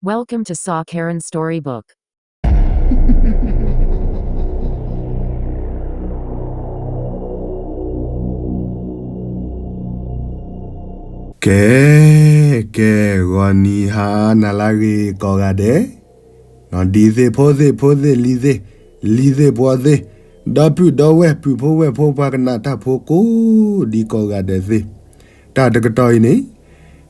Welcome to Saw Karen Storybook. ကဲ ကဲ ဂီၤနံၤဟါနၤလၢအဂ့ၤကိးဂၤဒဲး, ဒ်သ့ၣ်ဖိသ့ၣ်ဖိသ့ၣ်လံၤသ့ၣ်, လံၤသ့ၣ်ဖိသ့ၣ်, ဒီပုၢ်ဒီဝဲၢ် ပုၢ်ဖိဝဲၢ်ဖိ ပှၤကနၣ်တၢ်ဖိကိးဒံကိးဂၤဒဲးသ့ၣ်, တၢ်တကတီၢ်အံၤန့ၣ်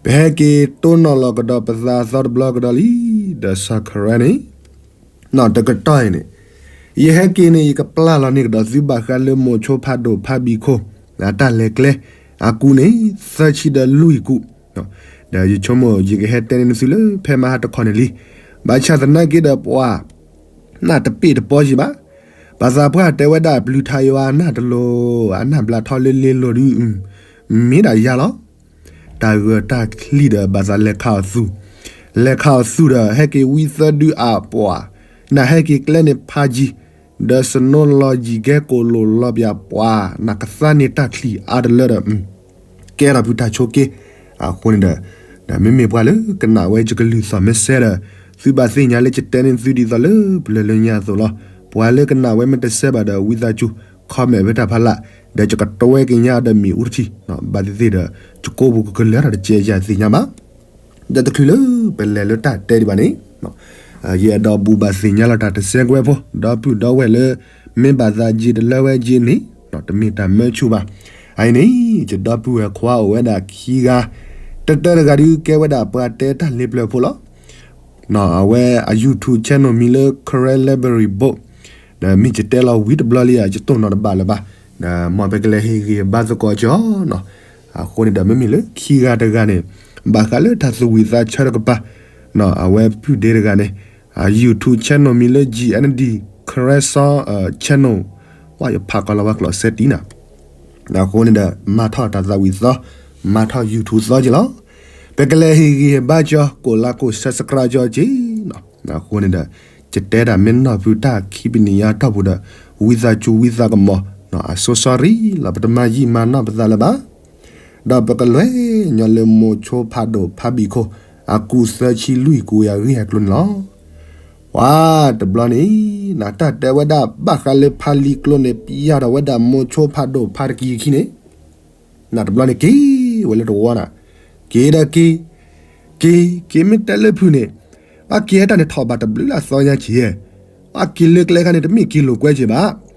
ပဟဲက့ၤတိၢ်နီၣ်လီၤကဒီးပသးအသီတဘျီကဒီးလံ, ဒီးစီၤခရၣ်န့ၣ်, နီၢ်တကတီၢ်အံၤန့ၣ်, ယဟဲက့ၤန့ၣ် ယကပျၢ်လီၤန့ၢ်ကဒီးသုဘၣ်ဃးလၢမိၤဆိဖးဒိၣ်ဖးဘံၣ်ခိၣ် အတၢ်လဲၤကျဲ အကူန့ၣ် သၢဆံဒီးလွံၢ်ကူ, ဒီးယဆိကမိၣ် ယကဟဲတဲန့ၢ်သုလၢဖဲမဟါတခီန့ၣ်လံ, ဘၣ်ဆၣ်သနာ်က့ဒီးပှၤ နၢ်တပ့ၢ်တပီၤယံၤဘၣ်, ဘၣ်သးပှၢ်တဲဝဲဒၣ် ပျုၤထးယွၤအနၢ်တလိၤ, အနၢ်ဘျးထီလၢလ့လိၤဒုး, မ့ၢ်ဒၣ်ယၤလီၤ. တၢ်ဂၢၢ်တၢ်ချံဒီးဘၣ်သးလဲၤခးအီၤသူၣ်, လဲၤခးအီၤသူၣ်ဒီး ဟဲက့ၤဝံသၢဒုအပှၤ, နဟဲက့ၤကျဲန့ၣ်ဖးယံၤ, ဒီးစနိလီၤယံၤကဲကိၣ်လိၣ်လီၤပၠးပှၤ, နကသါန့ၢ်တၢ်ချံအါတလၢဒီး ကဲထီၣ်ဖုတၢ်ဆိက့, အဃိန့ၣ်ဒီး, ဒီးမ့မ့ၢ်ပှၤလၢကနၣ်ဝဲယကလုၢ်သီၣ်မ့ၢ်စဲဒီး, သုဘၣ်သ့ၣ်ညါလၢယတဲန့ၢ်သုဒ်သိးလၢပျၢၤလၢညါအသိးလီၤ. ပှၤလၢကနၣ်ဝဲမ့ၢ်တစဲဘၣ်ဒီး ဝံသးစူၤ comment ဝဲတၢ်ဖးလၢ်, ဒီးယကတဝဲက့ၤညါဒီးမ့ၣ်အူတထံၣ်, ဘၣ်သ့ၣ်သ့ၣ်ဒီး ယကိးပူၤကကလၢထီၣ်တကဲယၤသ့ၣ်ညါဘၣ်. ဒီးတချုးလၢပလဲၤလၢတၢ်တဲဒံးဘၣ်န့ၣ်, ယအဲၣ်ဒိးဘူးဘၣ်သ့ၣ်ညါလီၤတၢ်တစဲးကွဲးဖိ ဒီပုၢ်ဒီဝဲၢ်လၢ မ့ၢ်ဘၣ်သးယ့တလၢဝဲယ့န့ၣ်, တမ့ၢ်တၢ်မၢဆူၣ်ဘၣ်. အအံၤန့ၣ် ယဒီပုၢ်ဝဲၢ်ခွါအိၣ်ဝဲဒၣ်ခံဂၤ, တၢတၢတဂၤဒုးကဲဝဲဒၣ်ပှၤတဲတၢ်လ့ပျၢၤဖိလီၤ. အဝဲအ YouTube channel မံၤလၢ Karen Library Book, ဒီးမ့ၢ်ယတဲလီၤဝံၤတဘျီလံဧါ ယတိၢ်နီၣ်တဘၣ်လၢၤဘၣ်, ဒီးမ်ပကလဲၤဟ့ၣ်ဂံၢ်ဟ့ၣ်ဘါသကိးကီ, အဃိန့ၣ်ဒီးမ့မ့ၢ်လၢခံဂၤတဂၤန့ၣ်, ဘၣ်ဃးလၢတၢ်သူၣ်ဝံၣ်သးဆၢတကပၤ, အဝဲပုၢ်ဒ့တဂၤန့ၣ်, အ YouTube channel မံၤလၢ GND Karen Song Channel, ဝဲယဖးကီလီၤဝဲကျိးစဲတံၢ်နၤ အဃိန့ၣ်ဒီး မၤထီၣ်တၢ်သးဝံၣ်သီ, မၤထီၣ် YouTube သီက့ၤလီၤ. ပကလဲၤဟ့ၣ်ဂံၢ်ဟ့ၣ်ဘါကီ, ကိးလါကိး subscribe ကီက့ၤ, အဃိန့ၣ်ဒီး, ယတဲတၢ်မ့ၢ်နီၢ်ဖုတၢ်ခံပနံၣ်ညါထီၣ်ပူၤဒီး, ဝံသးစူၤဝံသးကမီၤ, အ so sorry လီၤ ပတမၤယံာ်မၤနီၢ်ပသးလၢၤဘၣ်. ဒီးပကလဲၤညီလၢမိၤဆိဖးဒိၣ်ဖးဘံၣ်ခိၣ်, အကူသၢဆံလွံၢ်ကူအံၤအဂ့ၢ်အကျိၤန့ၣ်လီၤ. ပှၤတဘျီန့ၣ်, နတၢ်တဲဝဲဒၣ်ဘၣ်ဃးလၢဖးလံၤကျိန့ၣ် ပယၢ်ထီၣ်ဝဲဒၣ်မိၤဆိဖးဒိၣ်ဖးတကံၢ်အခံန့ၣ်, နတဘျီန့ၣ်က့ၤဝဲလၢတဝီနၤ, က့ၤဒီးက့ၤ, က့ၤ, က့ၤမ့ၢ်တဲလၢဖုးန့ၣ်, ဘၣ်က့ၤဟဲတၢ်န့ၣ်ထီၣ်ဘးတဘျုးလၢအသီညါက့ၤ, ဘၣ်က့ၤလၢကျဲခါန့ၣ် တမ့ၢ်က့ၤလိာ်ကွဲက့ၤဘၣ်.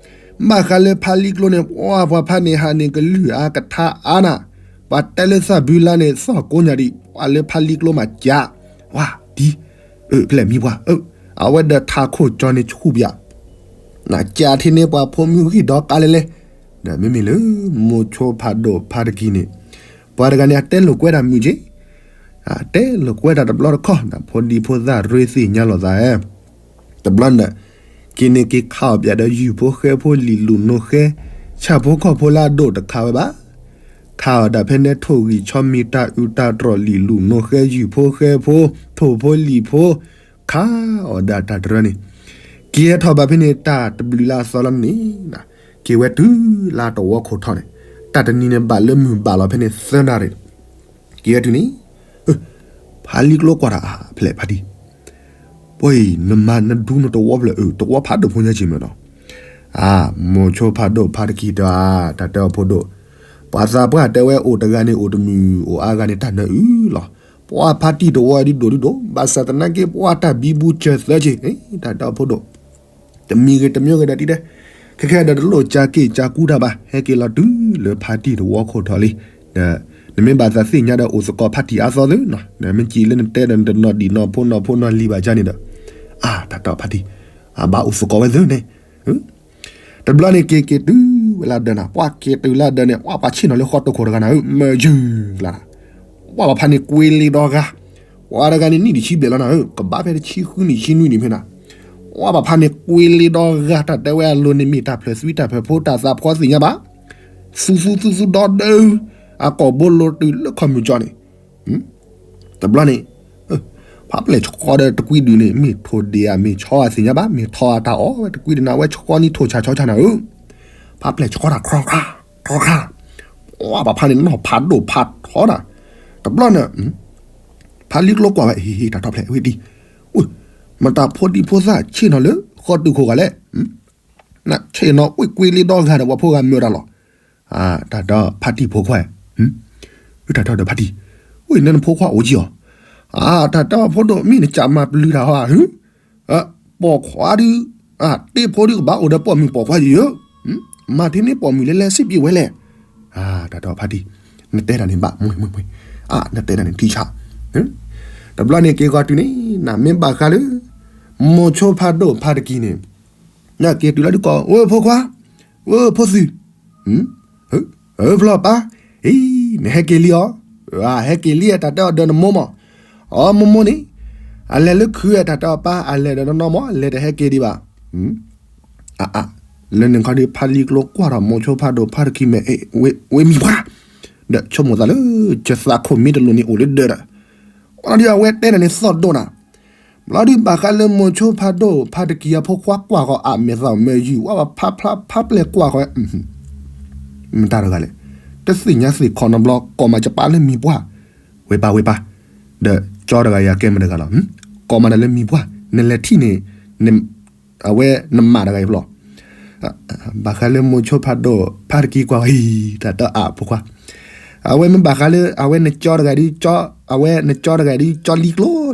ဘၣ်ဃးလၢဖးလံၤကျိန့ၣ် ပှၤပှၤဖးန့ၣ်ဟးန့ၢ်ကလုၢ်အါကထါအါနၤ, ပှၤတဲလၢသၣ်ဘုလါန့ၣ် သီၣ်ကိးညါဒံး ပှၤလၢဖးလံၤကျိမးကး, ဝါဒ်, အၢ ဖဲလဲၣ်မံပှၤ, အဝဲဒီးထးခိၣ်ကၠီန့ၣ်ဆူၣ်ပၠး နကးထံန့ၢ်ပှၤဖိမုၣ်ဂံၢ်ဒီးကါလဲလဲ, ဒီးမ့မ့ၢ်လၢ မိၤဆိဖးဒိၣ်ဖးတကံၢ်န့ၣ်, ပှၤတဂၤန့ၣ် အတဲလိာ်ကွဲတၢ်မုာ်က့ၤ, အတဲလိာ်ကွဲတၢ်တဘျီတခီၣ် ဖိဒံဖိသၣ်ရ့သ့ၣ်ညါလိာ်သး, တဘျီန့ၣ်, က့ၤန့ၢ်က့ၤခးအီၣ်ပၠးဒီးယုၢ်ဖိဃဲဖိလံာ်လူၤနိဃဲ, ဆၣ်ဖိကီၢ်ဖိလၢအဒိၣ်တခးဝဲဘၣ် ခးအီၣ်ဒၣ်ဖဲန့ၣ်ထိၣ်ဂံၢ်ဆီမံၤတၢ်အုးတၢ်တြီၣ်လံာ်လူၤနိဃဲယုၢ်ဖိဃဲဖိ, ထိၣ်ဖိလံာ်ဖိ, ခးအီၣ်ဒၣ်တၢ်တရၢန့ၣ်, က့ၤဟဲထီၣ်ဘးဖဲန့ၣ် တၢ်တဘျုးလၢအသီလီၤန့ၣ်, က့ၤဝဲတုၤလၢတဝီခိၣ်ထီၣ်န့ၣ်, တၢ်တနံၤန့ၣ် ဘၣ်လၢမုၢ်ဘၣ်လီၤဖဲန့ၣ်သၢနၣ်ရံၣ်, က့ၤဝဲတုၤန့ၣ်, ဖးလံၤကျိကွၢ်တၢ်အါဖဲလဲၣ်ဖးတံၢ် ပှၤအံၤ နမၤနဒူနတဝီဖျၢၣ်အၢ တဝီဖးဒိၣ်ဖိညါက့ၤမ့ၢ်နီၤ, အါ မိၤဆိဖးဒိၣ်ဖးတကံၢ်တၢ် တၢ်တဲအီၤဖိဒိၣ်, ပှၤသးပှၢ်တဲဝဲအိၣ်တဂၤန့ၣ်အိၣ်တမုာ် အိၣ်အါဂၤန့ၣ်တၢ်နၢအုၣ်လီၤ, ပှၤဖးတံၢ်တဝီဒ်ဒိၣ်ဒ်ဒိၣ် ဘၣ်ဆၣ်သနာ်က့ ပှၤတၢ်ဘံဘူစၢၤသၢက့ၤ တၢ်တဲအီၤဖိဒိၣ် တမံၤဂ့ၤတမံၤဂ့ၤဒီးတံၢ်တဲ, ခဲခဲဒီးတလိၣ်ကးက့ၢ်ကးကူတၢ်ဘၣ် ဟဲက့ၤလီၤတုၤလၢဖးတံၢ်တဝီခိၣ်ထီၣ်လံ, ဒီး, နမ့ၢ်ဘၣ်သးသ့ၣ်ညါဒီးအိၣ်သကိးဖးတံၢ်အါသီသု, နမ့ၢ်ကံၣ်လၢနတဲဒီးနတနီၣ်ဒံၣ်နီၣ်ဖိနီၣ်ဖိနီၣ်လံၤဘၣ်ကါန့ၣ်ဒီး, အါ တၢ်တဲအီၤဖးတံၢ်, အဘၣ်အိၣ်သကိးဝဲသုန့ၣ်, တဘျီန့ၣ်က့ၤက့ၤတုၤဝဲလၢဒၢးနၤ ပှၤက့ၤတုၤလၢဒၢးန့ၣ် ပှၤပှၤဆ့ၣ်နီၤလၢဃီတိၢ်ခိၣ်တဂၤနၤဧၢ မၢယုၢ်ကျါနၤ, ပှၤပဖါန့ၣ်ကွ့လ့ဒီဂၤ, ပှၤတဂၤန့ၣ်နံၣ်တဆံဘျဲၣ်လီၤနၤဧၢ ကဘၣ်ဖဲတဆံဃုနံၣ်ဆံနွံနံၣ်ဖဲနၤ, ပှၤပဖါန့ၣ်ကွ့လ့ဒီဂၤ တၢ်တဲဝဲအလိၤန့ၣ်မ့ၢ်တၢ်ဖျၢၣ်သွံတၢ်ဖျၢၣ်ဖိတၢ်သးဖှီသ့ၣ်ညါဘၣ်, သူသူသူသူဒီဒၢ, အကိာ်ဘိလိၤတုၤလၢခီၣ်မုၢ်ကၠီန့ၣ် တဘျီန့ၣ်, ဖးပျဲၢ်ဆှီဒီးတကွံဒုးန့ၣ် မ့ၢ်ထိၣ်ဒ့ဧါ မ့ၢ်ဆီဧါသ့ၣ်ညါဘၣ် မ့ၢ်ထီအတၢ်အီၣ်ဝဲတကွံဒုးန့ၣ် အဝဲဆှီန့ၢ်ထိၣ်ဆၣ်ဆီဆၣ်နၤဧၢ, ဖးပျဲၢ်ဆှီတၢ်ခီခါ, ခီခါ, ပှၤပဖါန့ၣ်နီၢ်ဖးဒိၣ်ဖးထီနၤ, တဘျီန့ၣ်, ဖးလံကျိကွၢ်ဝဲ ဟ့ၣ်ဟ့ၣ်တၢ်ထီၣ်ဖျဲးဝဲဒံး, မတၤဖိဒံဖိသၣ်ဆ့ၣ်နီၤလၢဃီတုၤခိၣ်ဂၤလဲၣ်, ဆ့ၣ်နီၤဝ့ၢ်ကွ့လ့ဒီဂၤဒီး ပှၤဖိဂၤမၢတၢ်လီၤ. တၢ်တဲဖါတံၢ်ဖိခွါ, တၢ်တဲဒီးဖါတံၢ်, ဝ့ၢ်နနဖိခွါအိၣ်ကံအီၤ, တၢ်တဲအီၤဖိဒိၣ်မ့ၢ်နကးမၤပျုၤတၢ်ဟီဧါ, ပိာ်ခွါဒုး, တ့ဖိဒုးကဘၣ်အိၣ်ဒီးပိာ်မုၣ်ပိာ်ခွါယံၤဧၢ, မၤထဲန့ၣ်ပိာ်မုၣ်လဲၤလဲၤစံးပျ့ၤဝဲလဲၣ်. တၢ်တဲဖါတံၢ်, နတဲတၢ်န့ၣ်ဘၣ်မွဲမွဲမွဲ, နတဲတၢ်န့ၣ်ထံဆး, တဘျီန့ၣ်က့ၤဂီၤတုၤန့ၣ် နမ့ၢ်ဘၣ်ဃးလၢ မိၤဆိဖးဒိၣ်ဖါတကံန့ၣ်, နက့ၤတုၤလီၤဒုးကိး ဝဲဖိခွါ, ဝဲဖိသုး, ဖျီပၢ်, အံၤ, နဟဲက့ၤလံအီၤ, ဟဲက့ၤလံတၢ်တဲအီၤဒီးနမိၢ်မး, အီ မိၢ်မိၢ်န့ၣ်, အလဲၤလၢခုတၢ်တဲအီၤပၢ် အလဲၤဒီးနနီၢ်မး လဲၤတဟဲက့ၤဒံးဘၣ်. အါ, လၢန့ၣ်ခီဒုးဖါလံၤကျိကွၢ်ထီၣ်မိၤဆိဖးဒိၣ်ဖါတကံမဲာ် ဝဲမံၤပှၢ်, ဒီးဆိကမိၣ်သးလၢ ကသးခိၣ်မ့ၢ်တလိၣ်န့ၣ်အိၣ်လၢဒၢးဒီး, အီ ဒုးအဝဲတဲန့ၣ်န့ၣ်သီၣ်ဒိၣ်နၤ ဘျီဒုးဘၣ်ဃးလၢမိၤဆိဖးဒိၣ်ဖါတကံအဖိခွါကွၢ်ဃီၤအမဲာ်သၣ်မဲာ်ယုၢ် ဝဲဖးဖျါဖးပျဲၢ်ကွၢ်ဃီၤ, မတၤတဂၤလဲၣ်, တသ့ၣ်ညါသ့ၣ်ခီနီတဘျီ ကိးမးကပာ်လၢမံၤပှၢ်, ဝဲပၢ်ဝဲပၢ်, ဒီးကၠီတဂၤယၤကဲမတဂၤလီၤ, ကိးမးဒီးလၢမံၤပှၢ် နလဲၤထံၣ်န့ၣ်, အဝဲနမၤတဂၤအံၤဖျီ ဘၣ်ဃးလၢမိၤဆိဖးဒိၣ်ဖါတကံကွၢ်အံၤ တၢ်တဲအဖိခွါ, အဝဲမ့ၢ်ဘၣ်ဃးလၢ အဝဲနကၠီတဂၤဒုး, အဝဲနကၠီတဂၤဒုး ကၠီလံကျိ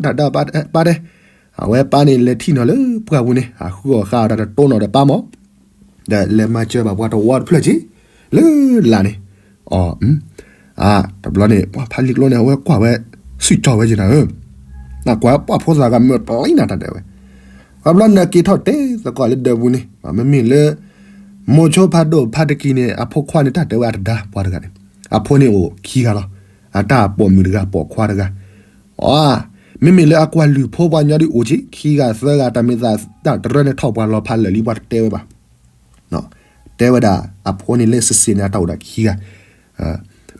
တၢ်တဲပၢ်တဲ, အဝဲပၢ်န့ၣ်လဲၤထံၣ်နီၤလၢပှၢ်ပူၤန့ၣ် အဃုအီၣ်ဃာ်အီၤတၢ်တတိနီၤဒီးပၢ်မး, ဒီးလဲၤမၤစၢၤဘၣ်ပှၤတဝီတဖျၢၣ်က့ၤ လၢလာ်န့ၣ်, အီ တဘျီန့ၣ် ပှၤဖးလံၤကျိန့ၣ် အဝဲကွၢ်ဝဲ စံၣ်ကၠီဝဲက့ၤနၤဧၢ, နကွၢ်ပှၤဖိသၣ်ဂၤမၢပျံနၤတၢ်တဲဝဲ, တဘျီန့ၣ်က့ၤထီၣ်တဲသကိးလၢဒၢးပူၤန့ၣ် မ့မ့ၢ်လၢ မိၤဆိဖးဒိၣ်ဖါတကံန့ၣ် အဖိခွါန့ၣ် တၢ်တဲဝဲအတဒါပှၤတဂၤန့ၣ်, အဖိန့ၣ်အိၣ်ခံဂၤလီၤ, အတၢ်ပိာ်မုၣ်တဂၤပိာ်ခွါတဂၤ, အီ မ့မ့ၢ်လၢအကွၢ်လုၢ်ဖိပှၤကညီဒုးအိၣ်က့ၤ ခံဂၤသၢဂၤ တၢ်မ့ၢ်သးတၢ်တရၢန့ၣ်ထီၣ်ပှၤလီၤဖးလၢာ်လံ ပှၤတတဲဝဲဘၣ်, တဲဝဲဒၣ် အဖိန့ၣ်လၢစံးစ့ၣ်န့ၣ် အတၢ်အိၣ်ဒၣ်ခံဂ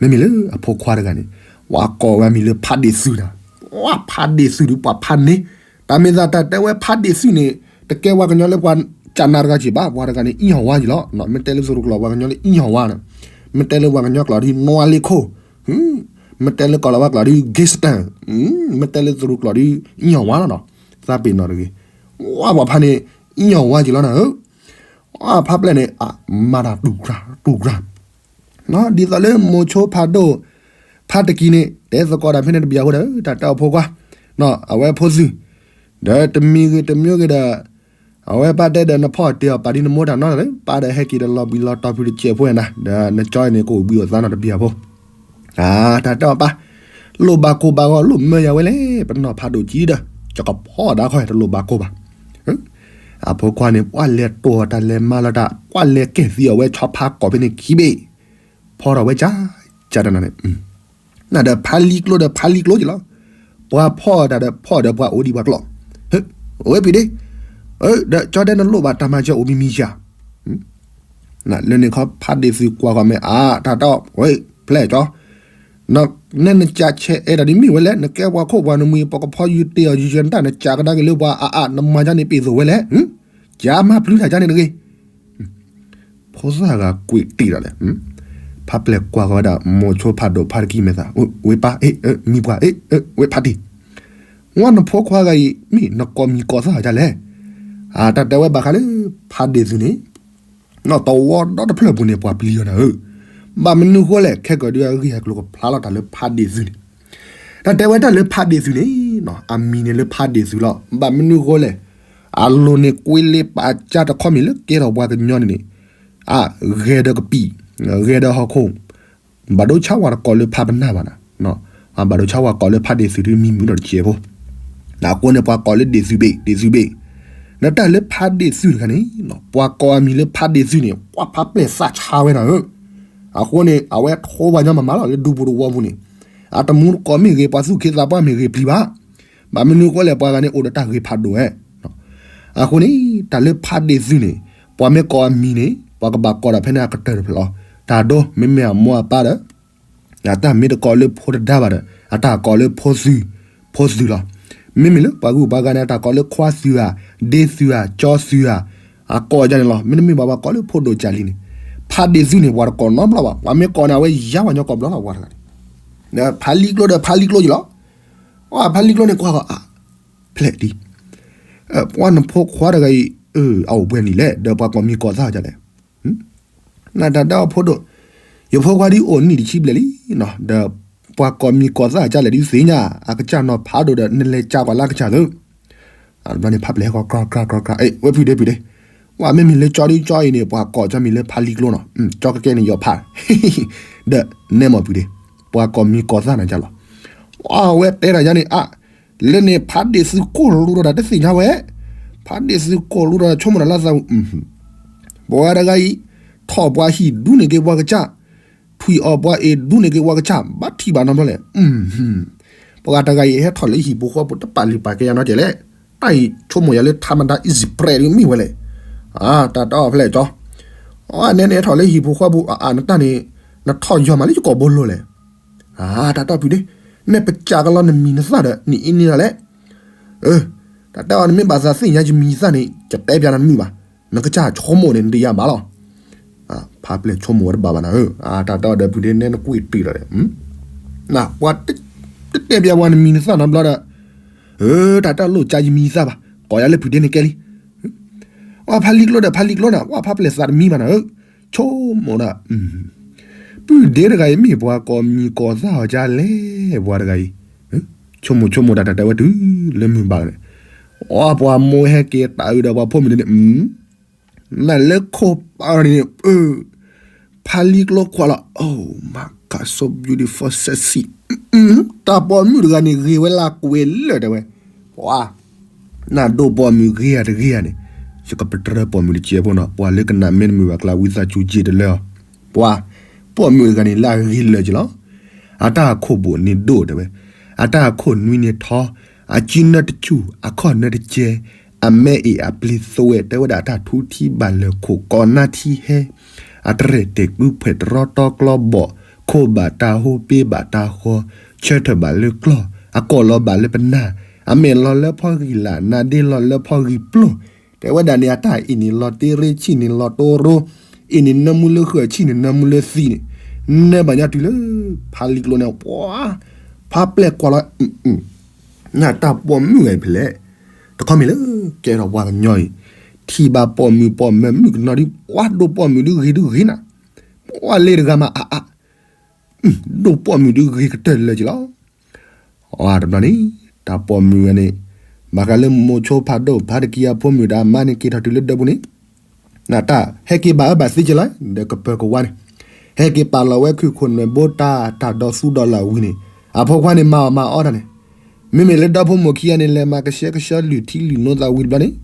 ၤ, မ့မ့ၢ်လၢအဖိခွါတဂၤန့ၣ် ပှၤကိးဝဲအမံၤလၢဖးဒ့ၣ်သုးနၤ, ပှၤဖးဒ့ၣ်သုးဒုးပှၤဖးန့ၢ်, တၢ်မ့ၢ်သးတၢ်တဲဝဲဖးဒ့ၣ်သုးန့ၣ် တကဲပှၤကညီလၢပှၤကနၤတဂၤက့ၤဘၣ်, ပှၤတဂၤန့ၣ် အံၣ်ဟီၣ်ဝါက့ၤလီၤ, မ့ၢ်တဲလၢသရူးကျိာ်ပှၤကညီလၢအံၣ်ဟီၣ်ဝါန့ၣ်, မ့ၢ်တဲလၢပှၤကညီကျိာ်ဒုး နွါလ့ခိၣ်, မ့ၢ်တဲလၢကီၢ်လီၤဝါကျိာ်ဒုး gangster, မ့ၢ်တဲလၢသရူးကျိာ်ဒုး အံၣ်ဟီၣ်ဝါလီၤနီၤ, သးပ့ၤနီၣ်တဂ့ၤ, ဝဲပှၤဖးန့ၣ် အံၣ်ဟီၣ်ဝါက့ၤလီၤနၤဧၢ, ဖးပျဲၢ်န့ၣ် မၤတၢ်တူၢ်ကြၤ တူၢ်ကြၤ ဒ်သိးလၢမိၤဆိဖးဒိၣ် ဖးတကံန့ၣ် တဲသကိးတၢ်ဖဲန့ၣ်တဘျီအဃိဒီး တၢ်တဲအီၤဖိခွါ, အဝဲဖိသုး, ဒီးတမံၤဂ့ၤတမံၤဂ့ၤဒီး အဝဲပၢ်တဲဒီးနဖီၣ်တ့ၢ်အီၤပာ်ဒ်နမိၢ်တၢ်နီတဂၤလၢ ပၢ်ဒီးဟဲက့ၤဒီးလီၤဘှံးလီၤတီၤဖုးတစဲးဖိနၤ ဒီးနကၠီန့ၣ် ကအိၣ်ဘှံးအိၣ်သါနီတဘျီအဖိ, တၢ်တဲအီၤပၢ်, လိၣ်ဘၣ်ကိၢ်ဘၣ်ဂီၤ လိၣ်မၢယၤဝဲလဲၣ် ပနီၢ်ဖးဒိၣ်ကံဒီး ယကဖီၣ်ဒၣ်ခီ တလိၣ်ဘၣ်ကိၢ်ဘၣ် အဖိခွါန့ၣ် ပှၤလဲၤတိၢ်အီၤတၢ်လဲၤမၤလီၤတၢ် ပှၤလဲၤကဲၣ်သံအီၤဝဲဆီဖါကိာ်ဖဲန့ၣ်ခံဘ့ၣ်, ဖီထီၣ်ဝဲကၢ်ကၢ်တနၤန့ၣ်, နဒီးဖးလံကျိဒီးဖးလံကျိက့ၤလီၤ, ပှၤဖီၣ်တၢ်ဒီးဖီၣ်ဒီးပှၤအိၣ်ဒံးပှၤကျိာ်, အဝဲပံၤဒ့, ဒီးကၠီတဲနလိၣ်ဘၣ်တၢ်မၤစၢၤအိၣ်မံၤမံၤယၤ လၢန့ၣ်ခီဖးဒ့ၣ်သုးကွၢ်ဃီၤမ့ၢ်အါ တၢ်တဲအီၤ ဝဲဖျဲၣ်ကၠီ, နဲနကးဆဲးအဲၣ်တၢ်ဒ်မ့ၢ်ဝဲလဲၣ် နကဲပှၤခိၣ်ပှၤနမံၤ ပကဖီယူၤတ့ၢ်အီၤယူၤယဲ နတၢ်နကးကဒါက့ၤလၢပှၤအါအါ နမၤကၢန့ၣ်ပ့ၤသိးဝဲလဲၣ်, ကၢ်မၤပျုၤတၢ်ကၢန့ၣ်တဂ့ၤ ဖိသၣ်ဂၤကွံာ်တံၢ်ဒီးလဲၣ်, ဖးပျဲၢ်ကွၢ်ဃီၤဝဲဒၣ် မိၤဆိဖးဒိၣ်ဖးတကံမဲာ်သၣ်, ဝဲပၢ်, မံၤပှၢ်, ဝဲဖးတံၢ်, ဝဲနဖိခွါဂၤအံၤ မ့ၢ်နကိးမံၤကိးသၣ်ဂၤဒ်လဲၣ်, တၢ်တဲဝဲဘၣ်ဃးလၢ ဖးဒ့ၣ်သုးန့ၣ် တဝီဒီတဖျၢၣ်ပူၤန့ၣ် ပှၤပျံၤအီၤနၤဧၢ, ဘၣ်မနုၤဃိလဲၣ် ခဲကၢၤဒုးအဂ့ၢ်အကျိၤကဖျါလီၤတၢ်လၢဖးဒ့ၣ်သုးန့ၣ်, တၢ်တဲဝဲတၢ်လၢဖးဒ့ၣ်သုးန့ၣ်, အမံၤန့ၣ်လၢဖးဒ့ၣ်သုးလီၤ ဘၣ်မနုၤဃိလဲၣ်, အလိၤန့ၣ်ကွ့လ့ပာ်ကၢ်တခီမ့ၢ်လၢကဲထီၣ်ပှၤကညီန့ၣ်န့ၣ်, အဂဲၤဒီးကပံာ်, ဂဲၤဒီးဟီၣ်ခိၣ် ဘၣ်ဒိဆါဝၤတကိးလၢဖးပနၢ်ဘၣ်နၤ, ဘၣ်ဒိဆါဝၤကိးလၢဖးဒ့ၣ်သုးဒုးမံၤမုာ်ဒီးတစဲးဖိ, အဃိန့ၣ် ပှၤကိးလၢဒ့ၣ်သုးဘ့ၣ် ဒ့ၣ်သုးဘ့ၣ်, ဒီးတၢ်လၢဖးဒ့ၣ်သုးတခါန့ၣ်, ပှၤကိးအမံၤလၢဖးဒ့ၣ်သုးန့ၣ် ပှၤဖးပျဲၢ်သးဆါဝဲနၤဧၢ, အဃိန့ၣ် အဝဲထိပှၤညီမၤမၤလီၤလၢဒူပူၤတဝီပူၤန့ၣ်, အတမူတကိးမ့ၢ်ဂ့ၤ ပှၤသူၣ်က့သးပှၢ်မ့ၢ်ဂ့ၤပျံၤဘၣ်, ဘၣ်မနုၤဃိလဲၣ် ပှၤဂၤန့ၣ်အိၣ်ဒီးတၢ်ဂ့ၤဖးဒိၣ်ဝဲ အဃိန့ၣ် တၢ်လၢဖးဒ့ၣ်သုးန့ၣ် ပှၤမ့ၢ်ကိးအမံၤန့ၣ် ပှၤကဘၣ်ကိးဒီးဖဲန့ၣ်အကတၢၢ်တဖျၢၣ်လီၤ. တၢ်ဒိ မ့မ့ၢ်အမိၢ်အပၢ်ဒီး အတၢ်မ့ၢ်တကိးလၢဖိတဒါဘၣ်ဒီး အတၢ်ကိးလၢဖိသုး, ဖိသုးလီၤ. မ့မ့ၢ်လၢပှၤဂုၤပှၤဂၤန့ၣ် အတၢ်ကိးလၢခွါသုးဧါ, ဒ့သုးဧါ, ကၠီသုးဧါ, အကိးဒ်န့ၣ်လီၤ. မ့တမ့ၢ်ဘၣ်ပှၤကိးလၢဖိဒိၣ်ကၢ်လံန့ၣ်, ဖးဒ့ၣ်သုးန့ၣ် ပှၤတကိးနီတဘျီဘၣ်. ပှၤမ့ၢ်ကိးန့ၣ် အဝဲယါပှၤညီကိးဘျီလီၤ ပှၤတဂၤန့ၣ်. ဖးလံကျိဒီးဖးလံကျိက့ၤလီၤ. ဖးလံကျိန့ၣ်ကွၢ်ဃီၤ ဖျဲၣ်ဒံး ပှၤနဖိခွါတဂၤအံၤ အအိၣ်ပှဲၤနံၣ်လဲၣ် ဒီးပှၤကိးမံၤကိးသၣ်အီၤဒ်လဲၣ်. နတၢ်တဲအီၤဖိဒိၣ်, ယဖိခွါဒ်အိၣ်နံၣ်တဆံဘျဲၣ်လံနီၤ, ဒီးပှၤကိးမံၤကိးသၣ်အီၤဒ်လဲၣ်ဒ်သ့ၣ်ညါ, အကစၢ်နီၤဖးဒိၣ်ဒီး နလဲၤကးပှၤလၢအကစၢ်သု တဘျီန့ၣ် ဖးပျဲၢ်ဟဲကီး ကြၢကြၢကြၢကြၢ, ဝဲဖုဒ့ဖုဒ့, ဝဲမ့မ့ၢ်လၢကၠီဒ်ကၠီအံၤန့ၣ် ပှၤကိးကၠီမံၤလၢဖးလံကျိနီၤ, ကၠီကကဲန့ၣ်ယီၤဖး, ဒီးနဲမီၢ်ဖုဒ့, ပှၤကိးမံၤကိးသၣ်နၤကၢ်လီၤ. အဝဲတဲတၢ်ယါန့ၣ် အါ, လၢန့ၣ်ဖးဒ့ၣ်သုကိၢ်လူဒီးတသ့ၣ်ညါဝဲ, ဖးဒ့ၣ်သုကိၢ်လူဒီးဆိကမိၣ်တၢ်လၢသးဝံၤ, ပှၤတဂၤအံၤ, ထီၣ်ပှၤဟံၣ်ဒူန့ၣ်က့ၤပှၤကစၢ်, ထွံၣ်အီၣ်ပှၤအ့ၣ်ဒူန့ၣ်က့ၤပှၤကစၢ်, ဘၣ်ထံၣ်ဘၣ်နီတဘျီလဲၣ်. ပှၤတဂၤအံၤဟဲထီၣ်လၢဟံၣ်ဖိဃီဖိတပာ်လုၢ်ပာ်ကဲယၤနီတစဲးလဲၣ်, တၢ်အံၤဆိကမိၣ်ယၤလၢထးမတၤ easy bread မ့ၢ်ဝဲလဲၣ်. တၢ်တအီၣ်ဖဲလဲၣ်ကၠီ, အနဲန့ၣ်ဟဲထီၣ်လၢဟံၣ်ဖိဃီဖိအနတၢ်န့ၣ်, နထီၣ်ယီၤမးလၢယကိာ်ဘိလိၤလဲၣ်. တၢ်တအီၣ်ဖုဒ့, နပစးကလီနမံၤနသၣ်ဒီး နအ့န့ၣ်ဒ်လဲၣ်. တၢ်တအီၣ်နမ့ၢ်ဘၣ်သးသ့ၣ်ညါယမံၤသၣ်န့ၣ် ယတဲပျးနမုာ်ဘၣ်, နကစၢ်ဆိကမိၣ်န့ၣ် နတယါဘၣ်လီၤ. ဖးပျဲၢ်ဆိကမိၣ်ဝဲတဘၣ်ဘၣ်နၤဧၢ, တၢ်တအီၣ်ဒီးဖုဒ့နဲနကွံာ်တုာ်လီၤဒီး, ပှၤတတဲပျးပှၤနမံၤနသၣ်နီတဘျီဒီး, တၢ်တအီၣ်လိၣ်ကၢယမံၤသၣ်ဘၣ်, ကိးယၤလၢဖုဒ့န့ၣ်ကဲလံ. အဖးလံကျိဒီးဖးလံကျိနၤ, ဝဲဖးပျဲၢ်သးတမံဘၣ်နၤဧၢ, ဆိကမိၣ်ဒၣ် ပုၢ်ဒ့တဂၤအံၤမ့ၢ်ပှၤကိးမံၤကိးသၣ်အီၤဒ်လဲၣ်, ပှၤတဂၤအံၤ, ဆိကမိၣ်ဆိကမိၣ်တၢ်တၢ်တဲဝဲတုၤလၢမုၢ်ဘၣ်န့ၣ်, အပှၤမိၢ်ဟဲက့ၤတၢ်အုးဒီးပှၤဖိမုၣ်န့ၣ်, နလၢခိၣ်ပၤန့ၣ်, ဖးလံကျိကွၢ်လီၤ, Oh my God, so beautiful, sexy, တၢ်ပိာ်မုၣ်တဂၤန့ၣ်ဂ့ၤဝဲလၢကွဲးလၢာ်တဲဝဲ, ပှၤ နဒိၣ်ပိာ်မုၣ်ဂ့ၤဧါတဂ့ၤဧါန့ၣ်, ယကပတြၢၤပိာ်မုၣ်တစဲးဖိနီၤ, ပှၤလၢကနၣ်မ့ၢ်တမုာ်ဘၣ်ကျါ ဝံသးစူၤယ့ၢ်တလၢအီၤ, ပှၤ ပိာ်မုၣ်တဂၤန့ၣ်လၢအဂ့ၤလၢာ်က့ၤလီၤ. အတၢ်အခိၣ်ဘိၣ်န့ၣ်ဒိၣ်တဲဝဲ, အတၢ်အခိၣ်နွံန့ၣ်ထီ, အစုနၢတစူၢ် အခီၣ်နၢတကဲ, အမဲအ့ၣ်အပျ့ၤသွဲၣ် တဲဝဲဒၣ်အတၢ်ထူထံဘၣ်လၢာ်ခိၣ် ကိးနါထံဟဲ, အတရဲၣ်တဲာ်ကုဖှဲၣ်တရီတီကျီဘီၣ်, ခိၣ်ဘၣ်တၢ်ဟိပ့ဘၣ်တၢ်ဃီ, ဆၢထၢၣ်ဘၣ်လၢကျီၢ်, အကိာ်လီၤဘၣ်လၢပနၢ်, အမဲာ်လီၤလၢဖီဂံၢ်လၢ် နါဒ့လီၤလၢဖီဂံၢ်ပျိၢ်, တဲဝဲဒၣ်န့ၣ် အတၢ်အ့ၣ်န့ၣ်လီၤတ့ရ့ ဆံၣ်န့ၣ်လီၤတိရိ, အ့ၣ်န့ၣ်နၢမူလၢဃၢၤ ဆံၣ်န့ၣ်နၢမူလၢသံးန့ၣ်, နၢဘၣ်ညါတုၤလၢ ဖးလံကျိန့ၣ် ပှၤ ဖးပျဲၢ်ကွၢ်လီၤ, နတၢ်ပိာ်မုၣ်ဂၤအံၤဖဲလဲၣ်, တခီမ့ၢ်လၢ ကဲထီၣ်ပှၤကညီအံၤ, ထံၣ်ဘၣ်ပိာ်မုၣ်ပိာ်မၢၤမုၣ်ကနီၤဒ် ပှၤဒိၣ်ပိာ်မုၣ်ဒုဂ့ၤဒုဂ့ၤနၤ, ပှၤလ့တဂၤမးအါအါ ဒိၣ်ပိာ်မုၣ်ဒုဂ့ၤကတၢၢ်လၢာ်က့ၤလီၤ. အတဘျီန့ၣ် တၢ်ပိာ်မုၣ်ဝဲန့ၣ် ဘၣ်ဃးလၢမိၤဆိဖးဒိၣ်ဖးတကံအဖိမုၣ်ဒီးအမါန့ၣ် က့ၤထီၣ်တုၤလၢဒၢးပူၤန့ၣ်, နတၢ်ဟဲက့ၤဘၣ်အၢဘၣ်သံက့ၤလီၤ ဒီးကပၢၤကဝါန့ၣ်, ဟဲက့ၤပာ်လီၤဝဲခုၣ်ခိၣ်နွဲၣ်ဘိတၢ် တၢ်ဒီးသူဒီးလၢ်ဝံၤန့ၣ်, အဖိခွါန့ၣ်မၤအီၣ်မၤအီတၢ်န့ၣ်, မ့မ့ၢ်လၢဒီဖိမိၢ်ခံဂၤန့ၣ် လဲၤမၤကဆှဲကဆှီလုၢ်ထံလုၢ်နိသးဝံၤတဘျီန့ၣ်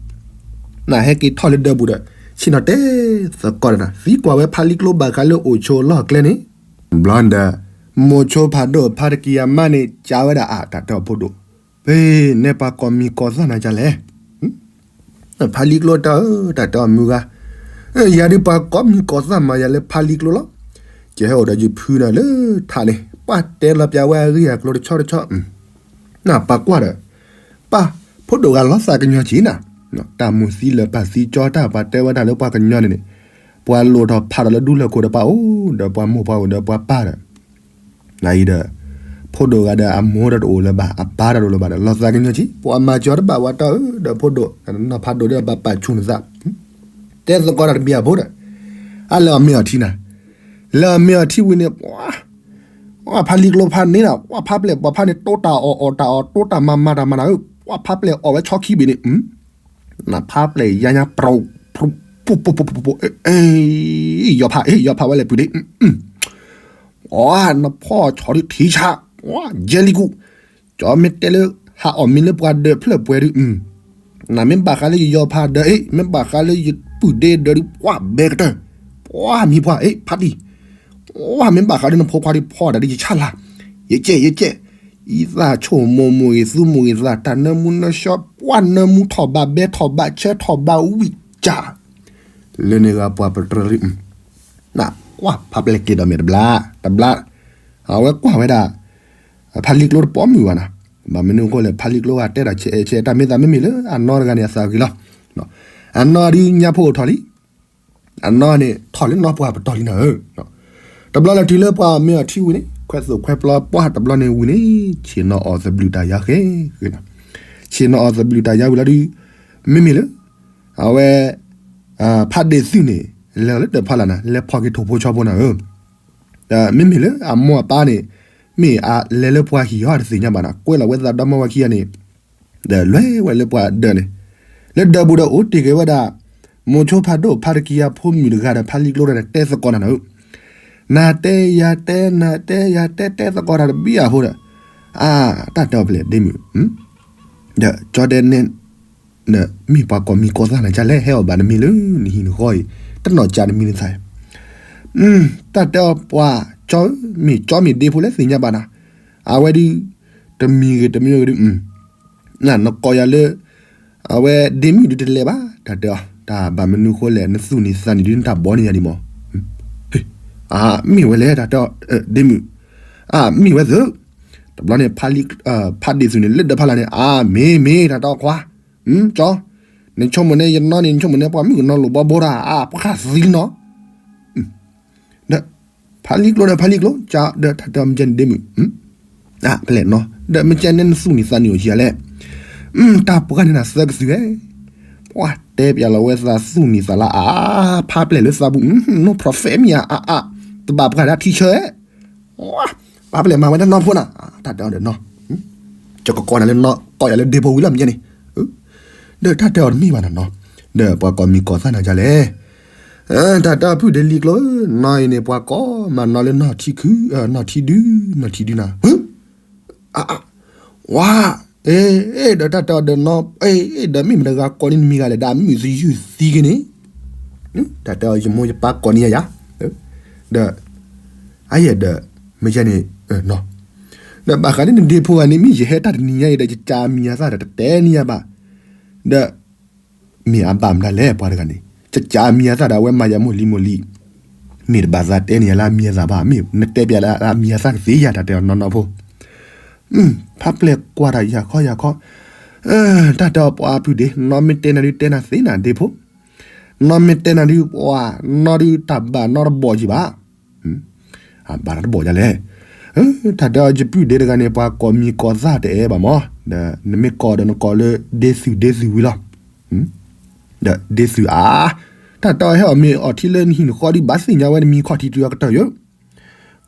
နဟဲက့ၤထီၣ်လၢဒၢးပူၤဒီး ဆ့ၣ်နီၤတဲသကိးတၢ် သံကွၢ်ဝဲဖးလံကျိဘၣ်ဃးလၢအိၣ်ဆိးလီၢ်ကျဲန့ၣ်, ဘျီဒီး မိၤဆိဖးဒိၣ်ဖးတကံအမါန့ၣ် ကးဝဲဒၣ်အါ တၢ်တဲအီၤဖိဒိၣ်, ဖဲနဲပှၤကိးမံၤကိးသၣ်နၤကလဲၣ်, ဖးလံကျိတၢ်ဧၢ တၢ်တဲအီၤမုၢ်ဂၤ, ယၤဒုးပှၤကိးမံၤကိးသၣ်မၤယၤလၢဖးလံကျိလီၤ, ကဟဲအိၣ်ဒီးယဖုနၤလၢထးန့ၣ် ပှၤတဲလီၤပျးဝဲအဂ့ၢ်အကျိၤတဆီတဆီ နပာ်ကွၢ်ဒီး, ပၢ်ဖိဒိၣ်ဂၤလီၤသးကညီၤက့ၤနၤ, တၢ်မိၢ်သံလၢာ်ပၢ်သံကၠီတၢ် ပှၤတဲဝဲတၢ်လၢပှၤကညီန့ၣ်န့ၣ်, ပှၤလိၣ်ထီၣ်ဖးထီၣ်လၢဒူလၢၢ်ခိၣ်ဒီးပှၤအိၣ်ဒီးပှၤမိၢ်ပှၤအိၣ်ဒီးပှၤပၢ်ဒီး, နအံၤဒီး, ဖိဒိၣ်ဂၤဒီးအမိၢ်ဒီးတအိၣ်လၢၤဘၣ် အပၢ်ဒီးတအိၣ်လၢၤဘၣ်ဒီး လီၤသးကညီၤက့ၤ ပှၤမၤကၠီတဘၣ်ဝဲတၢ်ဧၢ ဒီးဖိဒိၣ် နီၢ်ဖးဒိၣ်ဒီးဘၣ်ပာ်ဆူၣ်နသး, တဲသကိးတၢ်တဘျီအဖိဒီး, အလဲၤအီၣ်မ့ၤအီထံနၤ, လဲၤအီၣ်မ့ၤအီထံဝံၤန့ၣ် ပှၤ ပှၤဖးလံကျိဖးန့ၣ်ဒီး ပှၤဖးပျဲၢ်ပှၤဖးန့ၣ် တိတၢ်အီၣ်အီၣ်တၢ်အီၣ် တိတၢ်မၤမၤတၢ်မၤနၤဧၢ, ပှၤဖးပျဲၢ်အီၣ်ဝဲဆီခံဘ့ၣ်န့ၣ်, နဖးပျဲၢ်ယါညါ ပြူး ပြူး ပြူး ပြူး ပြူး ယီၤဖး ယီၤဖးဝဲလဲၣ်ပုၢ်ဒ့, အီ နဖီၣ်ဆီဒုးထံဆး ယဲလံကူး, ကၠီမ့ၢ်တဲလၢ ဟးအီၣ်မ့ၤလၢပှၤဒၢးဖျၢၣ်ပှဲၤဒုး နမ့ၢ်ဘၣ်ဃးလၢယယီၤဖးဒၢးအံၤ မ့ၢ်ဘၣ်ဃးလၢယပုၢ်ဒ့ဒၢးဒုး ပှၤဘဲကတၢၢ်, ပှၤမံၤပှၢ်အ့ ဖးတံၢ်, ပှၤမ့ၢ်ဘၣ်ဃးလၢနဖိခွါဒုးဖီတၢ်ဒုးယဆါလၢ်, ယကဲ ယကဲ, အံသၣ်ဆိၣ်မိၢ်မိၢ်ဂ့ၤ သူမိၢ်ဂ့ၤသး တၢ်နၢမူနၢဆှီ ပှၤနၢမူထီၣ်ဘးဘဲထီၣ်ဘးဆၢထီၣ်ဘးဝံၣ်ကၢ်, လၢန့ၣ်ဂၤပှၤပတြၢၤလံ နကွၢ်ဖးပျဲၢ်က့ၤဒီးမဲာ်တဘျါ, တဘျါ, အဝဲကွၢ်ဝဲဒၣ်, ဖးလံကျိတပိာ်မုၣ်ဘၣ်နၤ, ဘၣ်မနုၤအဃိလဲၣ် ဖးလံကျိဂၤတဲဒၣ်ဆဲးဆဲးတၢ်မ့ၢ်သးမ့မ့ၢ်လၢအနီၢ်တဂၤန့ၣ်အသးဂ့ၤလီၤ, အနီၢ်ဒုးညါဖိအိၣ်ထီၣ်လံ, အနီၢ်န့ၣ် ထီၣ်လၢနီၢ်ပှၢ်ပတီၢ်လံနၤဧၢ, တဘျီလၢတုၤလၢပှၤမ့ၢ်အီထံဝံၤန့ၣ် ခွဲးသိၣ်ခွဲးပျီပှၢ်တဘျီန့ၣ်ဝံၤန့ၣ် ဆ့ၣ်နီၤအီၣ်သဘျုးတၢ်ယါဃဲ, ဆ့ၣ်နီၤအီၣ်သဘျုးတၢ်ယါဝံၤလီၤဒုး, မ့မ့ၢ်လၢ အဝဲ ဖးဒ့ၣ်သုးန့ၣ် လဲၤလီၤလၢတၢ်ဖီလာ်နၤ လဲၤဖီၣ်က့ၤထိၣ်ဖိဆီဖိနၤဧၢ, မ့မ့ၢ်လၢအမိၢ်အပၢ်န့ၣ် မ့ၢ်အလဲၤလၢပှၤဟံၣ်ဟီတသ့ၣ်ညါဘၣ်နၤ ကွဲလီၤဝဲသးဒီမါဝၤခံဂၤန့ၣ် ဒီးလဲၤဝဲလၢပှၤဒၢးန့ၣ်, လၢဒၢးပူၤဒီးအိၣ်တ့ၢ်က့ၤဝဲဒၣ် မိၤဆိဖးဒိၣ်ဖးတကံအဖိမုၣ်တဂၤဒီး ဖးလံကျိဒီးတဲသကိးနၤနၤဧၢ, နၤတဲယၤတဲ နၤတဲယၤတဲ တဲသကိးတၢ်တဘံၣ်အဃိဒီး, အါ တၢ်တဲအီၤဖဲလဲၣ်ဒ့မုၣ်, ဒီးကၠီတဲန့ၣ် နမ့ၢ်ပှၤကိးမံၤကိးသၣ်နၤဒ်လဲၣ် ဟဲအီၣ်ဘၣ်နမံၤလၢနဟံၣ်နဃီအံၤ တနီၢ်ကၠးနမံၤနသၣ်, တၢ်တဲအီၤပှၤကၠီဧၢ မ့ၢ်ကၠီမ့ၢ်ဒ့ဖိလဲၣ်သ့ၣ်ညါဘၣ်နၤ, အဝဲဒုး တမံၤဂ့ၤတမံၤဂ့ၤဒုး နကိးယၤလၢ အဝဲဒ့မုၣ်ဒုးတလဲၤဘၣ် တၢ်တဲအီၤ တၢ်ဘၣ်မနုၤဃိလဲၣ် နသူၣ်နံၤသးနံၤဒုးနတၢ်ဘီန့ၢ်ယၤဒံးမး, အါ မ့ၢ်ဝဲလဲၣ် တၢ်တဲအီၤ ဒ့မုၣ်, အါ မ့ၢ်ဝဲသုး, တဘျီန့ၣ် ဖးဒ့ၣ်သုးန့ၣ် လၢဒၢးဖီလာ်န့ၣ် အါ မ့ၢ်မ့ၢ် တၢ်တဲအီၤခွါ, ကၠီ, နဆိကမိၣ်န့ၣ် ယနီၢ်န့ၣ် နဆိကမိၣ်န့ၣ် ပှၤမုၣ်ကနီၤလိာ်ဘီဘိတၢ် အါ ပှၤသံလီၤ ဒီး ဖးလံကျိဒီးဖးလံကျိ ကၠီဒီးတၢ်တဲအီၤမ့ၢ်ကဲန့ၣ်ဒ့မုၣ်, ဖဲလဲၣ်နီၤ ဒီးမ့ၢ်ကဲန့ၣ်နသူၣ်နံၤသးနံၤအိၣ်ယၤလဲၣ်, တၢ်ပှၤန့ၣ်နသၢကသုးဝဲ, ပှၤတဲပျးလီၤဝဲသးသူၣ်နံၤသးလါအါ, ဖးပျဲၢ်လၢသးပူၤ no profit မ့ၢ်အါအါ, တဘၣ်ပှၤဒၣ်ထံဆၢ ဖးပျဲၢ်မၤဝဲဒၣ်နီၢ်ဖိနၤ, တၢ်တဲအီၤဒီးနီၤ, ကၠီကကိးနၤလၢနီၢ် ကိးယၤလၢဒ့ဖိဝံၤလီၤမ့ၢ်ကဲန့ၣ်, ဒီးတၢ်တဲအီၤတမ့ၢ်ဘၣ်နၤနီၤ, ဒီးပှၤကိးမံၤကိးသၣ်နၤဒ်လဲၣ် တၢ်တဲအီၤဖုၣ်ဒ့လံကျိ နီၢ်အံၤန့ၣ် ပှၤကိးမၤနီၢ်လၢနီၢ်ထံခု, နီၢ်ထံဒု, နီၢ်ထံဒုနၤ, ဝါ, ဒီးတၢ်တဲအီၤဒီးနီၢ်, ဒီးမ့ၢ်မတၤတဂၤကိးန့ၢ်နမံၤဂၤလဲၣ် ဒီးမုၢ်သယုၢ်သံက့ၤန့ၣ်, တၢ်တဲအီၤယမိၢ်ယပၢ်ကိးန့ၢ်ယၤယၤ, ဒီး အါယဲၢ်ဒီး မ့ၢ်ယဲန့ၣ်, ဒီးဘၣ်ဃးန့ၣ်နဒ့ဖိဂၤန့ၣ် မ့ၢ်ယဟဲတၢ်တနံၤညါအံၤဒီး ယကးမံၤအသၣ်ဒီးတတဲန့ၢ်ယၤဘၣ်, ဒီး မ့ၢ်အဘၣ်မတၤလဲၣ် ပှၤတဂၤန့ၣ် ကကးမံၤအသၣ်ဒီး အဝဲမၤယၤမိၢ်လံၤမိၢ်လံၤ, မ့ၢ်တဘၣ်သးတဲန့ၢ်ယၤလၢအမံၤအသၣ်ဘၣ်, မ့ၢ်နတဲပျးလၢအမံၤအသၣ်ကသ့ယၤ တၢ်တဲအီၤနီၢ်နီၢ်ဖိ, ဖးပျဲၢ်ကွၢ်တၢ်ယၤခီယၤခီ, တၢ်တဲအီၤပှၤဖုၣ်ဒ့ နီၢ်မ့ၢ်တဲနၤဒုးတဲနၤသ့နၤဒ့ဖိ, နီၢ်မ့ၢ်တဲနၤဒုးပှၤ, နီၢ်ဒုးတၢ်ဘၣ်နီတဘီၣ်ယံၤဘၣ် အဘၣ်တၢ်တဘီၣ်ဒ်လဲၣ်, တၢ်တဲအီၤယပုၢ်ဒ့တဂၤန့ၣ် ပှၤကိးမံၤကိးသၣ်တအဲၣ်ဘၣ်မး, ဒီးနမ့ၢ်ကိးဒီးနကိးလၢ ဒ့သုးဒ့သုးဝံၤလီၤ, ဒီးဒ့သုးအါ, တၢ်တဲအီၤဟဲအီၣ်မ့ၤအီထံလၢနဟံၣ်နဃီဒီး ဘၣ်သ့ၣ်ညါဝဲနမံၤခီၣ်ထံးတုၤအကတၢၢ်ယိၤ,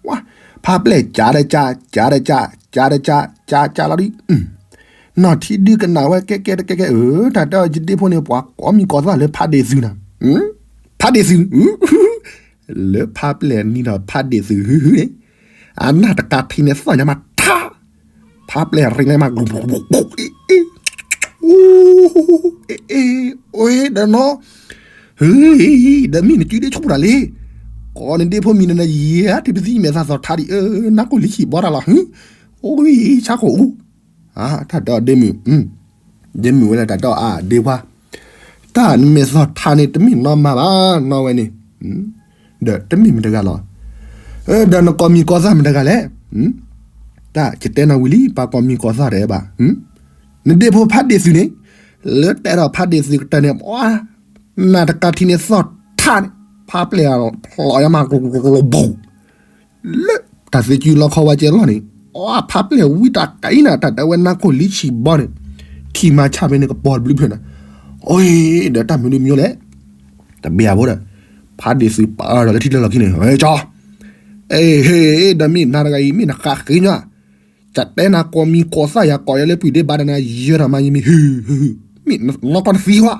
ဝါ, ဖးပျဲၢ်ကးဒီးကး, ကးဒီးကး, ကးဒီးကး, ကးကးလီၤဒုး နီၢ်ထံဒုကနၣ်ဝဲကဲကဲတကဲကဲဧၢ, တၢ်တဲအီၤယဒ့ဖိန့ၣ် ပှၤကိးမံၤကိးသၣ်လၢဖးဒ့ၣ်သုးနၤ, ဖးဒ့ၣ်သုး, လၢဖးပျဲၢ်နံၤဒီးဖးဒ့ၣ်သုးဟုဟုန့ၣ်, အနၢ်တကးထံးန့ၣ်သီၣ်ညါမးထါ, ဖးပျဲၢ်ရ့ၣ်န့ၣ်မး, အ့ၣ်, အ့ၣ်, ဒီးနီၢ် ဟ့ၣ်, ဒီးမ့ၢ်နစုဒ့ဆူၣ်တၢ်လံ, ကိးနဒ့ဖိမံၤနၤ ယဲၢ်ထံၣ်ပသံမဲာ်သၣ်သီၣ်ထါဒံး, နၢ်ကိၢ်လံဆံးဘီတၢ်လီၤ, အိၣ်ဂံၢ်ဆါခိၣ်အူ, တၢ်တဲအီၤဒ့မုၣ်, ဒ့မုၣ်ဝဲလၢတၢ်တဲအီၤအါဒ့ခွါ, တၢ်နမဲာ်သီၣ်ထါန့ၣ် တမ့ၢ်နီၢ်မၤဘၣ်နီၢ်ဝဲန့ၣ်, ဒီးတမ့ၢ်မတၤတဂၤလီၤ, ဒီးနကိးမံၤကိးသၣ်မတၤတဂၤလဲၣ်, တၢ်ယတဲနၤဝံၤလံ ပှၤကိးမံၤကိးသၣ်တအဲၣ်ဘၣ် နဒ့ဖိဖးဒ့ၣ်သုးန့ၣ်, လၢတဲဒီးဖးဒ့ၣ်သုးကတၢၢ်န့ၣ်, နၢ်တကးထံးန့ၣ်သီၣ်ထါန့ၣ်, ဖးပျဲၢ်ဖျိးယါမး ဘိၣ်, လၢတၢ်သ့ၣ်ကူလီခီဝါကဲလီၢ်န့ၣ်, ဖးပျဲၢ်ဝံတၢ်ကဲအံၤနၤ တၢ်တဲဝဲနၢ်ကိၢ်လံဆံးဘီန့ၣ်, ထံၣ်မၤဆၣ်ဖဲန့ၣ်ကပီၤတဘျုးဖျၢၣ်နၤ, အိၣ်ဒီးတၢ်မနုၤမနုၤလဲၣ်, တဘၣ်အဘိဒီး, ဖးဒ့ၣ်သုးပာ်အၢၣ်ဒီးလၢထံလၢလီၢ်ခံန့ၣ်, ကၠီ, အ့ၣ်, ဒီးမ့ၢ်နၤတဂၤအံၤ မ့ၢ်နဃးဃ့ညီ, ကတဲနၤကိးမံၤကိးသၣ်ယၤကိးယၤလၢပုၢ်ဒ့ဘၣ်ဒီးနၤ ယဲၢ်ထီၣ်မးယမံၤဟုဟု, မ့ၢ်နီၢ်ကီၢ်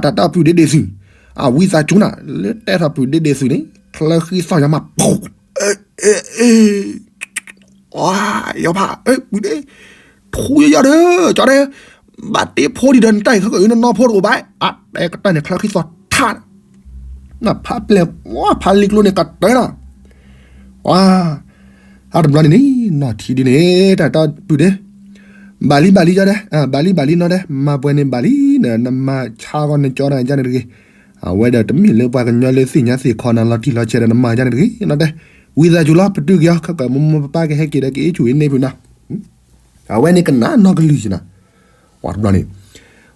တသံဝဲ တၢ်တဲအီၤပုၢ်ဒ့ဒ့ၣ်သုး, အဝံသးစူၤနၤ လၢတဲထီၣ်ပုၢ်ဒ့ဒ့ၣ်သုးန့ၣ် ချၢဃံသီၣ်ယါမး, ယီၤဖး, ပုၢ်ဒ့, ထူယီၤယီၤဒီး ကၠီတဲ, ဘၣ်တ့ဖိဒံးဒီးနတၢ်အံၤ ခဲကနနီၢ်ဖိတအိၣ်ဘၣ်, အတဲကတၢၢ်န့ၣ် ချၢဃံသီၣ်ထါ နဖးပျဲၢ်, ဖးလံကျိန့ၣ်ကတၢၢ်လီၤ, အတဘျီန့ၣ်န့ၣ် နီၢ်ထံဒုန့ၣ် တၢ်တဲအီၤပုၢ်ဒ့, ဘၣ်လံဘၣ်လံကၠီတဲ, ဘၣ်လံဘၣ်လံနီၢ်တဲ, မၤပှဲၤန့ၣ်ဘၣ်လံ, နမၤဆါဂီၢ်နကၠီတၢ်ယါန့ၣ်တဂ့ၤ, အဝဲဒီးတမ့ၢ်လၢပှၤကညီလၢသ့ၣ်ညါသ့ၣ်ခီနၤလီၤတံၢ်လီၤဆဲးဒီးနမၤယါန့ၣ်တဂ့ၤ, နီၢ်တဲ, ဝံသးစူၤလီၤ ပတုာ်က့ၤအီၤ ခဲကမူမူပပၢ်ကဟဲက့ၤဒီးက့ၤအ့ၣ်ဆူၣ်အ့ၣ်န့ၢ်ဖုးနၤ, အဝဲန့ၣ်ကနၣ်နီၢ်ကလုၢ်ကနၤ, ပှၤတဘျီန့ၣ်,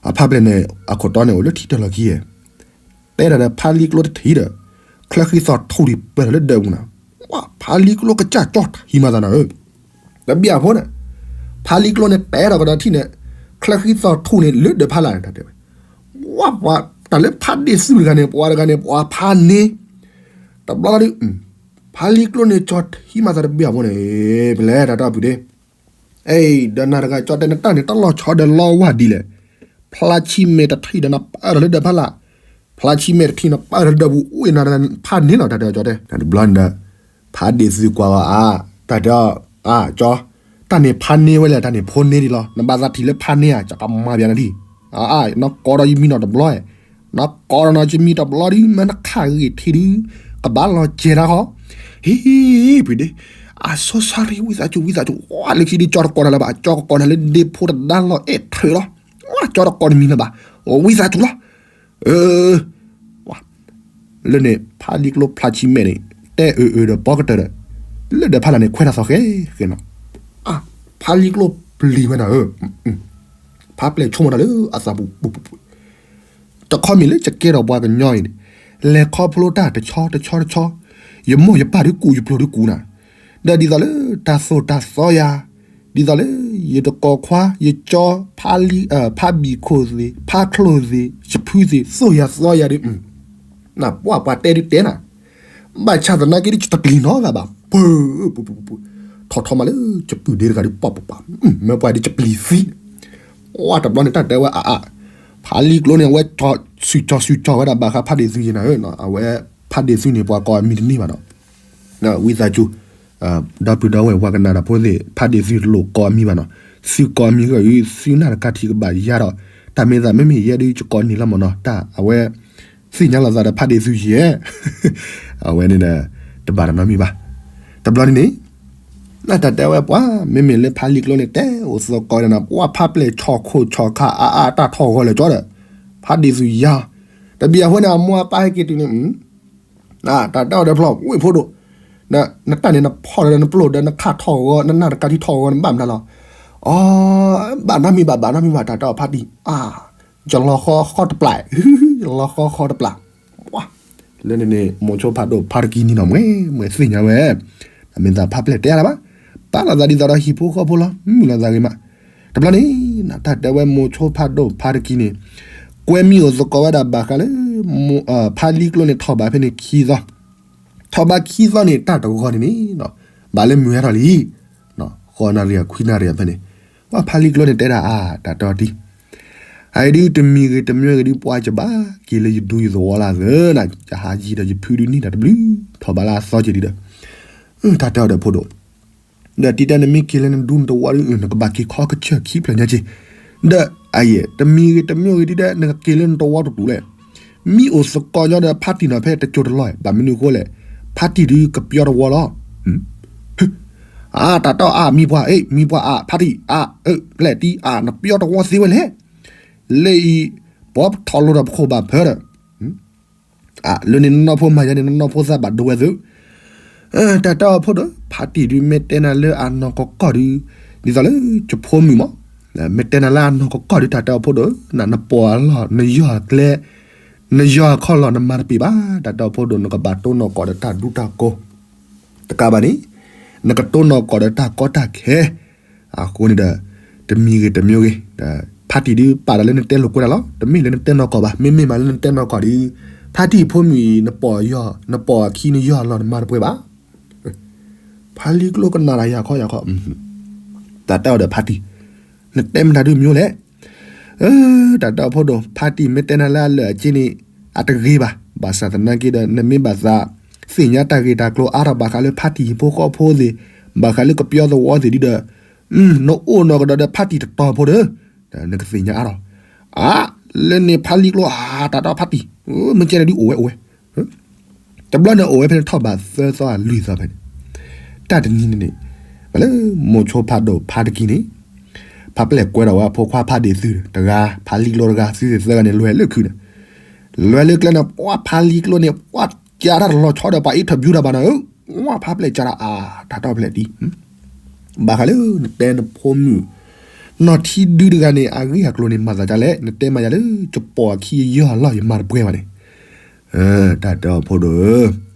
အဖးပျဲၢ်န့ၣ် အခိၣ်တီန့ၣ်အိၣ်လၢထံတၢ်လီၢ်ခံ, တဲဒၣ်ဒီးဖးလံကျိတထံၣ်ဒီး, ချၢဃံသီၣ်ထူဒံးပၢၢ်ထီၣ်လၢဒၢးပူၤနၤ, ဖးလံကျိကစၢ်ကၠီထံမၤသးနၤဧၢ, တဘၣ်အဖိန့ၣ်, ဖးလံကျိန့ၣ်တဲထီၣ်ကဒီးထံၣ်န့ၣ်, ချၢဃံသီထူၣ်န့ၣ် လၢဒၢးဖးလၢ်န့ၣ် တၢ်တဲဝဲ, ဝဲပှၤတၢ်လၢဖးဒ့ၣ်သုးတဂၤန့ၣ် ပှၤတဂၤန့ၣ် ပှၤဖးန့ၢ်, တဘျီလီၤဒုး ဖးလံကျိန့ၣ် ကၠီထံမၤသးတဘ့ၣ်အဖိန့ၣ်, ပလဲၤတၢ်တီၢ်ပုၢ်ဒ့, အဲ ဒီးနၤတဂၤကၠီတဲနတၢ်န့ၣ် တၢ်လီၤဆီဒီးလီဝါဒ်လဲၣ်, ဖျါဆံမဲာ်တထံၣ်ဒီးနပာ်ဒီးလၢဒၢးဖးလၢ်, ဖျါဆံမဲာ်တထံၣ်နပာ်ဒီးလၢဒၢးပူၤ အိၣ်နၤတဂၤဖးန့ၢ်လီၤ တၢ်တဲအီၤကၠီတဲ, တဘျီန့ၣ်ဒီး ဖးဒ့ၣ်သုးကွၢ်အီၤအါ, တၢ်တဲအီၤ, အါကၠီ, တၢ်န့ၣ်ဖးန့ၢ်ဝဲလဲၣ် တၢ်န့ၣ်ဖိန့ၢ်ဒံးလီၤ နဘၣ်သးထံၣ်လၢဖးန့ၢ်ဧါ ကၠီကမၤဘၣ်နၤဒံး, အါ နကိးဒီးယမံၤနီၢ်တဘျီ, နကိးဒီးနီၢ်ယမံၤတဘျီဒုး မ့ၢ်နခးဂ့ၤထံဒုး, ကဘၣ်လီၤကဲၤတၢ်ဃီ, ဟ့ ပှ့ၤဒ့, အ so sorry ဝံသးစူၤ ဝံသးစူၤ လၢခံဒုး ကၠီတကိးနၤလၢၤဘၣ် ကၠီကကိးနၤလၢဒ့ဖိတဒါလီၤအဲၣ်ထၢၣ်လီၤ, ကၠီတကိးနမံၤလၢၤဘၣ်, ဝံသးစူၤလီၤ လၢန့ၣ် ဖးလံကျိဖျါဆံမဲာ်န့ၣ် တဲအၢအၢဒီးပီကတၢၢ်ဒီး လၢဒၢးဖးလၢ်န့ၣ် ခွဲးတၢ်သီၣ်ဃဲဃဲနီၤ, ဖးလံကျိပျံၤဝဲဒၣ်ဧၢ, ဖးပျဲၢ်ဆိကမိၣ်တၢ်လၢအသးပူၤ, တခီမ့ၢ်လၢယကဲထီၣ်ပှၤကညီအံၤန့ၣ် လဲၤခီဖျိတၢ်တဆီတဆီတဆီ, ယမိၢ်ယပၢ်ဒုးကူၣ်ယပျိၢ်ဒုးကူၣ်နၤ, ဒီးဒ်သိးလၢတၢ်သိၣ်တၢ်သီယၤ, ဒ်သိးလၢယတကိးခွါ ယကၠီ ဖးလံ, ဖးဘံၣ်ခိၣ်သ့ၣ် ဖးချိၣ်သ့ၣ် ယဖုသ့ၣ် သိၣ်ယၤသီယၤဒုး နပှၢ်ပှၤတဲဒုးတဲနၤ, ဘၣ်ဆၣ်သနာ်က့ဒုး ယတပျံၤနီတဂၤဘၣ်, ပှၤ, ထီၣ်ထီမးလၢယပုၢ်ဒ့တဂၤဒုး ပှၢ်ပှၢ်ပှၢ်, မ့ၢ်ပှၤဒုးယပျံၤသံ, ဝဲတဘျီန့ၣ် တၢ်တဲဝဲအါအါ, ဖးလံကျိန့ၣ် အဝဲ စုၣ်ကၠီစုၣ်ကၠီဝဲဒၣ်ဘၣ်ဃးဖးဒ့ၣ်သုးယဲနၤဧၢ, အဝဲ ဖးဒ့ၣ်သုးန့ၣ် ပှၤကိးအမံၤတန့ၢ်ဘၣ်နီၤ, ဝံသးစူၤ ဒီပုၢ်ဒီဝဲၢ်ပှၤကနၣ်တၢ်ဖိသ့ၣ် ဖးဒ့ၣ်သုးတလိၣ်ကိးအမံၤဘၣ်နီၤ, သုကိးအမံၤဂ့ၤအံၤ သုနၢ်တကးထံၣ်ကဘၣ်ယၤဒီး တၢ်မ့ၢ်သးမ့မ့ၢ်ယဲဒုး ယကိးန့ၢ်လီၤမၢ်နီၤ, တၢ်အဝဲ သ့ၣ်ညါလီၤသးဒီးဖးဒ့ၣ်သုးယဲ, အဝဲန့ၣ်ဒီး တဘၣ်တၢ်နီတမံၤဘၣ်, တဘျီန့ၣ်န့ၣ် နတၢ်တဲဝဲပှၤ မ့မ့ၢ်လၢဖးလံကျိန့ၣ် တဲအိၣ်သကိးဒီးနၤ ပှၤဖးပျဲၢ်ဆီၣ်ခိၣ်ဆီၣ်ခါအါအါ တၢ်ထီၣ်ဂီၤလၢာ်ကၠီဒီး ဖးဒ့ၣ်သုးယၤ, တဘျီအဃိန့ၣ် အမိၢ်အပၢ်ဟဲက့ၤတုၤန့ၣ် တၢ်တဲအီၤဒီးဖျီ ဝ့ၢ်ဖိဒိၣ်, နတၢ်န့ၣ် နဖီၣ်ဒီးနပျိၢ်ဒီးနခးထီၣ်ဂီၤ နနၢ်တကးထံထီၣ်ဂီၤ နဘၣ်မနုၤလီၤ, အီ ဘၣ်နီတမံၤဘၣ် ဘၣ်နီတမံၤဘၣ် တၢ်တဲအီၤဖးတံၢ်, ယလီၤဃီဃီတပျၢ်, ယလီၤဃီဃီတပျၢ်, လၢန့ၣ်န့ၣ် မိၤဆိဖးဒိၣ်ဖါတကံန့ၣ်နီၤ မ့ၢ်မ့ၢ်သ့ၣ်ညါဝဲ, တၢ်မ့ၢ်သးဖးပျဲၢ်တဲလၢၤဘၣ်, ပာ်လီၤသးဒ်သိးဒီးဟံၣ်ဖိဃီဖိလီၤ မုာ်လီၤသးဂ့ၤမး, တဘျီန့ၣ် တၢ်တဲဝဲမိၤဆိဖးဒိၣ်ဖါတကံန့ၣ် ကွဲမုာ်အိၣ်သကိးဝဲဒၣ်ဘၣ်ဃးလၢ ဖးလံကျိန့ၣ် ထီၣ်ဘးဖဲန့ၣ်ခံသီ, ထီၣ်ဘးခံသီန့ၣ် တၢ်တဂီၤန့ၣ်န့ၣ် ဘၣ်လၢမုၢ်ဟဲထီၣ်လံ, ဃိးနၣ်ရံၣ်ခွံနၣ်ရံၣ်ဖဲန့ၣ်, ပှၤဖးလံကျိန့ၣ်တဲဒၣ်အါ တၢ်တီတံၢ်, အအံၤဒုးတမံၤဂ့ၤတမံၤဂ့ၤဒုး ပှၤကဘၣ်က့ၤလၢယဒူယသဝီလၢအဂၢၢ်နၤ, ယဟးယံၤဒီးယဖုဒုးန့ၢ်တၢ်တဘျုး, ထီၣ်ဘးလၢအသီက့ၤဒုးဒီး တၢ်တဲအီၤဒီးဖိဒိၣ်, ဒီးတံၤတဲနမ့ၢ်က့ၤလၢနဒူနသဝီဒုး နကဘၣ်က့ၤခီကစၢၢ်ခံဖျၢၣ်ညါက့ၤ, ဒီးအယဲၢ် တမံၤဂ့ၤတမံၤဂ့ၤဒုးဒီး နကက့ၤလၢနသဝီတတူၢ်လဲၣ်, မ့ၢ်အိၣ်သကိးညီဒီးဖါတံၢ်နီၤဖဲတစိၢ်တလီၢ်, ဘၣ်မနုၤအဃိလဲၣ်, ဖါတံၢ်ဒုးကပျီသဝီလီၤ, အါ တၢ်တဲအီၤအါ မံၤပှၢ်အ့ၣ် မံၤပှၢ်အါ ဖါတံၢ်အါ အၢ ပျဲၢ်တံၢ်အါ နပျီသဝီသ့ဝဲလဲၣ်, လၢအံၤ ပှၤထီၣ်လိၤဒီးပခိၣ်ဘၣ်ဖၢဒီး လၢန့ၣ်နနီၢ်ဖိမၤယၤန့ၣ် နနီၢ်ဖိသးဘၣ်ဒိဝဲသု, တၢ်တဲအီၤဖိဒိၣ် ဖါတံၢ်ဒုး မ့ၢ်တဲနၤလၢအနီၢ်ကီၢ်ကီၢ်ဒုး ဒ်သိးလၢယဖိမုၣ်မး, မ့ၢ်တဲနၤလၢအနီၢ်ကီၢ်ကီၢ်ဒုး တၢ်တဲအီၤဖိဒိၣ် နပိာ်အလီၢ် နယီၢ်အကျဲ နယီၢ်အခီၣ်လီၢ် နမၤတပ့ၤဘၣ်, တၢ်တဲအီၤဖိဒိၣ် နကဘၣ်တိၢ်နီၣ်ကီၢ်ဒီးတၢ်ဒူတၢ်ကိး တကးဘၣ်န့ၣ် နကတိၢ်နီၣ်ကီၢ်ဒီးတၢ်ကီတၢ်ခဲ, အဃိန့ၣ်ဒီး တမံၤဂ့ၤတမံၤဂ့ၤ, ဖါတံၢ်ဒုးပာ်ဒီးလၢနတဲလိာ်ကွဲတၢ်လီၤ. တမ့ၢ်လၢနတဲနီၢ်ကီၢ်ဘၣ်. မ့မ့ၢ်မးလၢနတဲနီၢ်ကီၢ်ဒုး ဖါတံၢ်ဖိမုၣ်အံၤ နပိာ်အခံနယီၢ်အလီၢ်နမၤတပှဲၤဘၣ်. ဖါလံကျိကနၣ်တၢ်ယၤခီယၤခီ, တၢ်တဲအီၤဒီးဖါတံၢ်, နတဲမတၤဒုးမ့ၢ်လဲၣ် တၢ်တဲအီၤဖိဒိၣ် ဖါတံၢ်မ့ၢ်တဲနၤလၢအလၢာ်အက့န့ၣ် အတဂ့ၤဘၣ်. ဘၣ်ဆၣ်သနာ်က့ဒီး နမ့ၢ်ဘၣ်သးသ့ၣ်ညါတၢ်ဂ့ၢ်တၢ်ကျိၤအါထီၣ်ဘၣ်ဃးလၢ ဖါတံၢ်ဟံၣ်ဖိဃီဖိသ့ၣ်, ဘၣ်ဃးလၢကပျီသဝီသ့ၣ်ဒုဒီး, နအိၣ်နီၢ်ကဒီးဒီးဖါတံၢ်တတီၤဖိဒီး နကသ့ၣ်ညါအါထီၣ်. အါ, လၢန့ၣ်ဖါလံကျိဧါ, တၢ်တဲအီၤဖါတံၢ်, မ့ၢ်ကဲန့ၣ်ဒုးအိၣ်ဝဲအိၣ်ဝဲ တဘျီန့ၣ်အိၣ်ဝဲဖဲန့ၣ်ထီၣ်ဘးသၢသီလွံၢ်သီဖဲန့ၣ်, တၢ်တနံၤန့ၣ်န့ၣ်, ပှၤလၢမိၤဆိဖးဒိၣ်ဖါတကံန့ၣ်, ဖါပျဲၢ်ကွဲဒီးဝဲအဖိခွါဖါဒ့ၣ်သုတဂၤ, ဖါလံကျိတဂၤ, သုသ့ၣ်သၢဂၤန့ၣ် လဲၤလၢခုးန့ၣ်, လဲၤလၢကျဲန့ၣ် ပှၤဖါလံကျိန့ၣ် ပှၤကးတၢ်တလီၤဆီဒီးပှၤအ့ၣ်ထၢၣ်ဘျူတၢ်ဘၣ်နၤဧၢ, ပှၤဖါပျဲၢ်ကးတၢ်အါ, တၢ်တဲအီၤဖဲလဲၣ်တံၢ် ဘၣ်ဃးလၢနတဲနဖိမုၣ် နီၢ်ထံဒုတဂၤန့ၣ် အဂ့ၢ်အကျိၤန့ၣ် မၤသးဒ်လဲၣ်, နတဲမၤယၤလၢ ယပိာ်အခံယယီၢ်အလီၢ်ယမၤတပှဲၤဘၣ်န့ၣ်, တၢ်တဲအီၤဖိဒိၣ်ဧၢ,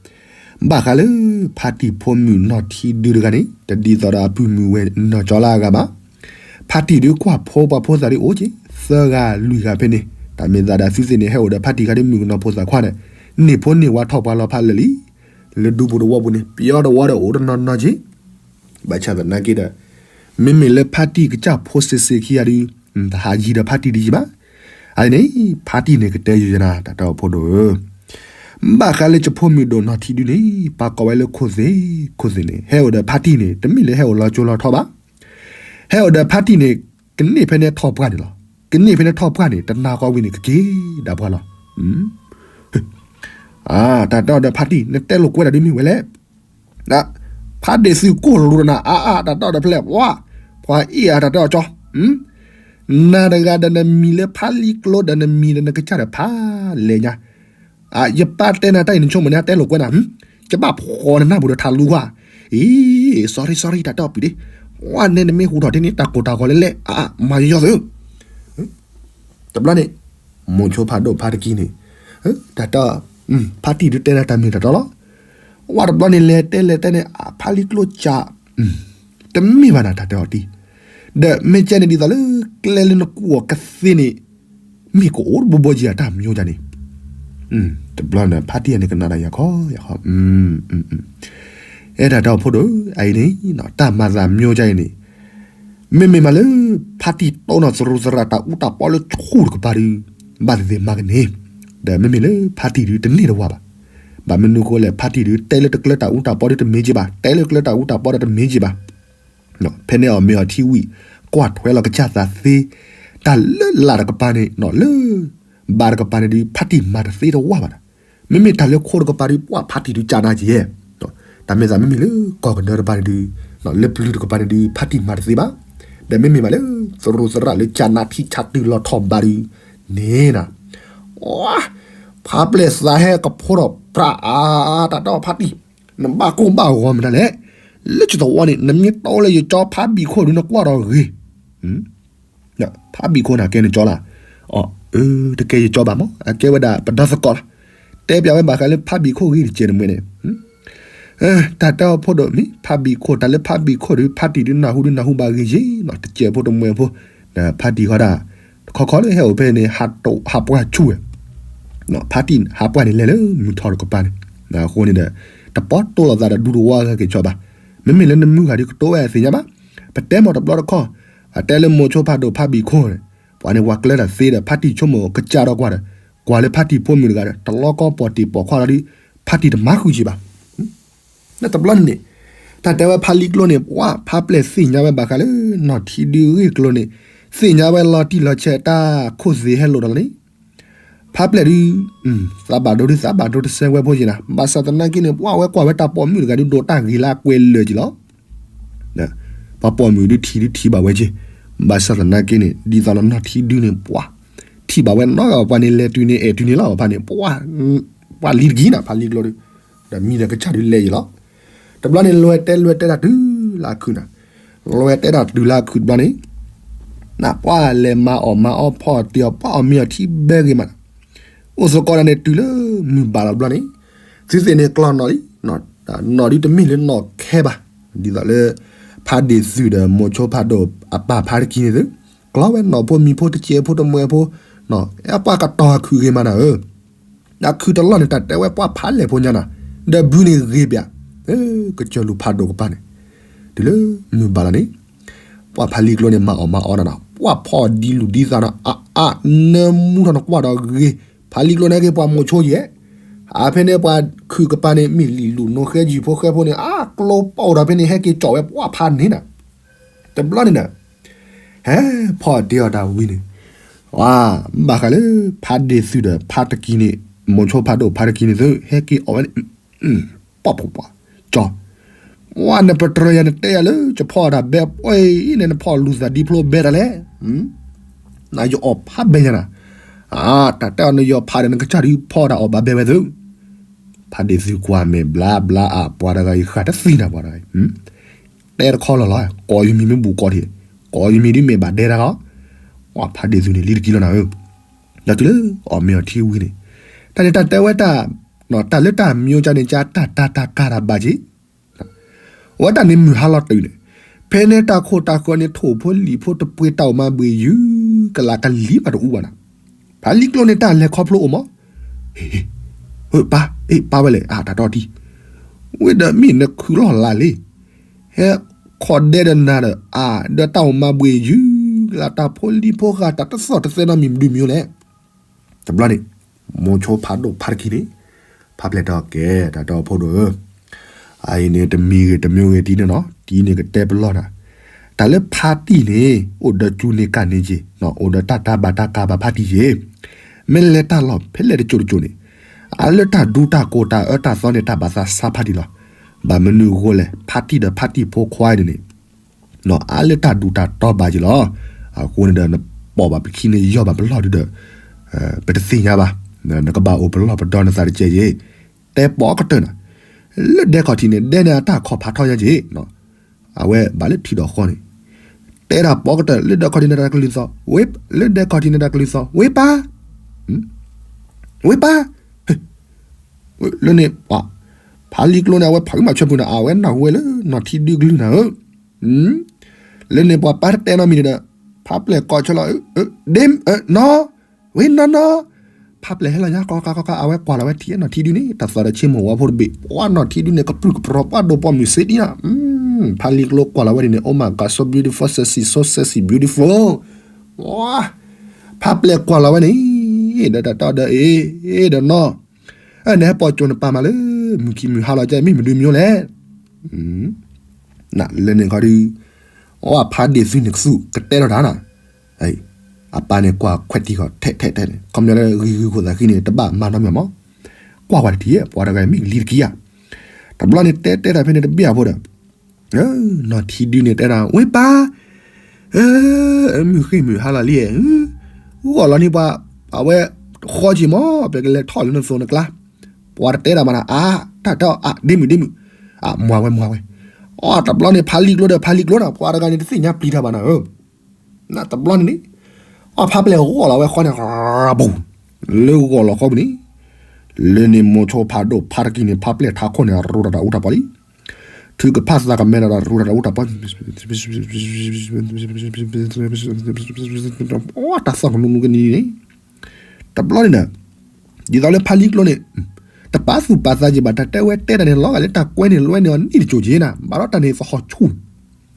ဘၣ်ဃးလၢ ဖါတံၢ်ဖိမုၣ်နီၢ်ထံဒုတဂၤန့ၣ် တဒ်သိးဒီးအပုၢ်မုၣ်ဝဲၢ်နီၢ်ကၠီလၢအဂၤဘၣ်. ဖါတံၢ်ဒုးကွၢ်ဖိပှၤဖိသၣ်ဒုးအိၣ်က့ၤ သၢဂၤလွံၢ်ဂၤဖဲန့ၣ်, တၢ်မ့ၢ်သးဒၣ်သုသ့ၣ်န့ၣ် ဟဲအိၣ်ဒီးဖါတံၢ်ခါဒုးမုၣ်ကနီၤဖိသၣ်ခွါန့ၣ်, န့ၢ်ဖိန့ၢ်ဝါထီၣ်ပှၤလီၤဖးလၢာ်လံ. လၢဒူပူၤတဝီပူၤန့ၣ် ပယီၤတဝီဒီးအိၣ်တနီၤနီၤက့ၤ, ဘၣ်ဆၣ်သနာ်က့ဒီး မ့မ့ၢ်လၢဖါတံၢ်ကစၢ်ဖိစ့ၢ်စ့ၢ်ခံဂၤဒုး တဟးယံၤဒီးဖါတံၢ်ဒ်ယံၤဘၣ်. အန့ၣ် ဖါတံၢ်န့ၣ်ကတဲယၤနၤ တၢ်တဲအီၤဖိဒိၣ်ဧၢ, ဘၣ်ဃးလၢယဖိမုၣ်ဒိၣ်နီၢ်ထံဒုန့ၣ် ပာ်ကိးဝဲလၢခိၣ်သ့ၣ်, ခိၣ်သ့ၣ်န့ၣ် ဟဲအိၣ်ဒီးဖါတံၢ်န့ၣ် တမ့ၢ်လၢဟဲအိၣ်လီၤကၠိလီၤထီဘၣ်. ဟဲအိၣ်ဒီးဖါတံၢ်န့ၣ် ကန့ၢ်ဖဲန့ၣ်ထီၣ်ပှၢ်န့ၣ်လီၤ. ကန့ၢ်ဖဲန့ၣ်ထီၣ်ပှၢ်န့ၣ် တနၤဃီဝံၤန့ၣ် ကက့ၤဒၣ်ပှၤလီၤ. တၢ်တဲအီၤဒီးဖါတံၢ် နတဲလိာ်ကွဲတၢ်ဒုးမ့ၢ်ဝဲလဲၣ်. ဖါဒ့ၣ်သုးကိၢ်လူၤတနၤအါအါ တၢ်တဲအီၤဒီးဖဲလဲၣ် ပှၤ, ပှၤအ့ၣ်အါ တၢ်တဲအီၤကၠီ, နၤတဂၤဒီးနမံၤလၢဖါလံကျိဒီး နမံၤဒီးနကစၢ်ဒီးဖးလဲၢ်ညါ, ယပၢ်တဲနၤတၢ်အံၤ နဆိကမိၣ်န့ၣ် အတဲလိာ်ကွဲနၤ, ကဘၣ်ဖှီၣ်နနၢ်ပူၤဒီးထးလူကွၢ်, အံၤ sorry sorry တၢ်တဲအီၤပံၤဒ့, ပှၤနဲနမ့ၢ်ဟူထီၣ်ဒ်န့ၣ် တၢ်ကိၢ်တၢ်ဂီၤလဲၣ်လဲၣ်, အါအါ မၤယီၤသု တဘျီန့ၣ် မိၤဆိဖးဒိၣ်ဖါတကံန့ၣ်, တၢ်တဲ, ဖါတံၢ်ဒုးတဲနၤတၢ်မ့ၢ်တၢ်တီလီၤ. ဝဲတဘျီန့ၣ် လဲၤတဲလဲၤတဲန့ၣ် အဖါလံကျိကၠး, တမ့ၢ်ဘၣ်နၤ တၢ်တဲအီၤတံၢ်, ဒီးမ့ၢ်ကဲန့ၣ်ဒ်သိးလၢ ကျဲလၢနကူၣ်အီၤကသ့န့ၣ် မ့ၢ်ကအိၣ်တဘိဘိကယၤတၢ်မံၤဒ်န့ၣ်, တဘျီန့ၣ် ဖါတံၢ်န့ၣ်ကနၣ်တၢ်ယၤခီယၤခီ, အဲၣ်တၢ်တဲအီၤဖိဒိၣ် အအံၤန့ၣ် တၢ်မၤသးမံၤဒ်အံၤန့ၣ် မ့မ့ၢ်မးလၢ ဖါတံၢ်တိၢ်နီၣ်သရူးသရၣ်တၢ်အူတၢ်ပီလၢဆူၣ်တကပၤဒုး ဘၣ်သ့ၣ်သ့ၣ်မၤကန့ၢ်, ဒီးမ့မ့ၢ်လၢဖါတံၢ်ဒုးတန့ၢ်တဝါဘၣ်. ဘၣ်မနုၤဃိလဲၣ် ဖါတံၢ်ဒုးတဲလၢတကျၢၤတၢ်အူတၢ်ပီဒုးတမ့ၢ်က့ဘၣ်, တဲလၢကျၢၤတၢ်အူတၢ်ပီဒီးတမ့ၢ်က့ဘၣ်. ဖဲန့ၣ်အီၤမ့ၢ်အီၤထံဝံၤ ကွၢ်ထွဲလီၤကစၢ်သးသ့, တၢ်လၢလာ်တကပၤန့ၣ် လၢ ဘါတကပၤန့ၣ်ဒုး ဖါတံၢ်မၤတသ့တဝါဘၣ်ဒီး, မ့မ့ၢ်တၢ်လၢခိတကပၤဒုး ပှၤဖါတံၢ်ဒုးကၢ်နါက့ၤယဲ, တၢ်မ့ၢ်သးမ့မ့ၢ်လၢကီၢ်ကဒၢတပၤန့ၣ်ဒုး, လၢပျုၤတကပၤန့ၣ်ဒုး ဖါတံၢ်မၤတသ့ဘၣ်. ဒီးမ့မ့ၢ်မးလၢ သရူးသရၣ်လၢကၢ်နါထံဆးတုၤလီၤထီၣ်ဘးဒုး န့ၣ်နၤ, ဖါပျဲၢ်သးဟဲကဖိထီၣ်ပြးအါ, တၢ်တဲအီၤဖါတံၢ်, နဘၣ်ကိၢ်ဘၣ်ဂီၤမနုၤလဲၣ်, လၢယသဝီန့ၣ် နမ့ၢ်တီလၢယကၠီဖါဘံၣ်ခိၣ်ဒုး နကွၢ်ဒီးဂ့ၤ ဖါဘံၣ်ခိၣ်န့ၣ် ကဲနကၠီလီၤ. အၢ တကဲယကၠီဘၣ်မး အကဲဝဲဒၣ်ပဒီသကိးလီၤ. တဲပျးဝဲဘၣ်ဃးလၢဖါဘံၣ်ခိၣ်ဂ့ၤတကဲးတမှဲန့ၣ်, တၢ်တဲအီၤဖိဒိၣ်မ့ၢ် ဖါဘံၣ်ခိၣ် တၢ်လၢဖါဘံၣ်ခိၣ်ဒုး ဖါတံၢ်ဒုးနၢ်ဟူဒုးနၢ်ဟူဘၣ်ဂ့ၤယ့ၤနီၤ တကဲးဖိတမှဲဖိ, ဖါတံၢ်ဃီဒၣ် တခီခီလၢဟဲအိၣ်ဖဲန့ၣ် ဟးပှၢ်ဆူၣ်ဝဲ ဖါတံၢ်ဟးပှၢ်န့ၣ်လဲၤလၢမုၢ်ထီၣ်တကပၤန့ၣ်, အဃိန့ၣ်ဒီး တပီတိၢ်လိာ်သးဒီးဒူတဝီအဂၤက့ၤကၠီဘၣ်. မ့မ့ၢ်လၢနမုၢ်ဂၤဒုးကတိၤဝဲအသ့ၣ်ညါဘၣ်. ပတဲမ့ၢ်တဘျီတခီၣ်, အတဲလၢမိၤဆိဖးဒိၣ်ဖါဘံၣ်ခိၣ်န့ၣ်, ပှၤန့ၣ်ပှၤကျဲတၢ်သ့ဒီး ဖါတံၢ်ဆိကမိၣ်ကစၢ်ဒီးကွၢ်ဒီး, ကွၢ်လၢဖါတံၢ်ဖိမုၣ်တဂၤဒီး တလီကီပိာ်တံၢ်ပိာ်ခွါလီၤဒုး, ဖါတံၢ်တမၤဃုာ်က့ၤဘၣ်. လၢတဘျီန့ၣ်န့ၣ်, တၢ်တဲဝဲဖါလံကျိန့ၣ် ပှၤဖါပျဲၢ်သ့ၣ်ညါဝဲဘၣ်ဃးလၢ နီၢ်ထံဒုးဂ့ၢ်ကျိၤန့ၣ်, သ့ၣ်ညါဝဲလီၤတံၢ်လီၤဆဲးတၢ်ခိၣ်သ့ၣ်ဟဲလိာ်ဒီးလီၤန့ၣ်, ဖါပျဲၢ်ဒုး သးဘၣ်ဒိဒုးသးဘၣ်ဒိတစဲးဝဲဖိက့ၤနၤ, ဘၣ်ဆၣ်သနာ်က့န့ၣ် ပှၤဝဲကွၢ်ဝဲတၢ်ပိာ်မုၣ်တဂၤဒုး ဒိးတၢ်ဂ့ၤလၢအကွဲးလၢာ်က့ၤလီၤ. ပှၤပိာ်မုၣ်ဒုးထံၣ်ဒုးထံၣ်ဘၣ်ဝဲက့ၤ, ဘၣ်ဆၣ်သနာ်က့န့ၣ် ဒ်သိးလၢနီၢ်ထံဒုးန့ၣ် ပှၤထံၣ်ဘၣ်ဝဲနီၢ်ဂၤ ပှၤန့ၣ်လဲၤတုၤန့ၣ်အဲၣ်တုၤန့ၣ်လီၤ ဖါန့ၣ် ပှၤလံတကံၢ်နၤ ဖါလံကျိဒုး, ဒီးမံဒီးကစၢ်ဒုးလဲၤယံၤလီၤ. တဘျီန့ၣ် လဲၤတဲလဲၤတဲတၢ်တုၤလၢအခုၣ်နၤ, လဲၤတဲတၢ်တုၤလၢအခုၣ်တဘျီန့ၣ် နပှၤလဲၤမၤအီၣ်မၤအီဖီအီၣ်တ့ၢ်အီၣ်ပှၤအီၣ်မ့ၤအီၣ်ထံဘဲဂ့ၤမး, အိၣ်သကိးတၢ်န့ၣ်တုၤလၢမုၢ်ဘၣ်လီၤတဘျီန့ၣ်, သုသ့ၣ်န့ၣ်ကျီၢ်နီၣ်လံ, နီၣ်ဒုးတမ့ၢ်လၢနီၣ်ခဲဘၣ်, ဒ်သိးလၢ ဖါဒ့ၣ်သုးဒီးမိၤဆိဖးဒိၣ်အပၢ်ဖါတကံန့ၣ်သု, ကျီၢ်ဝဲနီၣ်ဖိမံၤဖိတစဲးဖိတမှဲးဖိ, အဲပှၤကတီၤအခုၣ်ဂ့ၤမးနၤဧၢ အခုၣ်တလီၢ်န့ၣ် တၢ်တဲဝဲပှၤဖးလဲၢ်ဖိညါနၤ, ဒီးဘုန့ၣ်ဂ့ၤဘၣ်, ကစၢၢ်လူၤဖးဒိၣ်ကပၤန့ၣ်, တုၤလၢမုၢ်ဘၣ်လီၤန့ၣ်, ပှၤဖးလံကျိန့ၣ် မၤအီၣ်မၤအီနၤနီၤ, ပှၤဖီၣ်ဒံလူၤဒံသးနီၤ, အအါ နၢမူထီၣ်နကွၢ်ဒီးဂ့ၤ, ဖးလံကျိန့ၣ်က့ၤပှၤမိၤဆိယဲၢ်, အဖဲန့ၣ်ပှၤခုၣ်ကပၤန့ၣ် မ့ၢ်လံာ်လူၤနိဃဲယုၢ်ဖိဃဲဖိန့ၣ် အကျိပီၣ်ဒီးဖဲန့ၣ် ဟဲက့ၤကၠီၣ်ဝဲပှၤဖးန့ၣ်နၤ, တဘျီန့ၣ်နၤ ဟဲဖီၣ်တ့ၢ်အီၣ်တၢ်ဝံၤန့ၣ်, ဝါ, ဘၣ်ဃးလၢ ဖါဒ့ၣ်သုးဒီးဖါတကံန့ၣ်, မိၤဆိဖးဒိၣ်ဖါတကံန့ၣ်သု ဟဲက့ၤအီၣ်ဝဲန့ၣ်, ပှၤပှၤပှၤ, ကၠီ, ဝါ နပတြၢၤယၤ နတဲယၤလၢ ယဖီၣ်တၢ်ဘဲပှဲၤအံၤန့ၣ် နဖီၣ်လူၤသးဒံဖျိဘဲတၢ်လဲၣ်, နယအီၣ်ဖးဘဲညါနၤ, အါ တၢ်တဲအီၤ နယီၤဖးဒီးနကစၢ်ဒုးဖီၣ်တၢ်အီၣ်ဘၣ်ဘဲဝဲသု, ဖါဒ့ၣ်သုးကွၢ်မဲာ်ဘျါဘျါအါ ပှၤတဂၤအံၤဃၣ်တသံနၤပှၤတဂၤအံၤ တဲတခီလီၤလီၤ, ကိးယမံၤမ့ၢ်ဘူးကိးထံး, ကိးယမံၤဒ်မ့ၢ်ဘၣ်ဒဲတၢ်လီၤ, ပှၤဖးဒ့ၣ်သုးန့ၣ် လံတကံလီၤနၤဧၢ, ဒီးတုၤလၢအီၣ်မ့ၤအီထံဝံၤန့ၣ်, တၢ်န့ၣ်တၢ်တဲဝဲတၢ်, တၢ်လၢတၢ်မံၤကန့ၣ် ကတၢ်တၢ်တၢ်ကၢ်တၢ်ဘၣ်က့ၤ, အဝဲတၢ်န့ၣ်မုၢ်ဟါလီၤတုၤန့ၣ်, ဖဲန့ၣ်တၢ်ခိၣ်တၢ်ဃၢၤန့ၣ် ထိၣ်ဖိလံာ်ဖိတပှ့ၤတၢ်အိၣ်မၤဘှ့ၣ်ယုၢ် ကလးကလံၤဘၣ်တအူဘၣ်နၤ. ဖးလံကျိန့ၣ်တၢ်လဲၤခီဖျိအိၣ်မး, ဟ့ၣ်, ပၢ်, အ့ၣ် ပၢ်ဝဲလဲၣ် အါ တၢ်တီၢ်တံၢ်, ဝံၤဒီးမ့ၢ်နခုၣ်လီၢ်လးလံ, ဟဲခီၣ်ဒဲဒီးနၤဒီး အါ ဒီးတၢ်အိၣ်မၤဘှ့ၣ်ယုၢ် လၢတၢ်ဖိလံၤဖိဃာ် တၢ်တသီၣ်တသဲနီတမံၤမနုၤမနုၤလဲၣ်. တဘျီန့ၣ် မိၤဆိဖးဒိၣ်ဖးတကံၢ်န့ၣ် ဖးပျဲၢ်ထီၣ်ကဲ တၢ်တီၢ်ဖိဒိၣ်ဧၢ, အအံၤန့ၣ်တမံၤဂ့ၤတမံၤဂ့ၤတံၢ်န့ၣ်နီၤ တံၢ်န့ၣ်ကတဲပလီၢ်နၤ, တၢ်လၢဖါတံၢ်န့ၣ် အိၣ်ဒီးကၠူန့ၢ်ကၣ်န့ၢ်က့ၤ, အိၣ်ဒီးတၢ်တၢ်ဘၣ်တၢ်ကးဘၣ်ဖါတံၢ်က့ၤ, မ့ၢ်လဲၤတၢ်လီၢ်ဖဲလဲၣ်တကၠိတကၠိန့ၣ် အါလၢတၢ်ဒူတၢ်ကိၢ်တၢ်အၢတၢ်သီန့ၣ် တၢ်ဘၣ်သးဆါဖါတံၢ်လီၤ. ဘၣ်မနုၤအဃိလဲၣ် ဖါတံၢ်ဒီးဖါတံၢ်ဖိခွါန့ၣ်န့ၣ် အါလၢတၢ်ဒူတၢ်တီဘၣ်က့ၤလီၤ. အဃိန့ၣ်ဒီး နပိာ်ဘၣ်ပခံန့ၣ်ယီၢ်ဘၣ်ပလီၢ်ဒုဒီး ပတသ့ၣ်ညါဘၣ်, နကဘၣ်အိၣ်ပလီၢ်ပဒီနသးတကဲယ့ၣ်, တဲပိာ်ကတၢၢ်နၤ, လၢဒဲခီၣ်ထံးန့ၣ် ဒဲန့ၣ်အတၢ်ခီၣ်ဖးထီညါက့ၤ, အဝဲဘၣ်လၢထံဒီးဃီန့ၣ်, တဲဒၣ်ပိာ်ကတၢၢ် လၢဒဲခီၣ်ထံးန့ၣ်တၢ်ကလုၢ်သီၣ်, လၢဒဲခီၣ်ထံးန့ၣ်တၢ်ကလုၢ်သီၣ် ဝ့ၢ်ပၢ်, ဝ့ၢ်ပၢ်, လၢန့ၣ် ဖးလံကျိန့ၣ် အဝဲဖးအုမၤဆွဲပူၤန့ၣ် အဝဲနၢ်ဟူဝဲလၢနီၢ်ထံဒုကလုၢ်နၤဧၢ, လၢန့ၣ်ပှၤပၢ်တတဲနီတမံၤန့ၣ်ဒီး ဖးပျဲၢ်ကိးဆၢလီၤ, ဒ့, နီၢ်, ဝ့ၢ်နီၢ်နီၢ်, ဖးပျဲၢ်ဟဲလီၤညါ ကီကီကီကီ အဝဲကွၢ်လီၤဝဲထံၣ်နီၢ်ထံဒုန့ၣ် တၢ်သီၣ်ဒီးဆ့မိၢ်ဝါဖိတဘ့ၣ် ပှၤနီၢ်ထံဒုန့ၣ် ကပြုၢ်ကပြီၤပှၤဒိၣ်ပိာ်မုၣ်စ့ဒံနီၤ, ဖးလံကျိကွၢ်လီၤဝဲန့ၣ်န့ၣ် Oh my God, so beautiful, sexy, so sexy, beautiful, ဖးပျဲၢ်ကွၢ်လီၤဝဲန့ၣ် ဒီးတၢ်တီဒီးအ့ၣ်ဒီးနီၢ် နဟဲပိာ်ကၠိနပၢ်မးလၢ မုၢ်ခံမုၢ်ဟါလီၤ ကဲမ့ၢ်မနုၤမနုၤလဲၣ်, လၢန့ၣ်ခီဒီး အဖးဒ့ၣ်သုန့ၣ်ကသူၣ်ကတဲထီၣ်တၢ်နီၤ, အပၢ်န့ၣ်ကွၢ်ခွဲးတံၢ်ဃီထဲထဲထဲန့ၣ် ခီပညီလၢဂ့ၤဂ့ၤခိၣ်သးဃံန့ၣ် တဘၣ်မၤနီတမံၤမး, ကွၢ်ဝဲတထံၣ် ပှၤတဂၤမ့ၢ်ကလံၤတကံၢ်ဧါ, တဘျီန့ၣ်တဲတဲတၢ်ဖဲန့ၣ်တဘၣ်အဖိဒီး နီၢ်ထံဒုန့ၣ်တဲဒၣ် ဝ့ၢ်ပၢ်, မုၢ်ဃ့ၢ်မုၢ်ဟါလီၤလံ, ဂီၢ်လီၤန့ၢ်ပှၤ, အဝဲဃီက့ၤမး ပကလဲၤထီၣ်လၢနသိးနကျါ, ပှၤတတဲတၢ်မးနၤ အါ, တၢ်တဲအီၤ အါ ဒ့မုၣ်ဒ့မုၣ်, အမွၤဝဲမွၤဝဲ, အတဘျီန့ၣ် ဖးလံကျိဒီးဖးလံကျိနၤ ပှၤတဂၤန့ၣ်တသ့ၣ်ညါပျံၤတၢ်ဘၣ်နၤဧၢ, နတဘျီန့ၣ်န့ၣ်, အဖးပျဲၢ်ဂီၢ်လီၤဝဲဃီန့ၣ် ရၤပူၤ, လၢဂီၢ်လီၤဃီပူၤန့ၣ် လၢန့ၣ်မိၤဆိဖးဒိၣ်ဖးတကံၢ်န့ၣ် ဖးပျဲၢ်ထးခိၣ်န့ၣ် ရူးတၢ်တၢ်အူတၢ်ပီလံ, ထုကဖၣ်သးကမဲဒီးရူးတၢ်တၢ်အူတၢ်ပီ, တၢ်သီၣ်ကနူနူကနံၤန့ၣ်, တဘျီန့ၣ်ဒီး, ဒ်သိးလၢဖးလံကျိန့ၣ်, တပာ်သူၣ်ပာ်သးက့ၤဘၣ် တၢ်တဲဝဲတဲတၢ်န့ၣ် လီၤဂာ်လၢတၢ်ကွဲန့ၣ်လွဲန့ၣ်အီၤနံၣ်တကၠိက့ၤနၤ ဘၣ်ဒီးတၢ်န့ၣ်သဟီၣ်ဆူၣ်,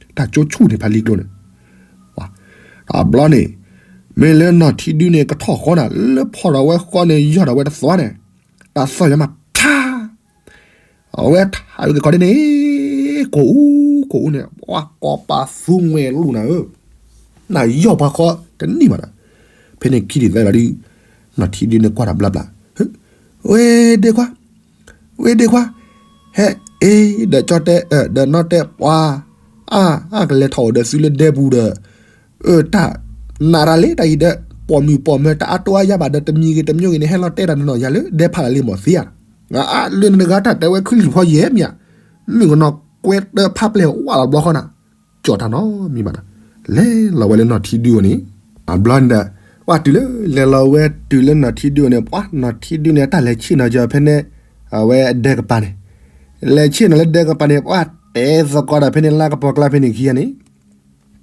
တၢ်ကၠိဆူၣ်န့ၣ်ဖးလံကျိန့ၣ်, တဘျီန့ၣ်, မ့ၢ်လၢနီၢ်ထံဒုန့ၣ် ကထီၣ်ဃီနၤ လၢဖီၣ်ဒီးဝဲဃီန့ၣ် ယီၢ်ဒီးဝဲတသီန့ၣ်, တၢ်သီၣ်ယီၢ်မးဖျါ အဝဲထးဝဲက့ၤခီဒ်န့ၣ်, ကိၢ်အူ, ကိၢ်အူန့ၣ် ပှၤကိးပသူမှဲလူၤနၤဧၢ, နယီၢ်ပှၤဃီတနံၣ်ဘၣ်ဒီး, ဖဲန့ၣ်ခံဒံးသၢလီၤဒုး, နီၢ်ထံဒုန့ၣ်ကွၢ်တၢ်ဘျါဘျါ, ဝ့ၢ်ဒ့ခွါ, ဝ့ၢ်ဒ့ခွါ, ဟဲအ့ၣ်ဒီးကၠီတဲ, ဒီးနီၢ်တဲပှၤ, အါ, အကလဲၤထီၣ်အိၣ်ဒီးသုလၢဒဲပူၤဒီး, အၢ တၢ်, နးတၢ်လံတၢ်အံၤဒီး, ပိာ်မုၣ်ပိာ်မၢၤတအါတိအါယါဘၣ်ဒီး တမံၤဂ့ၤတမံၤဂ့ၤန့ၣ် ဟဲလီၤတဲတၢ်နီၢ်နီၢ်ယၤလၢဒဲဖးလၢလံမီၢ်သ့ဧါ, အါ လၢနတဂၤတၢ်တဲဝဲခုလံၤဖီယဲၢ်မ့ၢ်ဧါ, မုၣ်ကနီၤကွဲတၢ်ဖးပျဲၢ်ဝးလီၤဘျီဃီနၤ, ကၠီၣ်တၢ်နီတမံၤဘၣ်ဒီး, လဲၤလီၤဝဲလၢနီၢ်ထံဒုအအိၣ်န့ၣ်, အဘျီန့ၣ်ဒီး, ပှၤတုၤလၢလဲၤလီၤဝဲတုၤလၢနီၢ်ထံဒုအအိၣ်န့ၣ် ပှၤနီၢ်ထံဒုန့ၣ် တၢ်လဲၤဆ့ၣ်နီၤက့ၤဖဲန့ၣ်, အဝဲဒဲကပၤန့ၣ်, လဲၤဆ့ၣ်နီၤလၢဒဲကပၤန့ၣ် ပှၤတဲသကိးတၢ်ဖဲန့ၣ် လၢကပီၤကျါဖဲန့ၣ်ခံဂၤန့ၣ်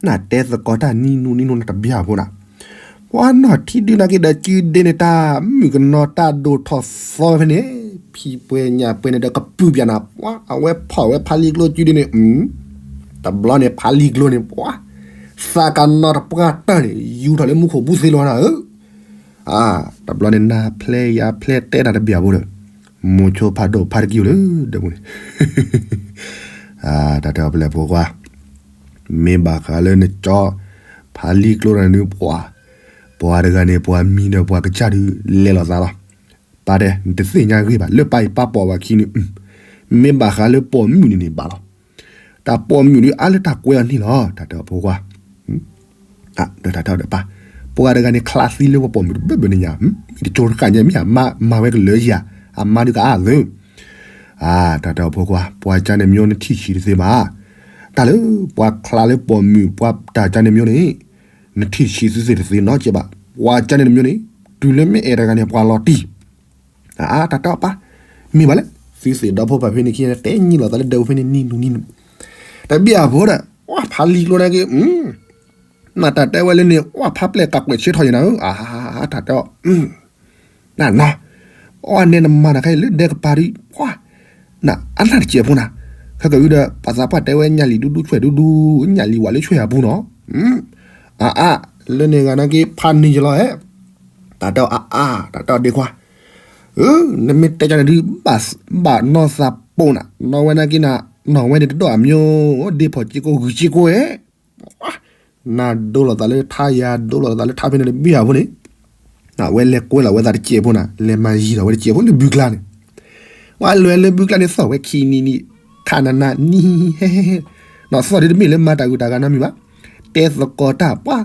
နတဲသကိးတၢ်နံၣ်နူနံၣ်နူနတဘၣ်အဖိဒၣ်, ပှၤနီၢ်ထံဒုနာ်က့ဒီးစုဒ့န့ၣ် တၢ်မုၣ်ကနီၤတၢ်ဒိၣ်ထီၣ်သီဖဲန့ၣ်, ဖံပှဲၤညၣ်ပှဲၤန့ၣ်ဒီးကပုၢ်ပၠးနၤ ပှၤအဝဲဖီၣ်ဝဲဖးလံကျိစုဒ့န့ၣ်, တဘျီန့ၣ်ဖးလံကျိန့ၣ် ပှၤ, သးကနီၤတပှၢ်တၢၢ်န့ၣ် ယူၤထီၣ်လၢမူခိၣ်ဘုသ့လီၤနၤဧၢ အါ, တဘျီန့ၣ်နၤဖျဲယၤဖျဲတဲတၢ်တဘၣ်အဖိဒီး, မိၤဆိဖးဒိၣ်ဖးတကံၢ်အိၣ်လၢဒဲပူၤန့ၣ်, အါ, တၢ်တဲအီၤပလဲၣ်ဖိခွါ, မ့ၢ်ဘၣ်ဃးလၢနကၠီ, ဖးလံကျိတၢ်န့ၣ်ပှၤ, ပှၤတဂၤန့ၣ် ပှၤမံၤဒီးပှၤကစၢ်ဒုးလဲၤလိာ်သးလီၤ, ပၢ်တဲ နတသ့ၣ်ညါဂ့ၤဘၣ် လၢပၢ်အံၤပၢ်ပိာ်ဘၣ်ခံန့ၣ်, မ့ၢ်ဘၣ်ဃးလၢပိာ်မုၣ်န့ၣ်န့ၣ်ဘၣ်လီၤ တၢ်ပိာ်မုၣ်ဒုးအါလၢတၢ်ကွဲအီၤန့ၣ်လီၤ တၢ်တဲအီၤဖိခွါ, ဒီးတၢ်တဲအီၤဒီးပၢ်, ပှၤတဂၤန့ၣ် ချးသံလၢပှၤပိာ်မုၣ်တဘၢဘၢန့ၣ်ညါ, မ့ၢ်တကၠိတဃာ်ညါ မ့ၢ်အမါမၤဝဲကလၢယၤ, အမါဒုးကအါသု, တၢ်တဲအီၤဖိခွါ ပှၤကၢန့ၣ်မ့ၢ်နထံၣ်ဆံးတသ့ဘၣ်, တၢ်လၢပှၤချးလၢပိာ်မုၣ် ပှၤတၢ်ကၢန့ၣ်မ့ၢ်န့ၣ်, နထံၣ်ဆံးသုသ့ၣ်တသ့နီတစဲးဘၣ်, ပှၤကၢန့ၣ်မ့ၢ်န့ၣ်, တုၤလၢမ့ၢ်အဲၣ်တဂၤန့ၣ် ပှၤလီၤတံၢ် အါ တၢ်တဲအီၤပၢ်, မ့ၢ်ဘၣ်လဲၣ်, သုသ့ၣ်ဒီဖိပၢ်ဖဲန့ၣ်ခံန့ၣ် တဲညံလိာ်သးလၢဒဲပူၤဖဲန့ၣ်နံၤနူၤနံၤနူၤ, တဘၣ်အဖိဒီး, ပှၤဖးလံကျိန့ၣ်က့ၤ နတၢ်တဲဝဲလၢန့ၣ် ပှၤဖးပျဲၢ်ကးကွဲးဆၢထီၣ်ယနၤဧၢ, အတၢ်တဲအီၤ နနီၤ, အီနဲနမၤတၢ်ခဲအံၤလၢဒဲကပၤဒ်ပှၤ နအနၢ်တစဲးဖိနၤ, ခဲကဝံၤဒီး ပှၤသးပှၢ်တဲဝဲညၣ်လံၤဒူဒူဆွဲၣ်ဒူဒူ, ညၣ်လံၤဝးလၢဆွဲၣ်အပူၤနီၤ, အအါ, လၢန့ၣ်ဂၤနာ်က့ၤဖးန့ၢ်ယလီၤဧဲ, တၢ်တဲအီၤအအါ, တၢ်တဲအီၤဒ့ခွါ နမ့ၢ်တဲကန့ၣ်ဒုး ဘၣ်နီၢ်သးပိာ်နၤ, နီၢ်ဝဲနာ်က့ၤနၤ, နီၢ်ဝဲန့ၣ်တဒိၣ်အမျိုး, ဒ့ဖီၣ်စ့ကိးဂုၢ်စ့ကိးဧဲ, နၤဒိလိာ်သးလၢထါယၤ ဒိလိာ်သးလၢထါဖဲန့ၣ်တဘ့ၣ်အဖိန့ၣ်, အဝဲလဲၤကွဲလီၤဝဲသးတစဲးဖိနၤ, လဲၤမၤယံၤလီၤဝဲတစဲးဖိလၢဘုကျါန့ၣ်, ဝဲလဲၤလၢဘုကျါန့ၣ် သီၣ်ဝဲခံနံၤနံၤ, ခးနၤနၤနံၤဟဲဟဲဟဲ, နီၢ်သီၣ်ဒ်တမ့ၢ်လၢမၤတၢ်ဂုၤတၢ်ဂၤနီတမံၤဘၣ်, တဲသကိးတၢ်ပှၤ,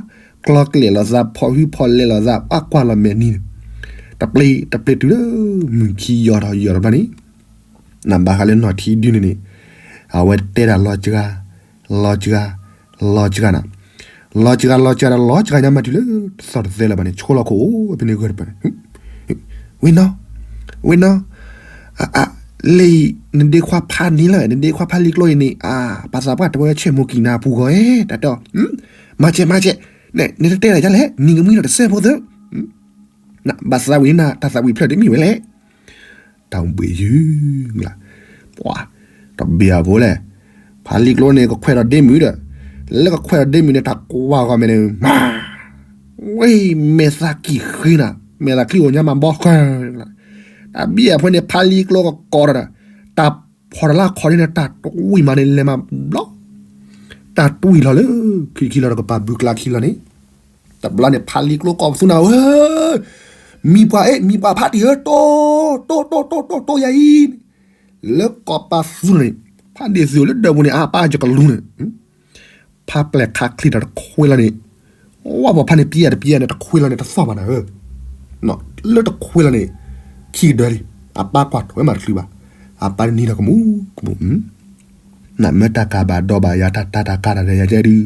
ကျီကျဲးလိာ်သး ဖီၣ်ဟုဖီၣ်လဲၤလိာ်သး ပှၤကွၢ်လီၤမဲာ်နံၤန့ၣ်, တပျ့ၤတပျ့ၤတုၤလၢ မုၢ်ခံယီၤထီၣ်ယီၤတဘျီန့ၣ် နဘၣ်ဃးလၢနီၢ်ထံဒုန့ၣ်န့ၣ်, အဝဲတဲဒၣ်လီၤစှၤ, လီၤစှၤ, လီၤစှၤနၤ, လီၤစှၤလီၤစှၤဒီးလီၤစှၤညါမးတုၤလၢတသီၣ်တသဲလၢၤဘၣ်န့ၣ် ဆိလီၤခိၣ်အိၣ်ဖဲန့ၣ်ဂၢၢ်တပၢၢ်န့ၣ်, ဝ့ၢ်နီၢ်, ဝ့ၢ်နီၢ်, အ လၢအံၤ နဒ့ခွါဖးန့ၣ်လီၤ, နဒ့ခွါဖးလံကျိအံၤန့ၣ် အ ပှၤသးပှၢ်တဲဝဲဆဲးမိၢ်ကံၢ်နၤပူၤဂီၢ်ဧဲ, တၢ်တဲအီၤ, မၤစဲး မၤစဲး, နတတဲဒၣ်ယါလဲၣ်, နံၤကမှံဒီးတစဲးဖိသၢ ဘၣ်သးဝံၤန့ၣ် တၢ်သးဝံၤဖျၢၣ်ဒ်မ့ၢ်ဝဲလဲၣ်, တၢ်ဘှ့ၣ်ယုၢ်, ပှၤ, တဘ့ၣ်အဖိလဲၣ်, ဖးလံကျိန့ၣ် ကခွဲးဒီးဒ့မုၣ်ဒီး, လၢကခွဲးဒီးဒ့မုၣ်န့ၣ် တၢ်ကွၢ်ဂီၤမဲာ်န့ၣ်, မၤ, ဝ့ၢ် မဲာ်သးကံၢ်ဃ့နၤ, မဲာ်သးချံအိၣ်ညါမးဘီဃၢၤ, တၢ်ဘံၣ်အဖိန့ၣ် ဖးလံကျိကကိးဒီး, တၢ်ဖီၣ်တလၢခီၣ်ဒ်န့ၣ် တၢ်တဝံၢ်မးန့ၣ် လဲၤမးဘျီ, တၢ်တွံၢ်လီၤလၢ ခံခံလီၤဒီးကပၤဘုကျါခံလီၤန့ၣ် တဘျီန့ၣ် ဖးလံကျိကိးပသူနၤဧၢ, မံၤပှၢ်အဲၣ် မံၤပှၢ်ဖးဒံၣ်ဧၢ, တိၢ်, တိၢ်တိၢ်တိၢ်တိၢ်တိၢ်ယၤအံၤ, လၢကိးပသူန့ၣ်, ဖးဒံၣ်သုးအိၣ်လၢဒၢးပူၤန့ၣ် အါပၢ်ယကလူးန့ၣ်, ဖးပျဲၢ်ခးချံဒီးတခွ့လီၤန့ၣ်, ဝဲပှၤဖးန့ၣ်ပျဲတပျဲန့ၣ် တခွ့လီၤန့ၣ် တသီၣ်ဘၣ်နၤဧၢ, လၢတခွ့လီၤန့ၣ်, ခံကဒၢလံ, အပၢ်ကွၢ်ထီၣ်ဝဲမးတချုးဘၣ်, အပၢ်န့ၣ်ဒီးကမူ, ကမူ နမ့ၢ်တၢ်ကးဘၣ်ဒီးဘၣ်ယၤ တၢ်တၢ်တၢ်ကးတၢ်ဒီးယၤကဲဒုး,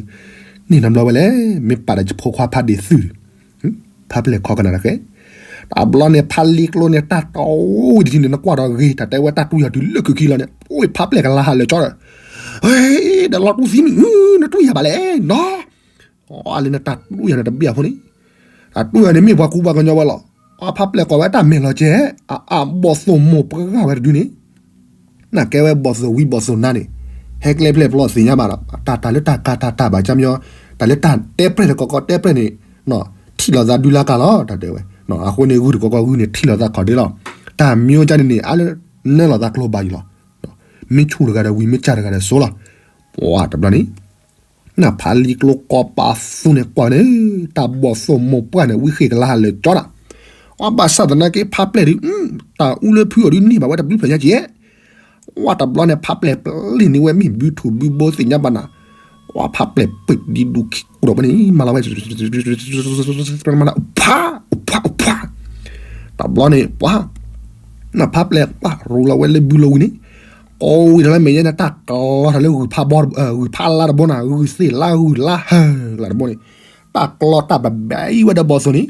န့ၣ်နီတဘျီဝဲလဲၣ်, မ့ၢ်ပာ်ဒီးယဖိခွါဖးဒံၣ်သုး, ဖးပျဲၢ်ခီကနၣ်တက့ၢ်, တဘျီန့ၣ် ဖးလံကျိန့ၣ် တၢ်တဝံၢ်တထံန့ၣ် နကွၢ်ဒီးဂ့ၤ တၢ်တဲဝဲတၢ်တူၢ်ယၤတုၤလၢခုးခံလီၤန့ၣ် အိၣ်ဖးပျဲၢ်ကလါဟးလၢာ်ကၠီဒီး, ဒီးလီၤတူၢ်သံမုၢ်, နတူၢ်ယၤဘၣ်လဲၣ်နီၤ အလၢနတၢ်တူၢ်ယၤန့ၣ်တဘ့ၣ်အဖိန့ၣ်, တၢ်တူၢ်ယၤန့ၣ်မ့ၢ်ပှၤကူပှၤကညီဝဲလီၤ, အဖးပျဲၢ်ကိးဝဲတၢ်မဲာ်လီၤကဲ, အအါဘီၣ်သိၣ်မိၢ်ပှၢ်ဝဲတဒုန့ၣ်, နကဲဝဲဘီၣ်သိၣ်ဝံဘီၣ်သိၣ်နါန့ၣ်, ဟဲကျဲဖျဲၣ်ဖျီသ့ၣ်ညါဘၣ်ဒီး တၢ်တၢ်လၢတၢ်ကးတၢ်တၢ်ဘၣ်ကၠါမညီ, တၢ်လၢတၢ်တဲပြဲၢ်ဒီးကီကီတဲပြဲၢ်န့ၣ်, ထံၣ်လိာ်သးဒုးလၢကါလီၤ တၢ်တဲဝဲ, အဃိန့ၣ်ဂုၢ်တကီကီဂုၢ်န့ၣ်ထံၣ်လိာ်သးခီၣ်ဒ့လီၤ, တၢ်မညီကၠါန့ၣ်န့ၣ် အါလၢနၢလိာ်သးကျိၤဘၣ်ယံၤလီၤ, မ့ၢ်ဆူၣ်တဂၤဒီးဝံၤ မ့ၢ်ကၠၢ်တဂၤဒီးစိလီၤ, ပှၤတဘျီန့ၣ် နဖးလံကျိကိးပသူန့ၣ်ကွၢ်န့ၣ်, တၢ်ဘီၣ်သိၣ်မိၢ်ပှၢ်န့ၣ် ဝံဃ့ၢ်ကလါဟးလၢာ်ကၠီဒၣ်, အဘၣ်ဆၣ်သနာ်က့ဖးပျဲၢ်ဒုး, တၢ်အူလၢဖုအီၤဒုးန့ၢ်ဘၣ်ဝဲတဘျုးဖျၢၣ်ညါက့, ဝဲတဘျီန့ၣ် ဖးပျဲၢ်ပျ့ၤန့ၢ်ဝဲမ့ၢ်ဘုထူၣ်ဘုဘိသ့ၣ်ညါဘၣ်နၤ, ဝဲဖးပျဲၢ်ပှ့ၤဒံးဒူၣ်ခံကိးဒီးပန့ၣ် မၤလီၤဝဲ ဖး, ဖး, ဖး, တဘျီန့ၣ် ပှၤ, နဖးပျဲၢ်ပှၤရူၤလီၤဝဲလၢဘုလိၤဝံၤန့ၣ်, ကိးဝံၤဒီးလၢမဲာ်ညါန့ၣ် တၢ်ကျီထီၣ်လၢဂုၢ်ဖးဘီ, ဂုၢ်ဖးလါတဘိနၤ, ဂုၢ်သ့ၣ်လါဂုၢ်လါဟၢလၢတဘိန့ၣ်, တၢ်ကျီတၢ်ဘၣ်ဘၣ်အံၤဝဲဒီးဘီၣ်သိၣ်န့ၣ်,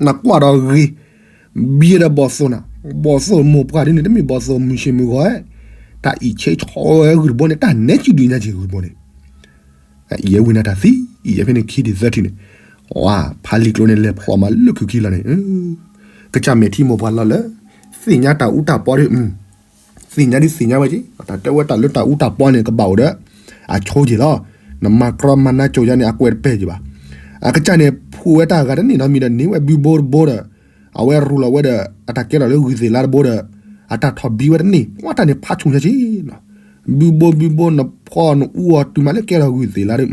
နကွၢ်ဒီးဂ့ၤ, ဘံဒီးဘီၣ်သိၣ်နၤ, ဘီၣ်သိၣ်မိၢ်ပှၢ်ဒ်န့ၣ် တမ့ၢ်ဘီၣ်သိၣ်မုၢ်ဆ့ၣ်မုၢ်ဂီၤ, တၢ်အံၣ်ဆ့ဆီဝဲဂုၢ်တဘိန့ၣ် တၢ်နဲကံဒုးညါက့ၤဂုၢ်တဘိန့ၣ် အံၤဝံၤနၤတၢ်သံ, အံၤဖဲန့ၣ်ခံဒံးသၢထံၣ်န့ၣ်, ဝါ, ဖးလံကျိန့ၣ်လဲၤဖျိးမးလၢခုးခံလီၤန့ၣ်, ကစၢ်မဲာ်ထံမိၢ်ပှၢ်လီၤလၢ, သ့ၣ်ညါတၢ်အူတၢ်ပီဒ်, သ့ၣ်ညါဒ်သ့ၣ်ညါဝဲက့ၤ, တၢ်တဲဝဲတၢ်လၢတၢ်အူတၢ်ပီန့ၣ် ကဘၣ်အိၣ်ဒီး, အဆိက့ၤလီၤ, နမၤကြီမၤနါကိၤယါန့ၣ် အကွဲးတပဲာ်က့ၤဘၣ်, အကစၢ်န့ၣ် ဖှူဝဲတၢ်ဂၤတန့ၢ်နီတမံၤဒီးန့ၢ်ဝဲဘုဘိတဘိဒီး, အဝဲရူၤလီၤဝဲဒီး, အတၢ်ကဲထီၣ်လၢဂုၢ်သ့ၣ်လါတဘိဒီး, အတၢ်ထီၣ်ဘံဝဲတန့ၢ်, ဝါတၢ်န့ၣ်ဖးဆူၣ်ညါက့ၤ, ဘုဘိဘုဘိနဖီနအူအီၤတုၤမးလၢကဲထီၣ်ဂုၢ်သ့ၣ်လါဒီး,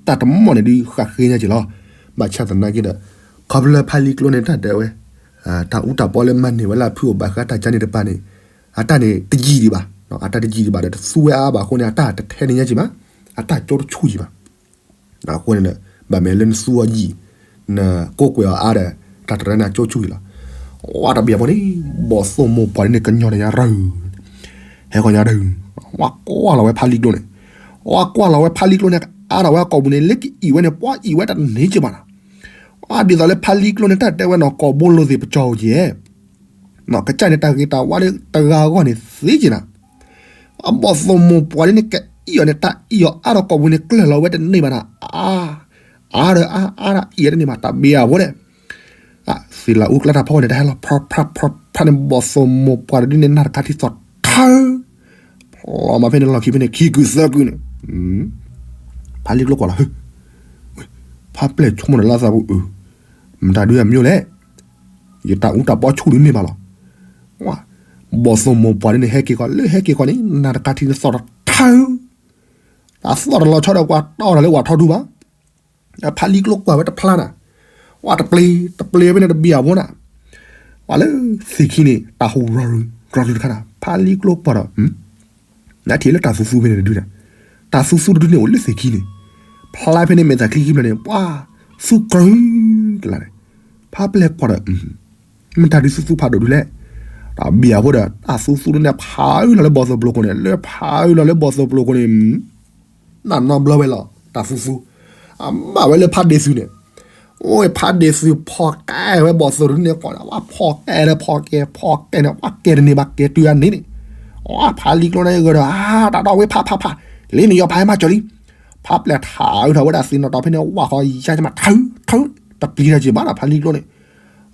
တၢ်တမီၢ်န့ၣ်ဒုးဃၣ်ဃ့ညါက့ၤလီၤ, ဘၣ်ဆၣ်သနာ်က့ဒီး, ခီဖျိဖးလံကျိန့ၣ်တၢ်ဒၢးဝဲ, တၢ်အူတၢ်ပီလၢမၤန့ၢ်ဝဲလၢအဖုအိၣ်ဘၣ်ဃးတၢ်ကၢန့ၣ်တပၤန့ၣ်, အတၢ်န့ၣ်တယံာ်ဒံးဘၣ်, အတၢ်တယံာ်ဒံးဘၣ်ဒီးတသူဝဲအါဘၣ်အဃိန့ၣ် အတၢ်တထဲန့ၣ်ညါက့ၤဘၣ်, အတၢ်ကၠိတဆူၣ်က့ၤဘၣ် အဃိန့ၣ်ဒီး, ဘၣ်မ့ၢ်လၢနသူအီၤယံာ်, နကိးကွဲးအီၤအါဒီး, တၢ်တရၢန့ၣ်အကၠိဆူၣ်က့ၤလီၤ, ဝါတဘ့ၣ်အဖိန့ၣ်, ဘီၣ်သိၣ်မိၢ်ပှၢ်ဒ်န့ၣ်ကညီၤညါရၢၢ်, ဟဲကညီၤရၢၢ်, ဝါကွၢ်လီၤဝဲဖးလံကျိန့ၣ်, ဝါကွၢ်လီၤဝဲဖးလံကျိန့ၣ် အါထီၣ်ဝဲအကိာ်ပူၤန့ၣ် လၢကအံၣ်ဝဲန့ၣ် ပှၤအံၣ်ဝဲတန့ၢ်က့ၤဘၣ်နီၤ, ဝါဒ်သိးလၢဖးလံကျိန့ၣ် တၢ်တဲဝဲနီၤ ကိာ်ဘိလိၤသ့ၣ်ပကၠီၣ်က့ၤ ကစၢ်န့ၣ်တၢ်ဂ့ၤတၢ်ဝါဒီးတဂၤအဂီၢ်န့ၣ်သ့က့ၤနၤ, အဘီၣ်သိၣ်မိၢ်ပှၢ်ဒ်န့ၣ်က, အီၣ်အီၤန့ၣ် တၢ်အီၣ်အါဒီးကိာ်ပူၤန့ၣ် ကျၢၢ်လီၤဝဲတန့ၢ်ဘၣ်နၤ, အါ အါဒီးအါ အါဒီးအီၣ်တန့ၢ်ဘၣ် တၢ်ဘံၣ်အဖိဒီး သ့ၣ်လၢအူကျါတၢ်ဖီန့ၣ် တဟဲလီၤ ဖျါဖျါဖျါဖျါန့ၣ် ဘီၣ်သိၣ်မိၢ်ပှၢ်တဒုန့ၣ် နၢ်တခါထံသီၣ်ထၢ ဖျီမးဖဲန့ၣ် လီၢ်ခံဖဲန့ၣ် ခံကုာ်သၢကုာ်န့ၣ် ဖါလံကျိကွၢ်လီၤ, ဖါပျဲၢ်ဆိကမိၣ်ဒီးလၢသးပူၤအုး, မတၤဒုအမၠိလဲၣ်, ယတၢ်အူတၢ်ပီဆူၣ်ဒုမ့ၢ်ဘၣ်လီၤ. ဘီၣ်သိၣ်မိၢ်ပှၢ်ဒုန့ၣ် ဟဲက့ၤကီး လၢဟဲက့ၤကီးန့ၣ် နၢ်တခါထံသီၣ်ထၢ တၢ်သီၣ်တလီၤဆီဒီးကွၢ်တီၢ်တၢ်လၢဝၣ်ထီဒူဘၣ်. ဖါလံကျိကွၢ်ဝဲတဖျါနၤ, ဝဲတပျ့ၤ တပျ့ၤဖဲန့ၣ်တဘံၣ်အဖိနၤ, ဝဲလၢသ့ၣ်ခံန့ၣ် တၢ်ဟူၣ်ရီၤရူၤ ရီၤရူၤတခါနၤ, ဖါလံကျိကွၢ်ဒီး နထံၣ်လၢတၢ်သူသူဖဲန့ၣ်တဒုနၤ, တၢ်သူသူတဒုန့ၣ်အိၣ်လၢသ့ၣ်ခံန့ၣ်, ဖျါဖဲန့ၣ်မဲာ်သၣ်ချံခံဖျၢၣ်န့ၣ် ပှၤ သူကြၢး တလါန့ၣ်, ဖါပျဲၢ်ကွၢ်ဒီး မတၤဒုသူသူဖးဒိၣ်ဒုလဲၣ်, တၢ်ဘံၣ်အဖိဒီး တၢ်သူသူဒုန့ၣ် ဖးအုးလီၤလၢဘီၣ်သိၣ်ပျိၤခိၣ်န့ၣ် လၢဖးအုးလီၤလၢဘီၣ်သိၣ်ပျိၤခိၣ်န့ၣ် နနီဘျီဝဲလီၤ တၢ်သူသူ, အဘၣ်ဝဲလၢဖါဒ့ၣ်သုးန့ၣ်, အိၣ်ဖါဒ့ၣ်သုးဖီၣ်ကဲဝဲဘီၣ်သိၣ်တဒုန့ၣ် ကွၢ်ဝဲဖီၣ်ကဲဒီးဖီၣ်ကဲ ဖီၣ်ကဲန့ၣ် ဝဲကဲတန့ၢ်ဘၣ်ကဲတုၤအန့ၣ်န့ၣ်, အဖါလံကျိန့ၣ်ဂၢၢ်ဒီး အါ တၢ်ဒီဝဲဖးဖးဖး, လံန့ၣ်ယီၤဖးဟဲမၤစၢၤလံ, ဖါပျဲၢ်ထးအုးထီၣ်ဝဲဒၣ်သ့ၣ်နီၣ်တီၢ်ဖဲန့ၣ် ဝၣ်ဃီယါယမး ထုထု, တပျံၤတၢ်က့ၤဘၣ်ဒီးဖါလံကျိန့ၣ်,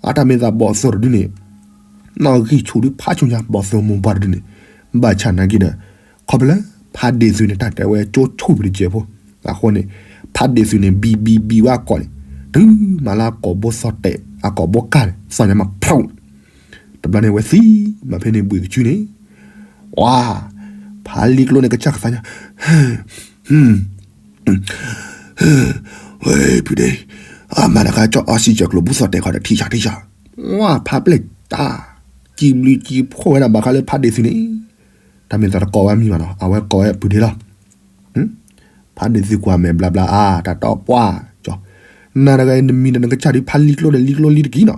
အတၢ်မ့ၢ်သးဘီၣ်သိၣ်တဒုန့ၣ် နီၣ်ဂံၢ်ဆူၣ်ဒုဖးဆူၣ်ညါ ဘီၣ်သိၣ်မိၢ်ပှၢ်တဒုန့ၣ်, ဘၣ်ဆၣ်နာ်က့ဒီး ခီဖျိလၢ ဖါဒ့ၣ်သုးန့ၣ် တၢ်တဲဝဲကၠိဆူၣ်ပတစဲးဖိ, အဃိန့ၣ် ဖါဒ့ၣ်သုးန့ၣ် ဘံၣ်ဘံၣ်ဘံၣ်ဝဲအကိာ်န့ၣ် တုၤမၤလၢအကိာ်ဘိသီၣ်တဲာ် အကိာ်ဘိကၢ်န့ၣ် သီၣ်ညါမးဖျိး, တဘျီန့ၣ်ဝဲသံမးဖဲန့ၣ်ဘှံးကစုန့ၣ်, ဝါ, ဖါလံကျိန့ၣ် ကစၢ်ကသါညါ ဝဲဖုဒ့, အမၤတခါကၠီအီစံၣ်ကၠီၤကျိၤဘူၣ်သီၣ်တဲာ်ခီဒီးထံဆးထံဆး, ဝါဖါပျဲၢ်တၢ်, စံးဘျုးစံးဖှိၣ်ဝဲဒၣ်ဘၣ်ဃးလၢဖါဒ့ၣ်သုးန့ၣ်, တၢ်မ့ၢ်သးတကိးဝဲမံၤဘၣ်နီၤ အဝဲကိးဝဲပုၢ်ဒ့လီၤ. ဖါဒ့ၣ်သုးကွၢ်မဲာ်ဘျါဘျါအါ တၢ်တီပှၢ်ကၠီ, နၤတဂၤအံၤနမံၤဒီးနကစၢ်ဒုးဖါလံကျိဒီးလံကျိလံတကံနီၤ,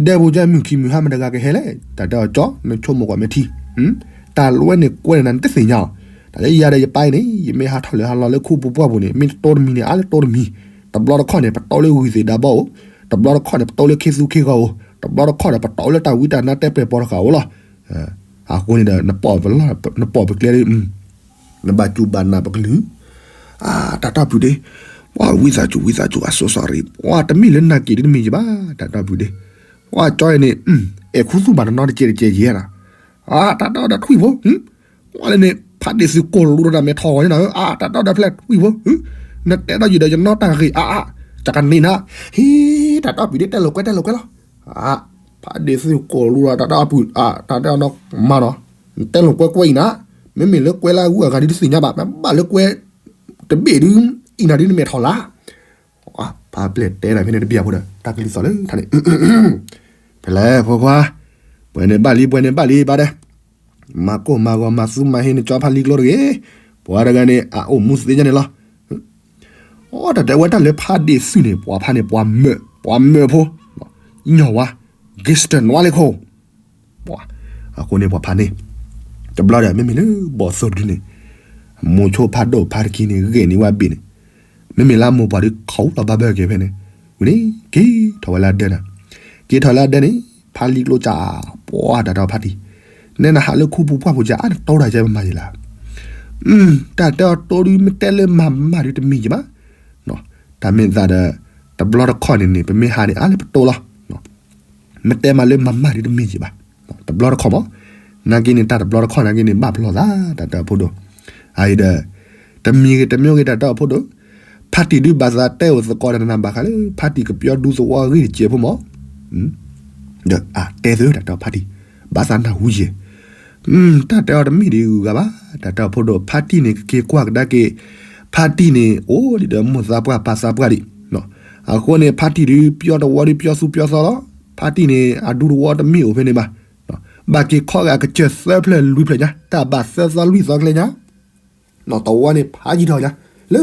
ဒဲပူၤကၢ်မုၢ်ခံမုၢ်ဟါမတဂၤကဟဲလဲၣ် တၢ်တဲအီၤကၠီ နဆိကမိၣ်ကွၢ်မဲာ်ထံ တၢ်လွဲန့ၣ်ကွဲန့ၣ်နတသ့ၣ်ညါအီၤ, တၢ်လၢယၤဒီးယပၢ်အံၤန့ၣ် ယမ့ၢ်ဟးထီၣ်လၢဟးလီၤလၢခူပူၤပှၢ်ပူၤန့ၣ် မ့ၢ်တတိတမံၤန့ၣ် အါလၢတိတမံၤ, တဘျီတခီၣ်န့ၣ် ပတိလၢဂုၢ်သ့ၣ်ဒါဘီအိၣ်, တဘျီတခီၣ်န့ၣ် ပတိလၢခ့သူခ့ဂီၤအိၣ်, တဘျီတခီၣ်န့ၣ် ပတိလၢတၢ်ဝံတၢ်နါတဲပျဲၢ်ပီၤတဃာ်အိၣ်လီၤ. အဃိန့ၣ်ဒီး နပိာ်ပကျဲ နပိာ်ပကျဲနဘၣ်စူၢ်ဘၣ်နာ်ပကလုၢ်, တၢ်တီၢ်ပုၢ်ဒ့, ပှၤဝံသးစူၤဝံသးစူၤ အစိစရီ, ပှၤတမ့ၢ်လၢနာ်က့ၤဒ်တမ့ၢ်ယဘၣ် တၢ်တီၢ်ပုၢ်ဒ့, ပှၤကၠီအံၤန့ၣ် အဲၣ်ခူသူၣ်ဘၣ်တနီၤတကဲးတကဲးယဲနီၤ, တၢ်တီၢ်ဒီးထွံၣ်ဖိ, ပှၤလၢန့ၣ် ဖါဒ့ၣ်သုးကိၢ်လူၤဒီးတၢ်မဲာ်ထီၣ်ဂီၤန့ၣ်နီၤ, တၢ်တီၢ်ဒီးဖျဲၣ်ထွံၣ်ဖိ, နတဲဒီးယံၤဒီးယနီၢ်တၢ်ဂ့ၤအါအါ, တၢ်ကန့ၢ်နၤ, ဟံ တၢ်တီၢ်ပုၢ်ဒ့ တဲလိာ်ကွဲတဲလိာ်ကွဲလီၤ. ဖါဒ့ၣ်သုးကိၢ်လူၤဒီးတၢ်တီၢ်ပုၢ်, တၢ်တဲအီၤနီၤမးနီၤ, နတဲလိာ်ကွဲကွဲအံၤနၤ, မ့မ့ၢ်လၢကွဲလၢအဂုၤအဂၤဒ်တသ့ၣ်ညါဘၣ်, မ့ၢ်ဘၣ်လၢကွဲတဘ့ၣ်ဒုး အံၤနၤဒ်နမဲာ်ထီၣ်လၢ ဖါပျဲၢ်တဲဒၣ်ဖဲန့ၣ်တဘံၣ်အဖိဒီး တၢ်ကလုၢ်သီၣ်လၢထးန့ၣ်, ဖဲလဲၣ်ဖိခွါ, ပှဲၤန့ၣ်ဘၣ်လံ ပှဲၤန့ၣ်ဘၣ်လံဘၣ်ဒီး, မၤကိၢ်မၤဂီၤမၤသူမၤဟ့န့ၣ် ကၠီဖါလံကျိတဂ့ၤ, ပှၤတဂၤန့ၣ် အအိၣ်မူသ့ညါန့ၣ်လီၤ. အိ တၢ်တဲဝဲတၢ်လၢဖါဒ့ၣ်သုးန့ၣ် ပှၤဖါန့ၣ် ပှၤမၢၢ်, ပှၤမၢၢ်ဖိ, ညီၢ်ဝါ, gangster နွါလ့ခိၣ် ပှၤ, အဃိန့ၣ်ပှၤဖးန့ၣ်, တဘျီဒီး မ့မ့ၢ်လၢဘီၣ်သိၣ်တဒုန့ၣ်, မိၤဆိဖးဒိၣ်ဖးတကံန့ၣ် ဂ့ၤန့ၢ်ဝဲဘ့ၣ်န့ၣ်, မ့မ့ၢ်လၢမိၢ်ပှၢ်ဒုးခီလီၤဘၣ်ဘၢက့ၤဖဲန့ၣ်, ဝံၤန့ၣ် က့ၤထီၣ်ဝဲလၢအဒၢးနၤ, က့ၤထီၣ်လၢအဒၢးန့ၣ် ဖါလံကျိစၢ်, ပှၤတၢ်တဲအီၤဖါတံၢ်, နဲနဟးလၢခူပူၤပှၢ်ပူၤစၢ် အါနတိတၢ်ကဲပမၤယံၤလၢ်, တၢ်တဲအီၤတိဒုး မ့ၢ်တဲလၢမၤမၤဒုးတမံၤယံၤဘၣ်, တၢ်မ့ၢ်သးဒီး တဘျီတခီၣ်န့ၣ်န့ၣ် ပမ့ၢ်ဟးန့ၣ် အါလၢပတိလီၤ. မ့ၢ်တဲမးလၢမၤမၤဒုးတမ့ၢ်ယံၤဘၣ်, တဘျီတခီၣ်မး, နာ်က့န့ၣ် တၢ်တဘျီတခီၣ်နာ်က့န့ၣ် ဘၣ်ပလီၢ်သး တၢ်တဲအီၤဖိဒိၣ်, အအံၤဒီး တမံၤဂ့ၤတမံၤဂ့ၤ တၢ်တဲအီၤဖိဒိၣ်, ဖါတံၢ်ဒုးဘၣ်သးတဲအိၣ်သကိးဒီးနၤဘၣ်ဃးလၢ ဖါတံၢ်ကပျီဒူသဝီအဂ့ၢ်တစဲးဖိမး, ဒီးအတဲသ့တၢ်တဲအီၤဖါတံၢ်, ဘၣ်သးနၢ်ဟူယဲၢ် တၢ်တဲအီၤတမ့ၢ်ဒ်အဂုၤအဂၤဘၣ်, တၢ်တဲအီၤဖိဒိၣ် ဖါတံၢ်န့ၣ် ကက့ၤကွၢ်ကဒါက့ၤ, ဖါတံၢ်န့ၣ် အိၣ်ဒံးဒီးမိၢ်သးပှၢ်ပၢ်သးပှၢ်ဒံး, အဃိန့ၣ် ဖါတံၢ်ဒုးပျီတဝီဒုးပျီသူပျီသီလီၤ, ဖါတံၢ်န့ၣ် အဒူတဝီတမ့ၢ်အိၣ်ဖဲန့ၣ်ဘၣ်, ဘၣ်က့ၤခီဂာ်ကစၢၢ်သၢဖျၢၣ်လွံၢ်ဖျၢၣ်ညါ တၢ်ဘၣ်သၢသီလွံၢ်သီကျဲညါ တဝီန့ၣ်ဖးယံၤထီၣ်ညါ လၢ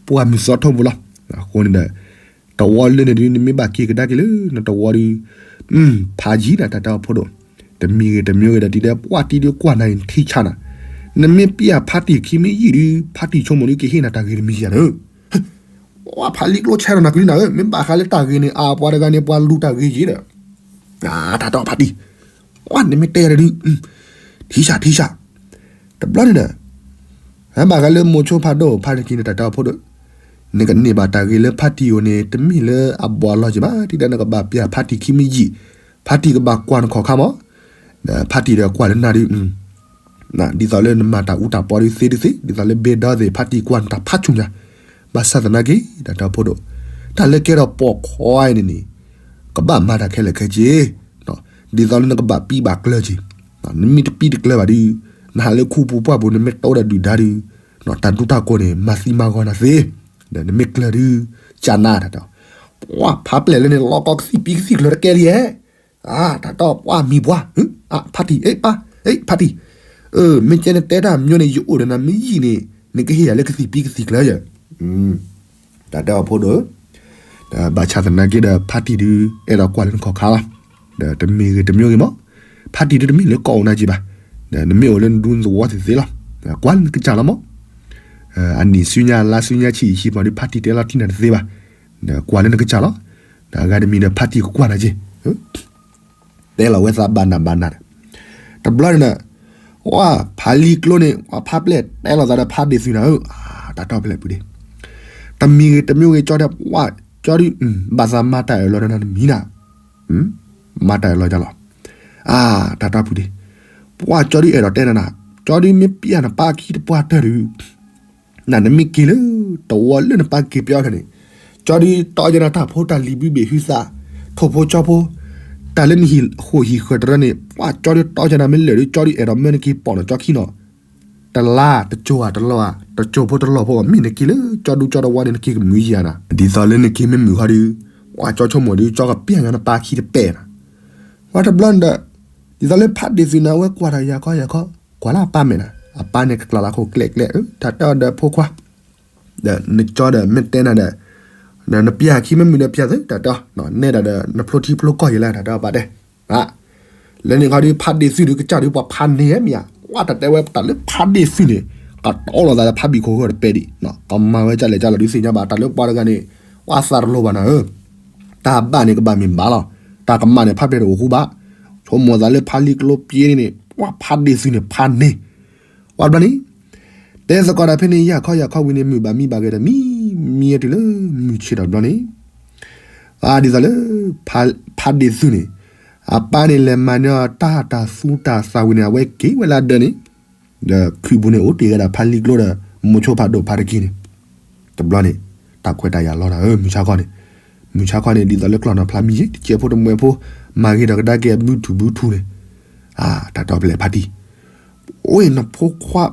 ပှၢ်မုၢ်သီထိပူၤလီၤ. အဃိန့ၣ်ဒီး တဝီလၢန့ၣ်ဒုး နမ့ၢ်ဘၣ်က့ၤကဒါက့ၤလၢနတဝီဒုး ဖးယံၤနၤ တၢ်တဲအီၤဖိဒိၣ်, တမံၤဂ့ၤတမံၤဂ့ၤဒီး တံၤဒဲးပှၢ်တံၤဒုးကွၢ်နၤအံၤထံဆါနၤ, နမ့ၢ်ပျၢ်ဖါတံၢ်ခံမ့ၢ်ယံာ်ဒုး ဖါတံၢ်ဆိကမိၣ်ဒုးကဟ့ၣ်နၤတၢ်ဂ့ၤတမံၤယၤန့ၣ် ဝဲဖးလံကျိဆဲးဒီးနၤကလုၢ်နၤဧၢ, မ့ၢ်ဘၣ်ဃးလၢတၢ်ဂ့ၤန့ၣ် အပှၤတဂၤန့ၣ် ပှၤလူၤတၢ်ဂ့ၤယံၤဒီး တၢ်တဲအီၤဖါတံၢ်, ဝဲနမ့ၢ်တဲယၤတဒုး ထံဆးထံဆး, တဘျီန့ၣ်ဒီး ဘၣ်ဃးလၢမိၤဆိဖးဒိၣ်ဖါတကံန့ၣ် တၢ်တဲအီၤဖိဒိၣ်, နကန့ၢ်ဘၣ်တၢ်ဂ့ၤလၢဖါတံၢ်အအိၣ်န့ၣ် တမ့ၢ်လၢအဘီအလီၢ်က့ၤဘၣ်, ဒ်သိးနကဘၣ်ပျၢ်ဖါတံၢ်ခံမံၤယံာ်, ဖါတံၢ်ကဘၣ်ကွၢ်နခီၣ်ခါမး, ဒီးဖါတံၢ်ဒီးကွၢ်လၢနၤဒုး ဒ်သိးလၢနမၤတၢ်အူတၢ်ပီဒုးသ့ဒုးသ့, ဒ်သိးလၢဘ့ဒီသ့ၣ် ဖါတံၢ်ကွၢ်နတၢ်ဖးဆူၣ်ညါ, ဘၣ်ဆၣ်သနာ်က့ တၢ်တဲအီၤဖိဒိၣ်, တၢ်လၢကဲထီၣ်ပိာ်ခွါအံၤန့ၣ်န့ၣ် ကဘၣ်မၤတၢ်ခဲလၢာ်ခဲဆ့, ဒ်သိးလၢနကဘၣ်ပံးဘၣ်ကျၢၤက့ၤ, နမ့ၢ်တပံးတကျၢၤဘၣ်ဒုး, နဟးလၢခူပူၤပှၢ်ပူၤ နမ့ၢ်တအိၣ်ဒီးဒုၣ်ဒါဒုး, တၢ်ဒူတၢ်ကိၢ်န့ၣ် မၤသံမၤဂီၤနၤသ့, ဒီးနမ့ၢ်ကျၢၤဒုး, ကနၣ်တၢ်တဲအီၤ, ပှၢ်ဖးပျဲၢ်လၢန့ၣ် လီၤကီကသံၣ်ပံကသံၣ်ကျၢၤတကဲလံဧါ, တၢ်တဲအီၤပှၢ်မံၤပှၢ်, ဖါတံၢ် အ့ၣ်ပၢ်, အ့ၣ်ဖါတံၢ်, မ့ၢ်ကဲနတဲတၢ်မညီန့ၣ် ယအိၣ်ဒီးနၤမ့ၢ်ယံာ်န့ၣ် နကဟ့ၣ်ယၤလၢကသံၣ်ပံကသံၣ်ကျၢၤယဲ, တၢ်တဲအီၤဖိဒိၣ်, ဘၣ်ဆၣ်သနာ်က့ဒီး ဖါတံၢ်ဒုး အဲၣ်ဒိးကွၢ်လၢနခီၣ်ခါလီၤ, ဒီးတမ့ၢ်ဂ့ၤတမ့ၢ်ဂ့ၤမး, ဖါတံၢ်ဒုးတမ့ၢ်လၢကအီၣ်နၤက့ၤဘၣ်, ဒီးနမ့ၢ်အိၣ်လၢနဒူနသဝီသ့ၣ်သ့လီၤ, ကွၢ်လၢနကစၢ်လီၤမး, အနံၣ်ဆူညါလါဆူညါဆံးဆံးမးဒုး ဖါတံၢ်တဲလီၤတံၢ်နၤတသ့ဘၣ်, ဒီးကွၢ်လၢနကစၢ်လီၤ, ဒီးအဂၤတမံၤဒီးဖါတံၢ်ကကွၢ်နၤက့ၤ တဲလီၤဝဲသးဘၣ်နးဘၣ်နးဒီး, တဘျီန့ၣ်ဒီး, ဝဲဖါလံၤကျိန့ၣ် ဝဲဖါပျဲၢ်တဲလီၤသးဒီးဖါဒ့ၣ်သုနၤဧၢ, တၢ်တီပျဲၢ်ပူၤဒ့ၣ်, တမံၤဂ့ၤတမံၤဂ့ၤ ကၠီတဲ ပှၢ်ကၠီဒုး, ဘၣ်သးမၤတၢ်အၢၣ်လီၤဒီးနၤတမံၤနၤ, မၤတၢ်အၢၣ်လီၤယၤလီၤ, တၢ်တီပူၤဒ့ၣ်, ပှၢ်ကၠီဒုးအဲၣ်ဒိးတဲနၤနၤ, ကၠီဒုးမ့ၢ်ပျၢ်နပၢ်ခံတပှၢ်တၢၢ်ဒုး နၤနမ့ၢ်က့ၤလၢ တဝီလၢနပၢ်က့ၤပျီဖဲန့ၣ်, ကၠီဒုးတီယဲနၤတၢ်ဖိတၢ်လံၤဘုဘ့ၣ်ဟုသး, ထိၣ်ဖိကၠီဖိ, တၢ်လၢနဟံၣ်ဃိၣ်ဟံၣ်ဃၢၤတရၢန့ၣ် ပှၢ်ကၠီဒုးတီယဲနၤမ့ၢ်လၢာ်ဒုး ကၠီဒုးအဲၣ်ဒိးမၢနက့ၤပိာ်နီၣ်ကၠီခံနီၣ်, တလါတကၠိဧါတလီၢ်ဧါ တကၠိဖိတလီၢ်ဖိ မ့ၢ်နက့ၤလၢကၠီဒူကၠီတဝီန့ၣ် နက့ၤကမုာ်ယၤနၤ, ဒ်သိးလၢနက့ၤမ့ၢ်မုာ်ဃီဒုး, ပှၢ်ကၠီဆိကမိၣ်ဒုး ကၠီကပျၢ်ယၤနပၢ်ခံတပဲာ်နၤ, ပှၢ်တဘျီန့ၣ်ဒီး, ဒ်သိးလၢဖါဒ့ၣ်သုနၤဝဲကွၢ်တၢ်ယၤခီယၤခီ, ကွၢ်လၢအပၢ်မဲာ်နၤ, အပၢ်န့ၣ်ကကျီလၢခိၣ်ကျဲကျဲ, တၢ်တဲအီၤဒီးဖိခွါ ဒီးနကၠီဒီးမ့ၢ်တဲနၤဒီး, နပျၢ်ခံမ့ၢ်မုာ်ဒီးပျၢ်သု တၢ်တဲအီၤ, နဲဒၣ်ဒီးနဖျိထံဖျိကီၢ်ယံၤလၢ တၢ်တဲအီၤပာ်တဲ, လၢန့ၣ်ခီဒုး ဖါဒ့ၣ်သုဒုး ကစၢ်ဒုး ပှၤဖးန့ၢ်မ့ၢ်ဧါ, ဝဲတၢ်တဲဝဲတၢ်လၢဖါဒ့ၣ်သုန့ၣ်, ကတီလီၤသးလၢဖါဘံၣ်ခိၣ်ဃၢတပဲဒံး, ကမၤဝဲကၢ်လဲၣ်ကၢ်လီၤဒုးသ့ၣ်ညါဘၣ် တၢ်လၢပှၤတဂၤန့ၣ်, ဝဲသးတလိၤဘၣ်နၤဧၢ, တၢ်ဘၣ်န့ၣ်ကဘၣ်မ့ၢ်ဘၣ်လီၤ, တၢ်ကမၣ်န့ၣ် ဖါပျဲၢ်တအိၣ်ဃူဘၣ်, ဆိကမိၣ်သးလၢဖါလံၤကျိပျ့န့ၣ်န့ၣ်, ပှၤဖါဒ့ၣ်သုန့ၣ် ဖးန့ၢ် ပှၤတဘျီန့ၣ်, တဲသကိးတၢ်ဖဲန့ၣ် ယၢ်ခီယၢ်ခီဝံၤန့ၣ် မုာ်ဘၣ်မံဘၣ်ဂ့ၤဒီးမံ, မံအတုၤလၢမုၢ်ဆ့ၣ်ထီၣ်တဘျီန့ၣ်, အဒ်သိးလၢ ဖါဒ့ၣ်သုန့ၣ်, အပၢ်န့ၣ်လဲၤမၤန့ၢ်အီၤတၢ်တၢ်သူတၢ်သးဝံၤန့ၣ် အဝဲက့ၤဝဲလၢအဒၢးန့ၣ်, ဒီးခုးပူၤန့ၣ်အိၣ်တ့ၢ်ဝဲဒၣ်ဖါလံၤကျိဒီး မိၤဆိဖးဒိၣ်ဖါတကံန့ၣ်, တဘျီန့ၣ်, တၢ်ခွဲးတၢ်ယာ်လီၤနၤဧၢ မုၢ်ဆါခီန့ၣ်, မုၢ်ဆါခီန့ၣ် ဒ်သိးလၢကျီၢ်နီၢ်ဖျါမံၤယ့ၣ် တကဲဖိတမှဲဖိ, မၤဂ့ၤဒီးကဒါက့ၤအဘုထူၣ်ဘုထူၣ်န့ၣ်, တၢ်တီပလဲၣ်ဖါတံၢ်, အိၣ်နဖိခွါ,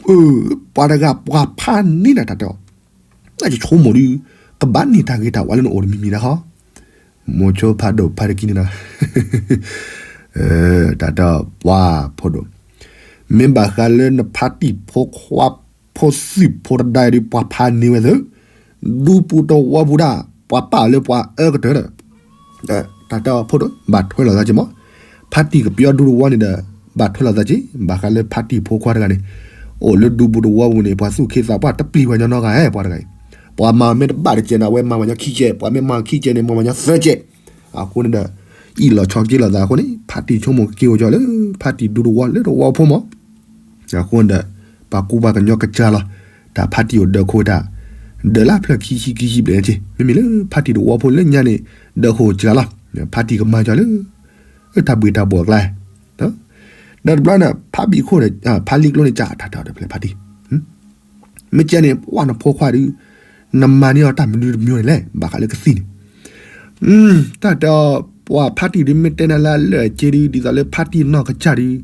ပှၤတဂၤပှၤဖးန့ၢ်နၤတၢ်တဲအီၤ, နဆိကမိၣ်ဒုး, ကဘၣ်န့ၢ်တၢ်ဂ့ၤတၢ်ဝါလၢနအိၣ်တမံၤမံၤဒၣ်ဃီ, မိၤဆိဖးဒိၣ်ဖါတကံန့ၣ်ဒီး, တၢ်တဲအီၤပှၤဖိဒိၣ်, မ့ၢ်ဘၣ်ဃးလၢနဖါတံၢ်ဖိခွါ, ဖိသုးဖိတဒါအံၤဒုး ပှၤဖးန့ၢ်ဝဲသ့, ဒူပူၤတဝီပူၤဒၣ်, ပှၤပာ်အီၤလၢပှၤအၢကတၢၢ်ဒီး, တၢ်တဲအီၤဖိဒိၣ် ဘၣ်ထွဲလိာ်သးက့ၤမး, ဖါတံၢ်ကပျီဒူတဝီန့ၣ်ဒီး, ဘၣ်ထွဲလိာ်သးက့ၤ ဘၣ်ဃးလၢဖါတံၢ်ဖိခွါတဂၤန့ၣ်, အိၣ်လၢဒူပူၤတဝီပူၤန့ၣ် ပှၤသူၣ်က့သးပှၢ်တပျံၤပှၤညီနီတဂၤဧါ ပှၤတဂၤအံၤ, ပှၤမၤမ့ၢ်တဘၣ်တကဲးန့ၣ် အဝဲမၤပှၤညီခံကဲး ပှၤမ့ၢ်မၤခံကဲးန့ၣ် မၤပှၤညီသၢကဲး, အဃိန့ၣ်ဒီး, အံၣ်လိာ်ဆိးက့လိာ်သးအဃိန့ၣ် ဖါတံၢ်ဆိကမိၣ်ကက့ၤအိၣ်ကၠီလၢ, ဖါတံၢ်ဒူတဝီလၢတဝီဖိမး အဃိန့ၣ်ဒီး, ပှၤကူပှၤကညီကစၢ်လီၤ, တၢ်ဖါတံၢ်အိၣ်ဒၢးခိၣ်ဝဲတၢ်, ဒၢးလၢဖျၢၣ်ခံဆံခံဆံဘျဲၣ်န့ၣ်က့ၤ မ့မ့ၢ်လၢဖါတံၢ်တဝီဖိလၢညါန့ၣ်, ဒၢးခိၣ်ကစၢ်လီၤ, ဖါတံၢ်ကမၤကၠီလၢ, တၢ်ဘှ့ၣ်တၢ်ဘှီၣ်အကျါ, ဒီးတဘျီန့ၣ် ဖါဘံၣ်ခိၣ်န့ၣ် ဖါလံၤကျိန့ၣ် ကၢ်တၢ်တဲအီၤတဖျဲၣ်ဖါတံၢ်, မ့ၢ်ကဲန့ၣ် ပှၢ်နဖိခွါဒုး, နမၤန့ၢ်အီၤတၢ်မနုၤတမံၤန့ၣ်လဲၣ် ဘၣ်ဃးလၢကသံၣ်န့ၣ် တၢ်တဲအီၤ, ပှၤဖါတံၢ်ဒုးမ့ၢ်တဲနၤလၢအလၢာ်အက့ဒုး ဒ်သိးလၢဖါတံၢ်နီၢ်ကစၢ်ဒုး,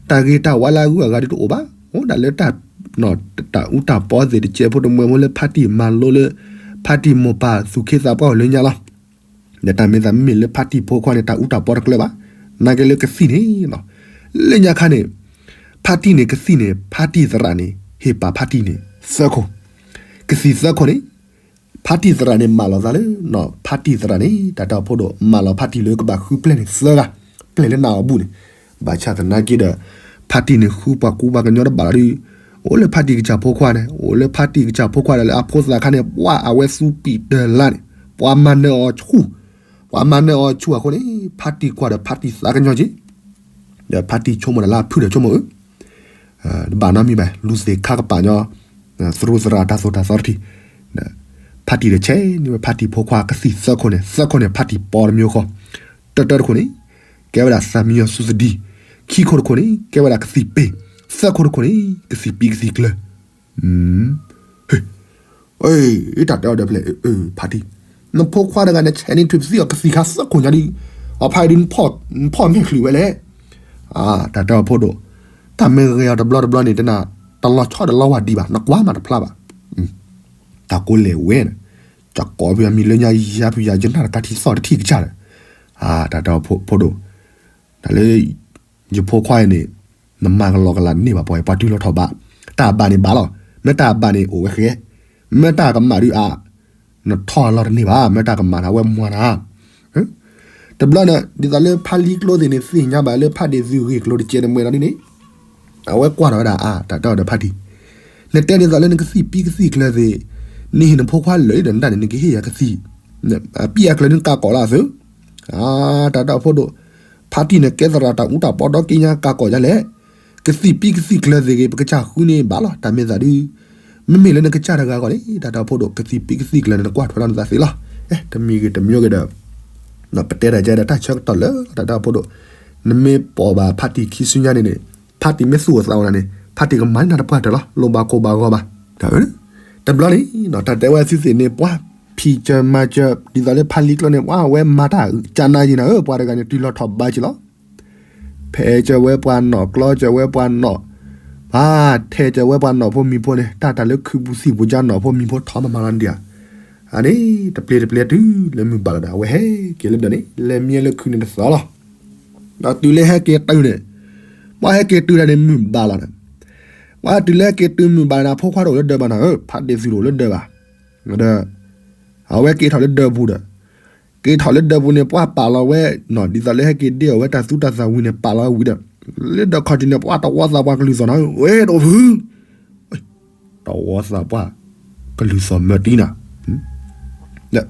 တၢ်ဂ့ၤတၢ်ဝါလၢအဂုၤအဂၤဒုးတအိၣ်ဘၣ်, အိၣ်ဒၣ်လၢတၢ်, တၢ်အူတၢ်ပီသ့ၣ်တကဲဖိတမှဲဖိလၢဖါတံၢ်မၤလိလၢ, ဖါတံၢ်မိၢ်ပၢ်သူၣ်က့သးပှၢ်အိၣ်လၢညါလီၤ, ဒီးတၢ်မ့ၢ်သးမ့မ့ၢ်လၢဖါတံၢ်ဖိခွါန့ၣ် တၢ်အူတၢ်ပီတကျၢၤဘၣ်, နာ်က့လၢကသံၣ်န့ၣ်လီၤ, လၢညါခါန့ၣ်, ဖါတံၢ်န့ၣ်ကသံၣ်န့ၣ် ဖါတံၢ်သရၣ်န့ၣ် ဟ့ၣ်ပာ်ဖါတံၢ်န့ၣ်, သၢခိၣ်, ကသံၣ်သၢခိၣ်န့ၣ်, ဖါတံၢ်သရၣ်န့ၣ် မၢလီၤသးလၢ, ဖါတံၢ်သရၣ်န့ၣ် တၢ်တဲအီၤဖိဒိၣ် မၢလီၤဖါတံၢ်လၢကဘၣ်ဃုပျဲၢ်န့ၣ်သၢဂၤ, ပျဲၢ်လၢနးအီၤဘူၣ်န့ၣ်, ဘၣ်ဆၣ်သနာ်က့ဒီး, ဖါတံၢ်န့ၣ်ဃုပှၤကူပှၤကညီတဘၣ်လီၤဒုး, အိၣ်လၢဖါတံၢ်ကစၢ်ဖိခွါန့ၣ် အိၣ်လၢဖါတံၢ်ကစၢ်ဖိခွါဒီးလၢအဖိသၣ်ခါန့ၣ် ပှၤအဝဲသူပံာ်တၢၢ်လၢ်န့ၣ်, ပှၤမၤနၢၤအီၤဆူၣ်, ပှၤမၤနၢၤအီၤဆူၣ်အဃိန့ၣ် ဖါတံၢ်ကွၢ်ဒီးဖါတံၢ်သးကညီၤက့ၤ, ဒီးဖါတံၢ်ဆိကမိၣ်ဒီးလၢအဖုၣ်ဒီးဆိကမိၣ်ဧၢ တဘၣ်နီတမံၤဘၣ် လူၤသ့ၣ်ခါကပာ်ညီ, သရူးသရၣ်တၢ်သိၣ်တၢ်သီတထံၣ်, ဖါတံၢ်ဒီးဆဲးန့ၢ်ဝဲဖါတံၢ်ဖိခွါကသံၣ်သၢခိၣ်န့ၣ်, သၢခိၣ်န့ၣ် ဖါတံၢ်ပီတမံၤဃီ, တၢတၢတခိၣ်န့ၣ် ကဲဝဲဒၣ်သၣ်မံယီၤစူသဒံ, ခံခိၣ်တခိၣ်န့ၣ် ကဲဝဲဒၣ်ကသံၣ်ပ့ၢ်, သၢခိၣ်တခိၣ်န့ၣ် ကသံၣ်ပံကသံၣ်ကျၢၤ. ဟ့, တၢ်တဲအီၤဒီးဖဲလဲၣ်, ဖါတံၢ်, နဖိခွါတဂၤန့ၣ် ဆဲးန့ၢ်ထုးပသံၣ်အီၤကသံၣ်ခါသၢခိၣ်ညါဒံး, အဖါအံၤဒုး နဖီၣ်မဲာ်ချုးဝဲလဲၣ်. တၢ်တဲအီၤဖိဒိၣ်, တၢ်မ့ၢ်ဂဲၤအီၤတဘျီတဘျီန့ၣ် တနၤ တလီၤဆီဒီးလီၤဝါဒံးဘၣ်, နကွၢ်မးတဖျါဘၣ်. တၢ်ကိးလဲၣ်ဝဲန့ၣ်, ကကိးဖုအမံၤလၢညါယါဖုယၤ ယနၢ်တကါထံသီၣ်တထံၣ်ကစၢ်ဒီး, တၢ်တဲအီၤဖိဒိၣ်, တၢ်လၢ ယဖိခွါအံၤန့ၣ် နမၤကလီကလီန့ၢ်ဘၣ်ပှၤအံၤ ပှၤတုၤလီၤထီၣ်ဘး, တၢ်ဘၣ်န့ၣ်ဘၣ်လီၤ, မ့ၢ်တၢ်ဘၣ်န့ၣ်အိၣ်ဝဲဃဲ, မ့ၢ်တၢ်ကမၣ်ဒုးအါ, နထီၣ်လီၤတန့ၢ်ဘၣ်, မ့ၢ်တၢ်ကမၣ်န့ၣ် အဝဲမၤနၤ တဘျီန့ၣ် ဒ်သိးလၢဖါလံကျိသ့ၣ်န့ၣ် သ့ၣ်ညါဘၣ်လၢဖါဒ့ၣ်သုးဂ့ၢ်ကျိၤတကဲးတမှဲၤဒီးဒ်န့ၣ်, အဝဲကွၢ်ထီၣ်ဝဲဒၣ်အါ, တၢ်တဲအီၤဒီးဖါတံၢ်, နတဲဒ်သိးလၢနကသံၣ်ပံကသံၣ်ကျၢၤသ့ၣ်, နဟ့ၣ်နဖိခွါလၢာ်ဒီးနဒၣ်န့ၣ် နကဟ့ၣ်ယၤကသံၣ်, ပံအကျၢၤန့ၣ်ကးကီးလၢအသုး, တၢ်တဲအီၤဖိဒိၣ်, ဖါတံၢ်န့ၣ် ကဲသရၣ်တၢ်အူတၢ်ပီဒီက့ညါကးကီးယါလဲၣ်, ကသံၣ်ပံကသံၣ်ကျၢၤသ့ၣ်ဂ့ၤ ပကစၢ်ဃုန့ၣ်ဘၣ်လီၤ, တၢ်မ့ၢ်သးဒုး မ့မ့ၢ်လၢနကစၢ်တဂၤဂီၢ်န့ၣ် တၢ်တဲအီၤဖိဒိၣ် ကသံၣ်ပံကသံၣ်ကျၢၤန့ၣ် နကွၢ်ထွဲလီၤနသးသ့လီၤ. တမံၤဂ့ၤတမံၤဂ့ၤဒီး ပတဲတၢ်ကဲဒီးတၢ်ဆၢကတီၢ်လၢ တၢ်တဲအီၤဖိဒိၣ်, နမ့ၢ်ပိာ်ဘၣ်ဖါတံၢ်ခံဆူညါန့ၣ်န့ၣ် ဖါတံၢ်မ့ၢ်သူၣ်အိၣ်သးအိၣ်နၤန့ၣ် ဖါတံၢ်ကမၤန့ၢ်နၤတပှၢ်တၢၢ်လီၤ, လိၣ်ဘၣ်ကိၢ်ဘၣ်ဂီၤဘၣ်. တဘျီန့ၣ် တၢ်တဲဝဲသုသ့ၣ်န့ၣ် ပှၤဖံးစၢၤမၤစၢၤ ဒ်သိးလၢဖါလံကျိန့ၣ် ပှၤဝဲမၤတၢ်ကနၤယံၤနၤဧၢ, ပှၤတဂၤန့ၣ် တုၤလီၤထီၣ်ဘးက့ၤလီၤ. ဖဲးစၢၤဝဲပှၤနီၣ် ကျီစၢၤဝဲပှၤနီၣ်, ပှၤထဲးစၢၤဝဲပှၤနီၣ်ဖိမံၤဖိန့ၣ် တၢ်တၢ်လၢခုပူၤသံၣ်ပူၤကၢ်နီၣ်ဖိမံၤဖိထီမးမးလီၤဒံးဧါ. အန့ၣ် တပျ့ၤတပျ့ၤတုၤလၢမုၢ်ဘၣ်လီၤဒီး အဝဲဟဲက့ၤလၢဒၢးန့ၣ် လဲၤမံလၢခုန့ၣ်တသီလီၤ. ဒီးတုၤလၢဟဲက့ၤတုၤန့ၣ် ပှၤဟဲက့ၤတုၤဒၣ်န့ၣ်မုၢ်ဘၣ်လီၤဒီး ပှၤတုၤလၢဟဲက့ၤတုၤမုၢ်ဘၣ်လီၤဒီး ဖိခွါတအိၣ်လၢဒၢးဘၣ်နၤဧၢ, ဖါဒ့ၣ်သုးတအိၣ်လၢဒၢးဘၣ်. ဒီး အဝဲက့ၤထီၣ်လၢဒၢးပူၤဒီး က့ၤထီၣ်လၢဒၢးပူၤန့ၣ် ပှၤပာ်လီၤဝဲနီၣ် ဒ်သိးလၢဟဲက့ၤဒ့ၣ်အီၤဝဲတၢ်သူတၢ်သၣ်ဝံၤန့ၣ် ပာ်လီၤဝဲဝံၤဒီး လၢဒၢးခီၣ်ထံးန့ၣ် ပှၤတဝီသးပှၢ်ကလုၢ်သီၣ်နၤဧၢ, ဝဲဒိၣ်ဖု တဝီသးပှၢ်ကလုၢ်သီၣ်မၢတံနၤ,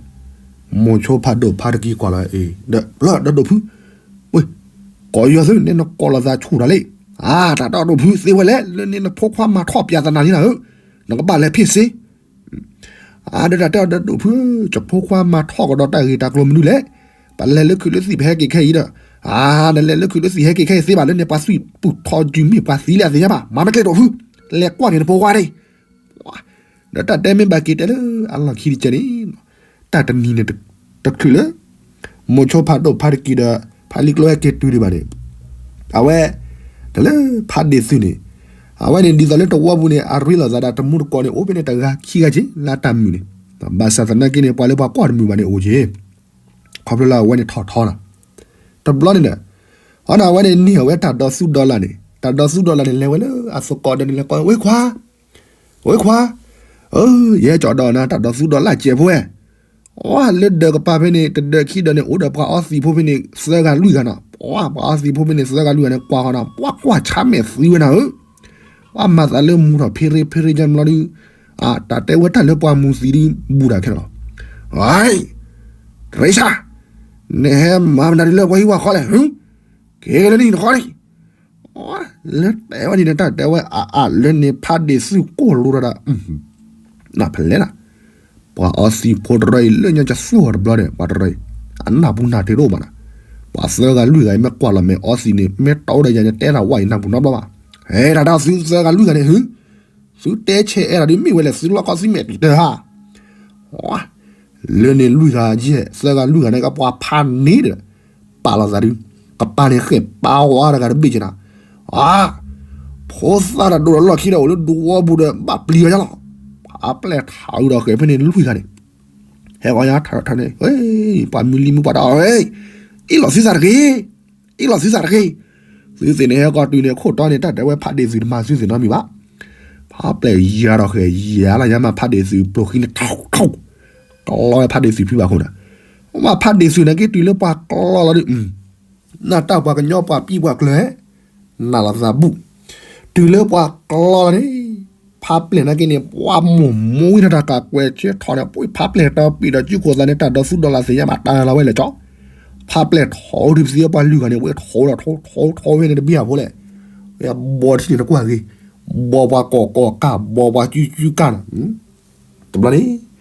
မိၤဆိဖးဒိၣ်ဖါတကံကွၢ်လီၤအံၤ ဒီး ဒီးဒိၣ်ဖု, ကိးယီၤသု နဲနကိးလီၤသးဆူၣ်တၢ်လံ, အါ တၢ်ဒီးဒိၣ်ဖုသ့ဝဲလဲၣ် လၢန့ၣ်နဖိခွါမၤထီၣ်ပၠးသနၤလံနၤဧၢ, နကဘၣ်လဲၤဖ့ၣ်စ့ အါ ဒီးတၢ်တဲအီၤဒီးဒိၣ်ဖု, ယဖိခွါမၤထီၣ်ကဒီးတၢ်ဂ့ၢ်တၢ်ကျိၤမနုၤလဲၣ်, ပလဲၤလၢခုးလၢသံၣ်ပဟဲက့ၤခဲအံၤဒီး, အါ နလဲၤလၢခုးလၢသံၣ်ဟဲက့ၤခဲအံၤသ့ဘၣ် လၢန့ၣ်ပှၤသွံၣ်ပူၢ်ထီၣ်စုမ့ၢ်ပှၤသံလၢအသ့ၣ်ညါဘၣ် မၤမ့ၢ်ကျဲဒိၣ်ဖု, လဲၤကွၢ်က့ၤနဖိခွါန့ၣ်, ဒီးတၢ်တဲမ့ၢ်ဘၣ်က့ၤတဲလၢအလီၢ်ခံတကဲန့ၣ်, တၢ်တနံၤန့ၣ် တချုးလၢ မိၤဆိဖးဒိၣ်ဖါတကံဒီး ဖါလံကျိဟဲက့ၤတုၤဒံးဘၣ်န့ၣ်, အဝဲ တၢ်လၢဖါဒ့ၣ်သုးန့ၣ်, အဝဲန့ၣ်ဒ်သိးလၢတဝီပူၤန့ၣ် အရ့လိာ်သးဒီးတမူတကိးန့ၣ် အိၣ်ဖဲန့ၣ်တဂၤခံဂၤက့ၤ လၢတၢ်မုာ်န့ၣ်, ဘၣ်ဆၣ်သနာ်က့န့ၣ် ပှၤလၢပှၤကွၢ်တမုာ်ဘၣ်န့ၣ်အိၣ်က့ၤ, ခီဖျိလၢအဝဲန့ၣ်ထီၣ်ထီနီၤ, တဘျီန့ၣ်ဒီး, အဝဲန့ၣ်န့ၢ်အဝဲတၢ်ဒီးသူဒီးလၢ်န့ၣ် တၢ်ဒီးသူဒီးလၢ်န့ၣ် လဲၤဝဲလၢအသကိးဒီးန့ၣ် လဲၤကိးဝဲခွါ ဝဲခွါ, ယဟဲကၠီဒီးနၤတၢ်ဒီးသူဒီးလၢ်စဲးဖိဝဲ, လၢဒၢးကပၤဖဲန့ၣ် တဒၢးခံဒၢးန့ၣ် အိၣ်ဒီးပှၤအီသံးဖိဖဲန့ၣ် သၢဂၤလွံၢ်ဂၤနီၤ, ပှၤအီသံးဖိဖဲန့ၣ် သၢဂၤလွံၢ်ဂၤန့ၣ် ကွၢ်ဃီနီၤ ပှၤကွၢ်ဆါမဲာ်သံဝဲနၤဧၢ, ပှၤမၤသးလၢမူထီၣ်ဖ့ရ့ဖ့ရ့ကမီဒုး, တၢ်တဲဝဲတၢ်လၢပှၤမူသံးဒုး ဘူးတၢ်ခဲလၢာ်လီၤ, တရ့ဆၣ်, နဟဲမၤမနုၤဒ်လၢပှၤဟံၣ်ဝါဃီလဲၣ်, က့ၤက့ၤလၢနံၤနဃီန့ၣ် လၢတဲဝဲဒ်န့ၣ် တၢ်တဲဝဲအအၢၣ်လၢန့ၣ် ဖးဒ့ၣ်သုးကိၢ်လိာ်ဒီးဒၣ်, နဖဲလဲၣ်လီၤ, ပှၤအီသံးဖိတရၢအံၤလၢညါကသူၣ်အီၤတဘျီဒီး ပှၤတရၢအံၤ အနၢ်ပူၤနၢ်တ့ၢ်တအိၣ်ဘၣ်နီၤ, ပှၤသၢဂၤလွံၢ်ဂၤအံၤ မ့ၢ်ကွၢ်လီၤမဲာ်အီသံးန့ၣ် မ့ၢ်တီဝဲဒၣ်ယၤန့ၣ် တဲဒၣ်ဝဲအံၤနၢ်ပူၤနီတဘျီဘၣ်, ဟဲဒၣ်တၢ်သုသၢဂၤလွံၢ်ဂၤန့ၣ် ဟု သုတဲဆဲးအဲၣ်ဒိးဒုးမ့ၢ်ဝဲလဲၣ် သုလီၢ်ခီသုမဲာ်တံၤတၢ်ဧါ, လၢန့ၣ်လွံၢ်ဂၤယဲၢ် သၢဂၤလွံၢ်ဂၤန့ၣ် ကပှၤဖးန့ၣ်ဒီး ပာ်လီၤသးဒုး, ကပၤန့ၣ်ဃဲၣ်ပာ်ဝဲတဂၤတဘ့ၣ်က့ၤနၤ, အါ, ဖိသၣ်တဒိၣ်ဒီးလီၢ်ခံဒီးအိၣ်လၢဒူဝီပူၤဒီး ဘၣ်ပျံၤဝဲဒၣ်လီၤ, အပျဲၢ်ထီၣ်အုးဒီးဃဲၤဖဲန့ၣ်လွံၢ်ဂၤန့ၣ်, ဟဲဝဲညါထီၣ်ထီၣ်န့ၣ်, ပှၤမုၢ်လံမုၢ်ပှၤတၢ်အီၣ်, အ့ၣ်လီၤသုသးတဂ့ၤ အ့ၣ်လီၤသုသးတဂ့ၤ, သုသ့ၣ်န့ၣ်ဟဲကီၢ်တုၤန့ၣ် ခိၣ်တီန့ၣ် တၢ်တဲဝဲဖးဒ့ၣ်သုးတမၤသုသ့ၣ်နီတမံၤဘၣ်, ဖးပျဲၢ်ယၤဒီးဃဲၤယၤလီၤညါမး ဖးဒ့ၣ်သုးပျိၤဃံန့ၣ် ထီၣ်ထီၣ်, ကျီဝဲဖးဒ့ၣ်သုးဖုဘၣ်ခိၣ်ဒီး, မ့ၢ်ဖးဒ့ၣ်သုးန့ၣ်က့ၤတုၤလၢပှၤကျီလီၤဒုး, နၢ်တၢ်ပှၤကညီပှၤပံၤပှၤကျၢၤ, နၢ်လီၤသးဘူၣ်, တုၤလၢပှၤကျီလီၤန့ၣ် ဖးပျဲၢ်နာ်က့န့ၣ် ပှၤမိၢ်မိၢ်ဝံၤဒီးတၢ်ကးကွဲးဆၢထီၣ်န့ၣ် ပှၤဖးပျဲၢ်တပံၤဒီးစုခိၣ်သးန့ၣ် တၢ်ဒီးသူဒီးလၢ်သ့ၣ်ညါမး တၢ်လီၤဝဲလဲၣ်ကၠီ, ဖးပျဲၢ်ထီၣ်ဒုးပသံပှၤလွံၢ်ဂၤန့ၣ် ဝဲထီၣ်ဒီးထီၣ်ထီၣ်ထီၣ်ဝဲန့ၣ်တဘံၣ်အဖိလဲၣ်, ဝဲဘီထံၣ်န့ၣ်တကွၢ်ဂ့ၤ, ဘီပှၤကိးကိးကၢ် ဘီပှၤကုကုကၢ်နီၤ, တဘျီန့ၣ်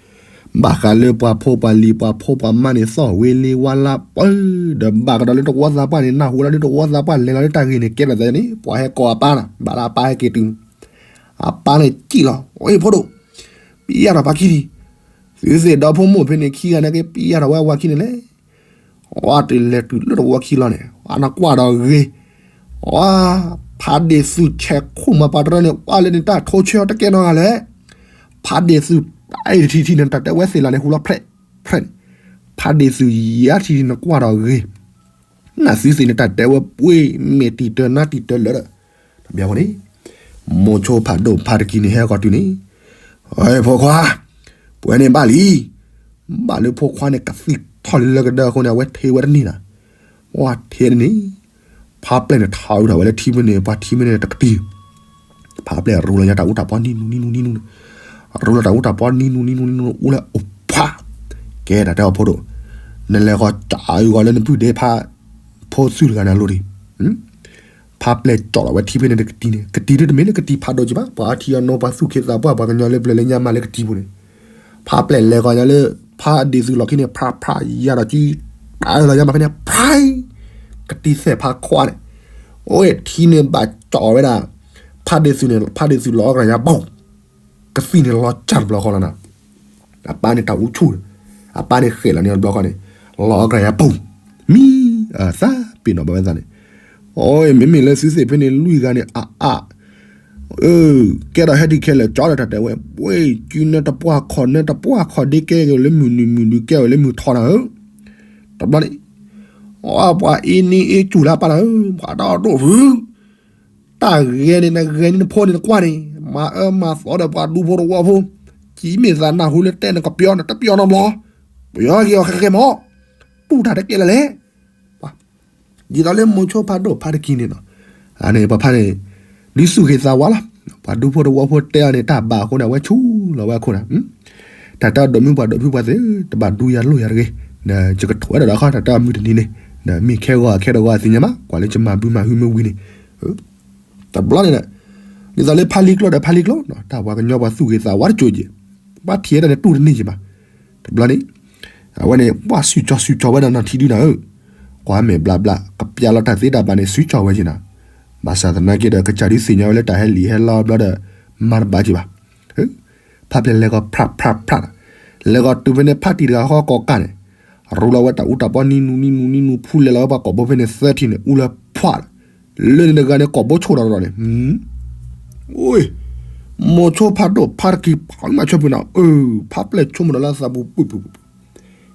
ဘၣ်ဃးလၢပှၤဖိပှၤလံၤ ပှၤဖိပှၤမါန့ၣ် သီၣ်ဝ့လ့ဝါလါပၢၢ် ဒီးဘၣ်ကဒီးလၢတဝီသးပှၢ်န့ၣ် နၢ်ဟူလီၤဒ်တဝီသးပှၢ်လဲၤလီၤလၢတၢ်ဂ့ၢ်န့ၣ် ကဲထီၣ်သးန့ၣ် ပှၤဟဲကိးအပၢ်နီၤ, ဘၣ်လၢအပၢ်ဟဲက့ၤတုၤ အပၢ်န့ၣ်စံၣ်လီၤ, အိၣ်ဖိဒိၣ်, ပံယၢ်ထီၣ်ပှၤခံထံၣ်, သုသ့ၣ်ဒီဖိမိၢ်ဖဲန့ၣ်ခံဂၤန့ၣ်က့ ပံယၢ်ထီၣ်ဝဲအဝၤခံန့ၣ်လဲၣ် အဝဲတုၤလဲၤတုၤလၢတဝီခံလီၤန့ၣ် အနကွၢ်ဒီးဂ့ၤ, အဝဲ ဖးဒ့ၣ်သုးဆဲးခိၣ်မၤပှၤတရၢန့ၣ် ပှၤလၢန့ၣ်တၢ်ထိဆၢတကဲနီတဂၤလဲၣ်, ဖးဒ့ၣ်သုးတၢ်အံၤတထံၣ်ထံၣ်န့ၣ် တၢ်တဲဝဲသ့ၣ်လီၤန့ၣ် ဟူလီၤဖျဲးဖျဲးန့ၣ်, ဖးဒ့ၣ်သုးယၤထံၣ်ထံၣ်နကွၢ်ဒီးဂ့ၤ, နသုသ့ၣ်န့ၣ် တၢ်တဲဝဲပှ့ၤမဲာ်တံာ်တၢၤနါတံာ်တၢၤလၢာ်ဒီး, တဘျီဖိန့ၣ် မိၤဆိဖးဒိၣ်ဖးတကံၤန့ၣ် ဟဲကီၤတုၤန့ၣ်, အဖိခွါ, ပှဲၤန့ၣ်ဘၣ်လံ, ဘၣ်လၢဖိခွါန့ၣ် ကသံၣ်ထီၣ်လံလၢကဒၢအဃိန့ၣ် အဝဲထံၣ်ဝဲတန့ၢ်နီၤ, ဝဲထံၣ်တန့ၢ်, ဖါပျဲၢ်န့ၣ်ထီၣ်ဝဲဒၣ်ဝဲလၢထံဖဲန့ၣ် ပှၤထံဖဲန့ၣ်တကတံၤ ဖါပျဲၢ်ရူလီၤညါတၢ်အူတၢ်ပီနံနူနံနူနံနူန့ၣ်, ရူလီၤတၢ်အူတၢ်ပီနံနူနံနူနံနူ အူလၢအိၣ်ဖး, ကဲတၢ်တဲအီၤဖိဒိၣ်, နလဲၤဃီၤကၠီဂီၤလၢနပုၢ်ဒ့ဖါ, ဖိသုတဂၤန့ၣ်အလိၤဒံး, ဖါပျဲၢ်ကၠီလီၤဝဲထံဖဲန့ၣ်တကတံၤန့ၣ် ကတံၤဒ်တမ့ၢ်လၢကတံၤဖးဒိၣ်က့ဘၣ် ပှၤအထံအနီၤပှၤသူၣ်က့သးပှၢ်ပှၤကညီလၢပျၢၤလၢညါမးလၢကတံၤပူၤန့ၣ်, ဖါပျဲၢ်လဲၤဃီၤညါလၢ ဖါဒ့ၣ်သုးလီၢ်ခံန့ၣ် ဖြးဖြးယၤဒီးကံ, တၢ်လီၤညါမးဖဲန့ၣ် ဖြး ကတံၤသဲၣ်ဖးခွါန့ၣ်, အိၣ်ထံန့ၣ်ဘၣ်ကၠီဝဲဒၣ်, ဖါဒ့ၣ်သုးန့ၣ် ဖါဒ့ၣ်သုးလီၤအီၣ်ကရၤညါပူၤ, ကသံၣ်န့ၣ်လီၤစၢ်တဘျီဃီလီၤနီၤ, အပၢ်န့ၣ်တၢ်အူဆူၣ်, အပၢ်န့ၣ်ဃဲးလီၤန့ၣ်တဘျီဃီန့ၣ်, လီၤအီၣ်ကရၤညါပူၤ, မံ, သးပ့ၤနီၣ်ဘၣ်ဝဲသးန့ၣ်, အိၣ်မ့မ့ၢ်လၢသုသ့ၣ်ဖဲန့ၣ်လွံၢ်ဂၤန့ၣ် အအါ ကဲထီၣ်ဟဲဒ်ခဲလၢာ်ကၠီဒီးတၢ်တဲဝဲ, ဝဲကုနၢတပှၢ်ခီၣ်နၢတပှၢ်ခီၣ်ဒ့ကဲက့ၤလၢမုၢ်နုာ်မုၢ်နုာ်ကဲဝဲလၢမုၢ်ထီၣ်နၤဧၢ, တဘျီန့ၣ်, ပှၤအ့န့အ့ကူၣ်လၢပၢ်နၤဧၢ, ပှၤတၢ်ဒိၣ်ဖု, တၢ်ဂဲၤန့ၣ် နဂဲၤန့ၣ်နဖိန့ၣ်နကွၢ်န့ၣ်, မၤအၢမၤသီဒီးပှၤဒူဖိတဝီဖိ, ကံမ့ၢ်သးနၢ်ဟူလၢတဲနကပျီနတပျီနီတဘျီ, ပယီၤက့ၤအီၤဃဲဃဲမး, တူၢ်တၢ်တကဲလၢာ်လဲၣ် ဒ်သိးလၢမိၤဆိဖးဒိၣ်ဖးတကံၤန့ၣ်နီၤ, အန့ၣ်ပှၤဖးန့ၣ်, ဒုးသူၣ်ဂ့ၤသးဝါလီၤ, ပှၤဒူဖိတဝီဖိတဲအီၤန့ၣ် တၢ်ဘၣ်အဃိန့ၣ် အဝဲဆူၣ်လီၤဝဲအခိၣ်နၤ, တၢ်တၢ်ဒိးမုၢ်ပှၤဒိးဖုပှၤသ့ၣ်ဧၢ, တဘၣ်ဒူယၤလိၣ်ယၤတဂ့ၤ, ယကထိးဝဲဒၣ်ဒီးခီတၢ်တၢ်မုၢ်တနံၤန့ၣ်, မ့ၢ်ခဲဂီၤခဲတဂီၤသ့ၣ်ညါမး ကွၢ်လၢယမၤဘုမၤဟုမ့ၢ်ဝံၤန့ၣ်, တဘျီန့ၣ်, ဒ်သိးလၢဖါလံကျိဒီးဖါလံကျိ, တၢ်ပှၤကညီပှၤသူၣ်ဂ့ၤသးဝါတစိၤယဲၢ်, ဘၣ်ထံၣ်ဝဲဒၣ်န့ၣ်တူၢ်တန့ၢ်ယဲၢ်ဘၣ်, တဘျီန့ၣ်, အဝဲန့ၣ် ပှၤစုကၠီစုကၠီဝဲဒၣ်နီၢ်ထံဒုနၤဧၢ, ကွၢ်မဲာ်ဘျးဘျး ကပျးလီၤတၢ်သ့တၢ်ဘၣ်န့ၣ် စုကၠီဝဲက့ၤနၤ, ဘၣ်ဆၣ်သနာ်က့ဒီး ကစၢ်ဒုးသ့ၣ်ညါဝဲလၢတၢ်ဟဲလံာ်ဟဲလီဘျီဒီး, မၤတဘၣ်က့ၤဘၣ် ဖါပျဲၢ်လဲၤကီၤဖြးဖြးဖြး, လဲၤကီၤတုၤဖဲန့ၣ်ဖါတံၢ်တဂၤဃီကိးကၢ်န့ၣ်, ရူလီၤဝဲတၢ်အူတၢ်ပီနံနူနံနူနံနူ ဖူလဲၤလီၤဝဲပှၤကိာ်ဘိဖဲန့ၣ်သၢထံၣ်န့ၣ် အူလၢဖှၣ်, လၢန့ၣ်တဂၤန့ၣ် ကိာ်ဘိဆိၣ်ဒီးဒီးန့ၣ်, မိၤဆိဖးဒိၣ်ဖးတကံၤ ဖးမၤဆိဖုနၤ, ဖါပျဲၢ်ဆိကမိၣ်ဒီးလၢသးပူၤပူၤပူၤပူ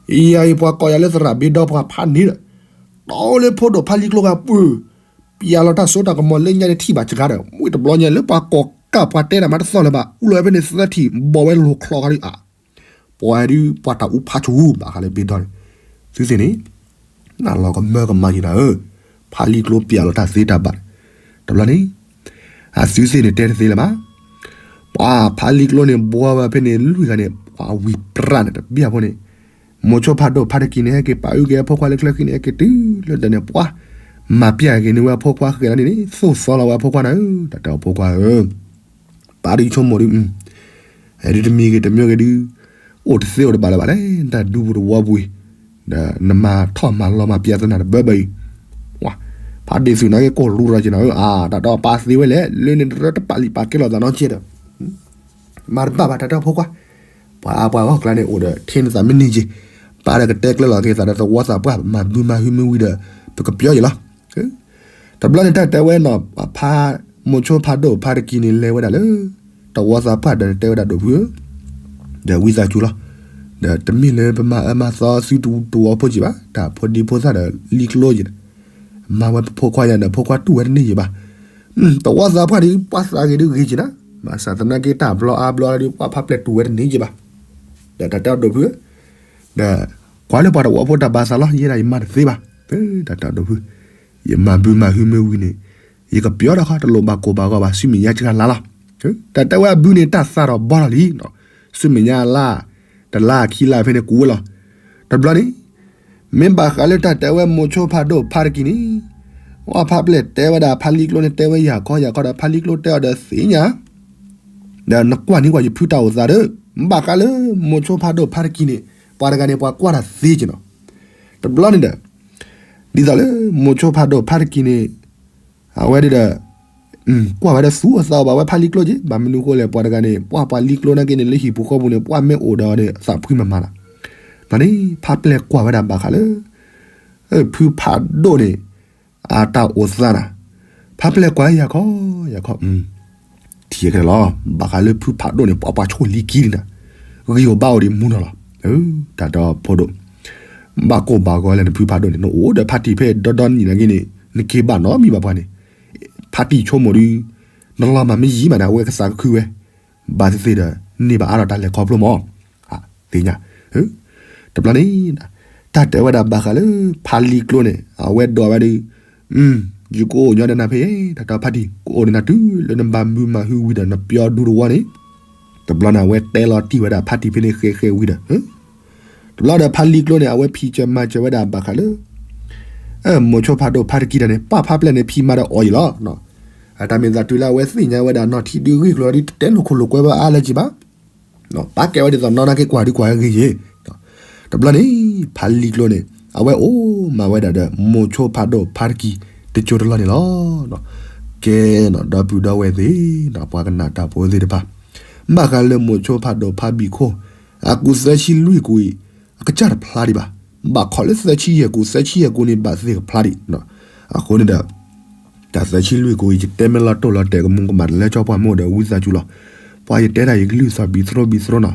ၤ, ယၤအံၤပှၤကိးယၤလၢသရၣ်ဘ့ဒီပှၤဖးန့ၣ်ဒီး, တီလၢဖိဒိၣ်ဖါလံကျိဂၤပှၤ ပျးလီၤတၢ်စိတၢ်ကမီၤလၢညါန့ၣ်ထံၣ်ဘၣ်စှၤဒီး ဝံၤတဘျီညါလၢပှၤကိးကၢ်ပှၤတဲတၢ်မၤတသီၣ်လၢၤဘၣ် အူလီၤဝဲဖဲန့ၣ်သၢထံၣ် ဘီဝဲလိၤချီခီဒုးအါ, ပှၤဒုးပှၤတၢ်အူဖးဆူၣ်ဘၣ်ဃးလၢဘ့ဒီန့ၣ်, သုသ့ၣ်န့ၣ်, နၢ်လီၤကမၢကမၣ်ယံၤနၤဧၢ, ဖါလံကျိပျးလီၤတၢ်သ့တၢ်ဘၣ်, တဘျီန့ၣ်, အသုသ့ၣ်န့ၣ်တဲတသ့လၢၤဘၣ် ပှၤဖါလံကျိန့ၣ် ဘှီဝဲဖဲန့ၣ်လွံၢ်ဂၤန့ၣ် ပှၤဝံၤပြးန့ၣ်တဘျီဖိန့ၣ်, မိၤဆိဖးဒိၣ်ဖးတကံၤန့ၣ် ဟဲက့ၤပာ်အုၣ်က့ၤအဖိခွါလၢချၢဃံန့ၣ် ဟဲက့ၤတုၤလၢတၢ်န့ၣ် ပှၤမၤပျဲက့ၤန့ၢ်ဝဲအဖိခွါဃဲၤလီၤန့ၣ်န့ၣ် သိၣ်သီလီၤဝဲအဖိခွါနၤဧၢ, တၢ်တဲအီၤဖိခွါဧၢ, ပၢ်ဒုးဆိကမိၣ်ဒုး, ဒုးတမံၤဂ့ၤတမံၤဂ့ၤဒုး, အိၣ်တသ့အိၣ်တဘၣ်လၢၤဘၣ်လဲၣ် တၢ်ဒူပူၤတဝီပူၤအံၤ, ဒီးနမၤထီၣ်မၤလီၤမၤပျဲသနာ်တဘၢဘၢအံၤ, ဖးဒ့ၣ်သုးနာ်က့ကိၢ်လူရၤက့ၤနၤဧၢ, အါ တၢ်တဲအီၤပၢ်သ့ဝဲလဲၣ် လၢန့ၣ်တရၢတပာ်လံာ်ပာ်ကဲလိာ်သးနီတစဲးဒီး, မၤတဘၣ်ဘၣ်တၢ်တဲအီၤဖိခွါ, ပှၤအါပှၤဂီၢ်ကျါန့ၣ်အိၣ်ဒီး ထဲနသးမ့ၢ်န့ၢ်က့ၤ, ပၢ်ဒီးကတဲကျၢၤလီၤက့ၤသးဒီးသဝီသးပှၢ် မၤဘုမၤဟုမ့ၢ်ဝံၤဒီး ပကပျီယံၤလီၤ. တဘျီန့ၣ်တၢ်တဲဝဲနီၤ ပှၤဖး မိၤဆိဖးဒိၣ်ဖးတကံၤန့ၣ် လဲၤဝဲဒၣ်လၢ သဝီသးပှၢ်ဒီးတဲဝဲဒၣ်ဒိၣ်ဖုဧၢ, ဒီးဝံသးစူၤလီၤ, ဒီးတမ့ၢ်လၢပမၤအၢမၤသီသုတဝီဖိက့ၤဘၣ်, တၢ်ဖိဒံဖိသၣ်ဒီးလံၤကျိယဲၢ်, မၤဝဲပဖိခွါယၤဒီးဖိခွါတူၢ်ဝဲတန့ၢ်ယဲၢ်ဘၣ်, သဝီသးပှၢ်ဒ် ပှၤသးဂ့ၤဒုးဂ့ၤက့ၤနၤ, ဘၣ်ဆၣ်သနာ်က့တၢ်ဘျီအါဘျီဒ် ပှၤဖးပျဲၢ်တူၢ်ဝဲတန့ၢ်ယဲၢ်ဘၣ်, ဒီးတၢ်တဲအီၤဒိၣ်ဖုဧၢ, ဒီးကွၢ်လၢပှၤသဝီဖိတၢ်ဘၣ်သးလီၤ, ယဲဒၣ်ယမၤတသ့ဘၣ်, တၢ်တဲအီၤဒိၣ်ဖု, ယမၤဘုမၤဟုမ့ၢ်ဝံၤန့ၣ်, ယကပျီဒီးခီတလိၣ်ဘၣ်ကိၢ်ဘၣ်ဂီၤဘၣ် ဆူမဲာ်ညါစှၤလါလီၤ. တၢ်တဲဝဲအဘုန့ၣ် တၢ်သးဒီးဘီလီၤလံ, ဆူမဲာ်ညါအလါ, တလါခံလါဖဲန့ၣ်ကူးဝဲလီၤ. တဘျီန့ၣ်, မ့ၢ်ဘၣ်ဃးလၢတၢ်တဲဝဲမိၤဆိဖးဒိၣ်ဖးတကံၤန့ၣ်, ဝဲဖါပျဲၢ်တဲဝဲဒၣ်ဖါလံကျိန့ၣ် တဲဝဲယၤခီယၤခီဒီး ဖါလံကျိတဲအီၤဒီးသ့ၣ်ညါ, ဒီးနကွၢ်န့ၢ်ကွၢ်ယဖုတၢ်အိၣ်သးဒီး, ဘၣ်ဃးလၢမိၤဆိဖးဒိၣ်ဖါတကံၢ်န့ၣ် ပှၤတဂၤန့ၣ် ပှၤကွၢ်တၢ်သ့က့နီၤ. တဘျီန့ၣ်ဒီး ဒ်သိးလၢမိၤဆိဖးဒိၣ်ဖါတကံၢ်န့ၣ် အဝဲဒၣ်ဒီး ကွၢ်ဝဲဒီးသူအသးအိၣ်ဘၣ်ဝဲဖါလံကျိက့ၤ, ဘၣ်မနုၤဃိလဲၣ် ပှၤတဂၤန့ၣ် ပှၢ်ပှၤလံကျိနာ်က့န့ၣ် လၢဟံၣ်ပူၤဃီပူၤန့ၣ် ပှၢ်မ့ၢ်အိၣ်ဒီးအီၤန့ၣ် အသးဖှံမၤမၤလီၤ. တဘျီန့ၣ် ဖါပျဲၢ်ကွၢ်ဝဲဒၣ်ဘၣ်ဃးလၢ ဖုဖးဒိၣ်န့ၣ် အတၢ်အိၣ်သးနၤ, ဖါပျဲၢ်ကွၢ်ယၤခီယၤခီ ထံၣ်ခဲလီၤ, ဘၣ်ဃးလၢဖုဖးဒိၣ်န့ၣ် ပှၤပှၤဆိၣ်လံကံန့ၣ်နၤ, ဂ့ၢ်အိၣ်ဘၣ်အိၣ်ဒံးမူနီၤလီၤ. တၢ်ဒီဖိဒိၣ်, ဘၣ်ကိၢ်ဘၣ်ဂီၤလဲၣ်နဖုဖးဒိၣ်န့ၣ် နအိၣ်ဒီးဖါတံၢ်ဖဲဒီဒီနံၤနာ်က့န့ၣ် နက့ၤဘၣ်နီတမံၤဘၣ်ပှၤန့ၣ်, ဖါတံၢ်ဆိကမိၣ်ဒီး နလီၤမၢ်မ့ၢ်ယံာ်မးန့ၣ် အဝဲကသးကခုဝဲ ဘၣ်သ့ၣ်သ့ၣ်ဒီး န့ၢ်ဘၣ်အါထီၣ်တၢ်လဲၤခီဖျိမး, သ့ၣ်ညါ, တဘျီန့ၣ် တၢ်တဲဝဲဒၣ်ဘၣ်ဃးလၢ ဖါလံကျိန့ၣ် အဝဲဒိးဝဲဒီး, ယကအိၣ်ညီဒီးနၤဖဲ တၢ်တီဖါတံၢ် ကအိၣ်ဒီးနၤတုၤလၢနဘၣ်မုာ်မၤဟုဝံၤဒီးနပျီဒူတဝီန့ၣ်, တဘျီန့ၣ် အဝဲတဲလီၤတံၢ်ဝဲဒၣ်ဖါတံၢ်ဖဲန့ၣ်ဃဲဃဲဝံၤဒီး, တဘျီဒီးဖါလံကျိန့ၣ် အဝဲဖံးစၢၤမၤစၢၤဝဲဒၣ်ဘၣ်ဃးလၢ မိၤဆိဖးဒိၣ်ဖါတကံၢ်တၢ်န့ၣ် ပှၢ်ဖါပျဲၢ်န့ၣ် ဖံးမၤဒီးအီၤအံၤလီၤ. အတၢ်မ့ၢ်သးတုၤလၢအဝဲသ့ၣ်ညါဝဲဒၣ်နီၢ်ထံဒုဂ့ၢ်ကျိၤဒီး တတဲလိာ်ခိၣ်လိာ်ကွဲဝဲအါလၢၤက့ၤဘၣ်, ပာ်ကဲဝဲဒ်သိးနီၢ်နာ်က့ကွၢ်ဒုကွၢ်ဂ့ၤဂ့ၤ, တဘျီန့ၣ် ဖါလံကျိန့ၣ် အဝဲအိၣ်မၤဝဲဒၣ်ဒီး မိၤဆိဖးဒိၣ်ဖါတကံၢ် တကၠိတလီၢ်န့ၣ်လီၤ. ကဲနီၤ ဒီပုၢ်ဒီဝဲၢ်သ့ၣ်နီၤ ပှၤကနၣ်တၢ်ဖိသ့ၣ်တဖၣ်, ဘၣ်ဃးလၢမိၤဆိဖးဒိၣ်ဖါဘံၣ်ခိၣ် အကူၣ်သၢဆံလွံၢ်ကူၣ်အံၤ အကစၢ်တဖျါဒံးဘၣ်, ဘၣ်ခီလၢသၢဆံယဲၢ်ကူၣ် သၢဆံယဲၢ်ကူၣ်န့ၣ် ဘၣ်သ့ၣ်ကဖျါဒံး, အဃိန့ၣ်ဒီး တၢ်သၢဆံလွံၢ်ကူၣ်အံၤ ယတဲမ့ၢ်လီၤတိၢ်လီၤတဲာ်ကမူကမၣ်တလၢကၠီပှၢ်မ့ၢ်အိၣ်ဒီး ဝံသးစူၤလီၤ. ပှၤယတဲဒၣ်ယကလုၢ်သီၣ်ဘံၣ်သရိဘံၣ်သရိနီၤ,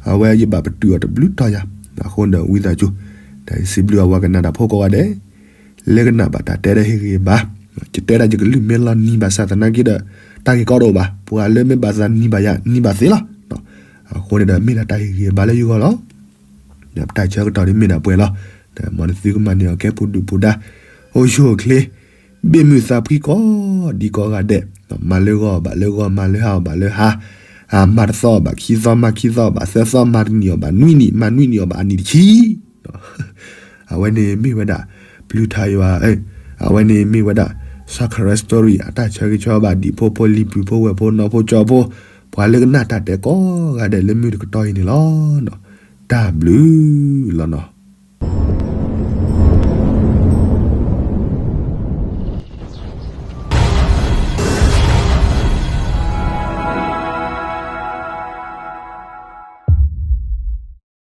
အဝဲယဘၣ်ပတုာ်အီၤတဘျုးတီၤယၤ, အဃိန့ၣ်ဒီးဝံသးစူၤ, တၢ်ယစံးဘျုးအဝဲကနၣ်တၢ်ဖိကိးဂၤဒဲး, လၢကနၣ်ဘၣ်တၢ်တဲဒၣ်ဟ့ၣ်ဂံၢ်ဘါ, ယတဲဒၣ်ယကလုၢ်မ့ၢ်လီၤနံၤဘၣ်ဆၣ်သနာ်က့ဒီး, တၢ်ဂ့ၢ်ကီတအိၣ်ဘၣ်, ပှၤလၢမ့ၢ်ဘၣ်သးနံၤဘၣ်ယၤ နံၤဘၣ်သ့လီၤ. အဃိန့ၣ်ဒီးမ့ၢ်ဒၣ်တၢ်ဟ့ၣ်ဂံၢ်ဘါလၢယဂီၢ်လီၤ. ဒီးပတၢ်ဆၢကတီၢ်ဒ်မ့ၢ်ဒၣ်ပှဲၤလီၤ. မ်နသုကမၤန့ၢ်အီၤကဲပူၤဒုၣ်ပူၤဒါ, အိၣ်ဆူၣ်အိၣ်ချ့, ဘ့ၣ်မုၢ်သးဖှံကိးဒံကိးဂၤဒဲး, မၤလၢဂီၢ်ဘၣ်လၢဂီၢ်, မၤလၢဟါဘၣ်လၢဟါ, မၤတသီဘၣ်ခံသီ, မၤခံသီဘၣ်သၢသီ, မၤတနံၣ်အီၤဘၣ်နွံနံၣ်, မၤနွံနံၣ်အီၤဘၣ်အနံၣ်တဆံ. အဝဲန့ၣ်မ့ၢ်ဝဲဒၣ် ပျုၤထါယွၤ, အဝဲန့ၣ်မ့ၢ်ဝဲဒၣ် Sacred Story အတၢ်ဆၢဂ့ၤဆၢဝါဘၣ်ဒံးဖိဖိလံၤပုၢ်ဖိဝဲၢ်ဖိနီၢ်ဖိကၠီဖိ, ပှၤလၢကနၣ်တၢ်တဲကိးဂၤဒဲးလၢမုၢ်တကတီၢ်အံၤန့ၣ်လီၤ. တၢ်ဘျုးလီၤနီၤ.